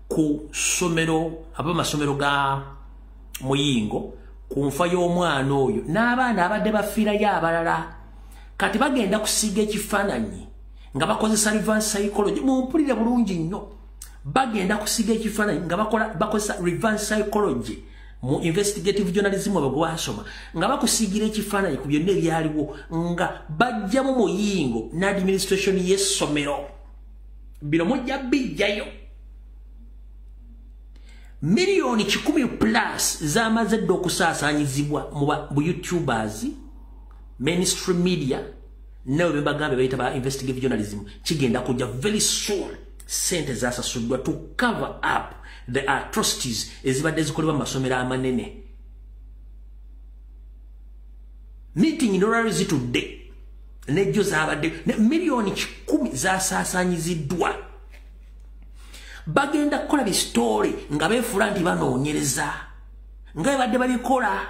ku ssomero abamasomero ga Muyingo, ku nfa y'omwana oyo n'abaana abadde bafiirayo abalala. Kati bagenda kusiiga ekifaananyi Nga bakozesa reverse psychology. Mumpulire bulungi nnyo. Bagenda kusiga ekifaananyi nga bakozesa reverse psychology mu investigative journalism bwe gwasoma, nga bakusigira ekifaananyi ku byonna ebyaliwo, nga bajjamu muyingo ne administration y'essomero. Bino mujja bijjayo. Miliyoni 100 plus zamaze dda okusaasaanyizibwa mu YouTubers, mainstream media, nawe bebagambe bayita ba investigative journalism. Kigenda kujja very soon. Sente zasasuddwa to cover up the atrocities ezibadde zikolebwa mu masomero amanene. Meeting nolwaleero zitudde nejjo zabadde miliyoni 10 zasaasaanyiziddwa. Bagenda kukola bisitole nga beefuula nti banoonyereza nga bebadde babikola,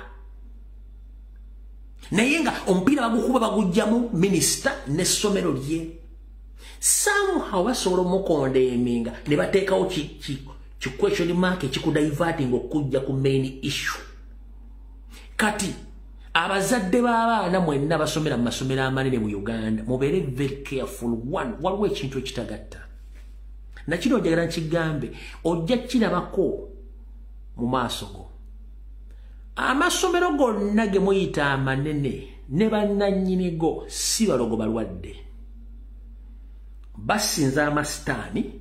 naye nga omupiira bagukuba bagujjamu minisita n'essomero lye. Somehow basobola omukondeeminga ne bateekawo ki question mark ekikudiverting okujja ku main issue. Kati abazadde b'abaana mwenna basomera mu masomero amanene mu Uganda, mubeere very careful. One, waliwo ekintu ekitagatta. Nakino njagala nkigambe, ojja kirabako mu maaso go. Amasomero gonna ge muyita amanene ne bannannyini go si balogo balwadde. Basinza amasitaani,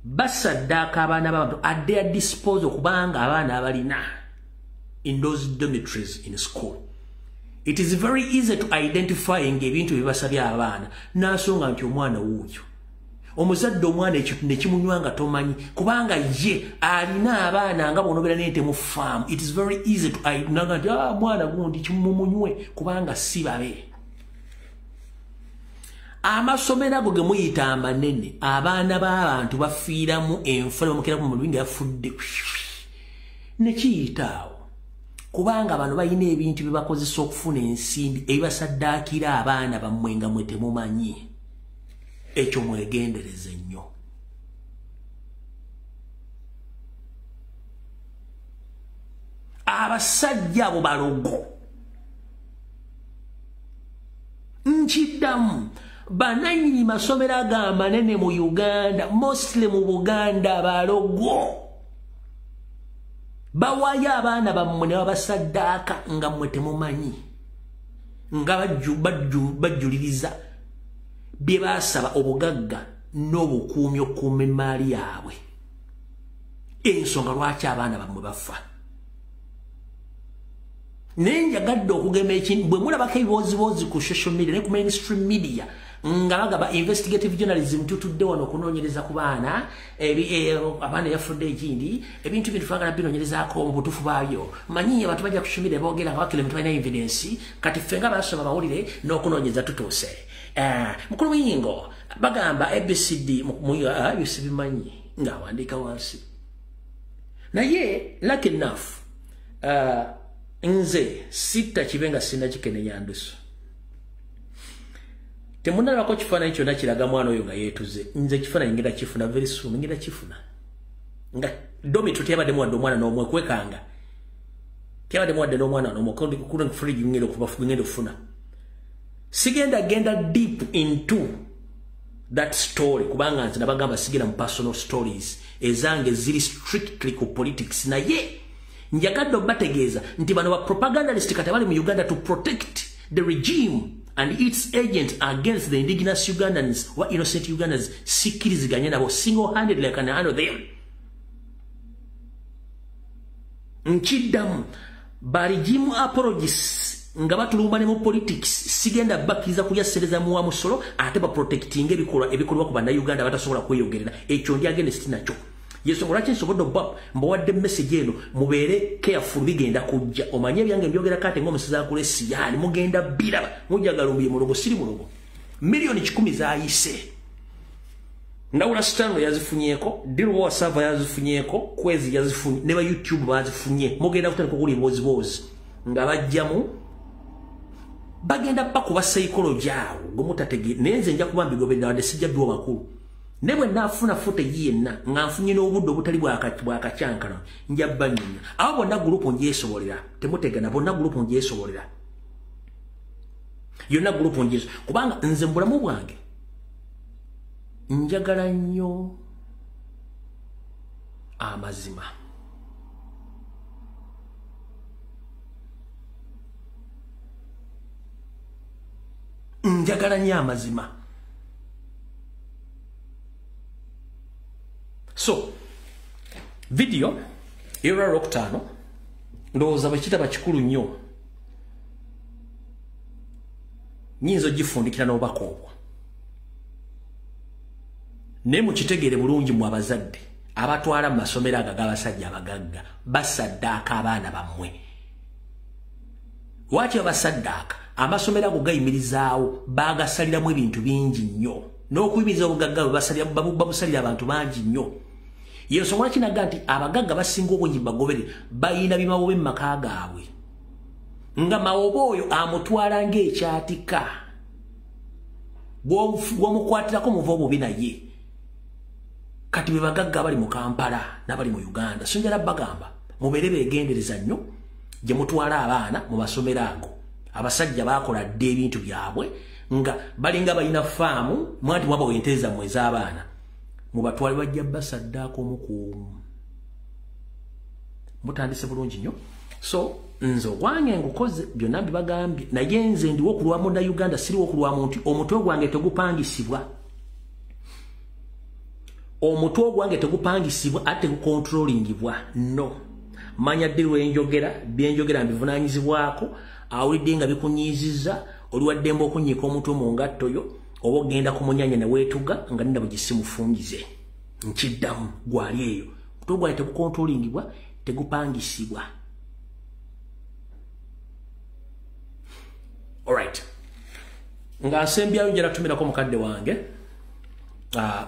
basaddaaka abaana b'abantu at their disposal, kubanga abaana abalina in those dormitories in school. It is very easy to identify ng'ebintu bye basabye abaana, n'asonga nti omwana wuuyo. Omuzadde omwana ekintu ne kimunywa nga tomanyi, kubanga ye alina abaana nga bw'onobeera n'ente mu faamu. It is very easy to identify nti mwana gundi kimumunywe, kubanga si babe. Amasomero ago ge muyita amanene, abaana b'abantu bafiiramu enfa, ne bamukira mu mulungi yafudde ne kiyita awo, kubanga bano balina ebintu bye bakozesa okufuna ensimbi ebibasaddaakira abaana bammwe nga mwe temumanyi. Ekyo mwegendereze nnyo. Abasajja abo balogo. Nkiddamu, bannannyini masomero ago amanene mu Uganda, mostly mu Buganda, balogo. Bawaayo abaana bammwe ne babasaddaaka nga mmwe temumanyi, nga bajjuliriza bye baasaba obugagga n'obukuumi okukuuma emmaali yaabwe. Ensonga lwaki abaana bammwe bafa. Naye njagadde okugema ekintu, bwe mulabako ebibooziboozi ku social media ne ku mainstream media nga bagaba investigative journalism, tutudde wano okunoonyereza ku baana, abaana yafudde ekindi, ebintu bintu twagala binoonyerezaako mu butuufu bwabyo. Manyi abantu bajja ku social media boogera nga bakira balina evidence. Kati ffe nga basoma mawulire n'okunoonyereza tutuuse. Mukulu Muyingo bagamba ABCD, ebyo sibimanyi, ng'awandiika wansi. Naye lucky enough, nze sitta kibe nga sinnakikenenya ndusu. Temunnalabako kifaananyi kyonna kiraga mwana oyo nga yeetuze. Nze ekifaananyi ngenda kifuna very soon, ngenda kifuna. Nga dormitory teyabaddemu wadde omwana n'omu, ekwekanga. Teyabaddemu wadde n'omwana n'omu, ku fridge ngenda okufuna. Sigenda genda deep into that story, kubanga nze nabagamba sigenda mu personal stories ezange ziri strictly ku politics. Naye njagadde obategeeza nti bano ba propagandist kati bali mu Uganda to protect the regime and its agents against the indigenous Ugandans or innocent Ugandans. Sikkiriziganya nabo. Single handedly I can handle them. Nkiddamu, ba regime apologists nga batulumba ne mu politics, sigenda bakkiriza kulya ssente za muwa musolo ate baprotectinga ebikolwa ebikolwa ku bannayuganda batasobola kweyogerera. Ekyo ndi against nakyo. Yensonga lwaki nsobodde obba mbawadde message eno, mubeere careful, bigenda kujja. Omanye ebyange mbyogera kate ng'omusezi akula esiyaani, mugenda biraba. Mujagala ombuye mulogo, siri mulogo. Miliyoni 100 zaayise. Ndawula Stanley yazifunyeeko, Dilwa Sava yazifunyeeko, Kwezi yazifunye, ne ba YouTube bazifunye. Mugenda kutandika okuli emboozibozi nga bajjamu, bagenda bakuba psychology awo gwe mutategeera. Naye nze nja kuba mbigoberera, wadde sijja biwa makulu. Ne bwe naafuna footage yenna nga nfunye n'obudde obutali bwakacyankano, nja bbannyonnyola. Abo bonna group ngyesobolera, temutegana, bonna group ngyesobolera. Yonna group ngyeso, kubanga nze mu bulamu bwange Njagala nnyo amazima. Njagala nnyo amazima. So, video era Lwokutaano ndowooza bwe kitaba kikulu nnyo nnyinza ogifundikira n'obubaka obwo. Naye mukitegeere bulungi mu abazadde abatwala mu masomero ago ag'abasajja abagagga basaddaaka abaana bammwe. Lwaki babasaddaaka? Amasomero ago gayimirizaawo, baagasaliramu ebintu bingi nnyo. N'okuyimiriza obugagga babusalira abantu bangi nnyo. Yensonga lwaki naga nti abagagga basinga obungi bagobere bayina bimawobe mu maka gaabwe. Nga mawobe oyo amutwala ng'ekyatika. Bw'omukwatirako muva obubi naye. Kati be bagagga abali mu Kampala n'abali mu Uganda. So njala bagamba mubeere beegendereza nnyo gye mutwala abaana mu masomero ago. Abasajja baakola dda ebintu byabwe nga balinga balina faamu mwanti mwabawa ente zammwe ez'abaana. Mubatwale bajja basaddaako omukuumu. Mutandise bulungi nnyo. So nze ogwange ngukoze byonna mbibagambye, naye nze ndiwo okulwa Munnayuganda, siriwo okulwa muntu. Omutwe gwange tegupangisibwa. Omutwe ogwange tegupangisibwa ate tegukontrolingibwa. No. Manya ddi lwenjogera, byenjogera mbivunaanyizibwako, awulidde nga bikunyiizizza, oli wa ddembe okunyiika omutwe mu ngatto yo, oba ogenda ku munyanya ne weetuga nga nina bugisimufungize. Nkiddamu gwali eyo. Omutwe gwange tegukontrolingibwa, tegupangisibwa. Alright. Nga nsembyayo njala tumirako mukadde wange.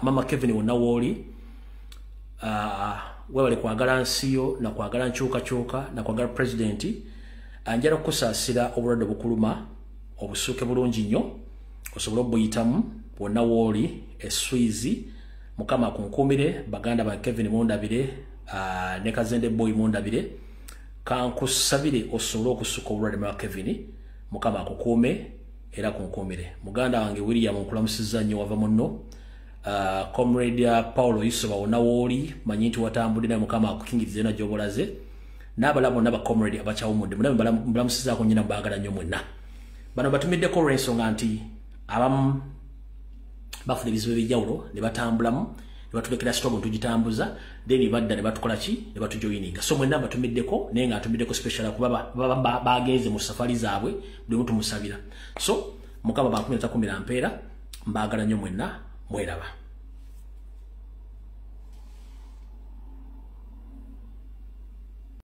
Mama Kevin wonna wooli, webale kwagala nsiyo na kwagala nkyukakyuka na kwagala pulezidenti. Njala kukusaasira obulwadde obukuluma obusuuke bulungi nnyo osobole obuyitamu wonna wooli eswizi. Mukama akunkuumire. Baganda ba Kevin mundabire, ne Kazende Boy mundabire. Kankusabire osobole okusuka obulwadde mwa Kevin. Mukama akukuume era akunkuumire. Muganda wange William nkulamusizza nnyo wava munno. Comrade Paulo Yusuba wonna wooli, manyi nti watambudde naye Mukama akukingirize na gy'obolaze. N'abalala bonna ba comrade abakyawumudde muna mbalamusizaako nnyina, mbaagala nnyo mwenna. Bano batumiddeko olw'ensonga nti abamu bafuna ebizibu eby'enjawulo ne batambulamu ne batulekera struggle tugitambuza, then badda ne batukola ki ne batujoininga. So mwenna mbatumiddeko, naye nga atumiddeko special kuba bagenze mu safari zaabwe, buli muntu musabira. So Mukama bakumira takumira mpeera, mbaagala nnyo mwenna, mweraba.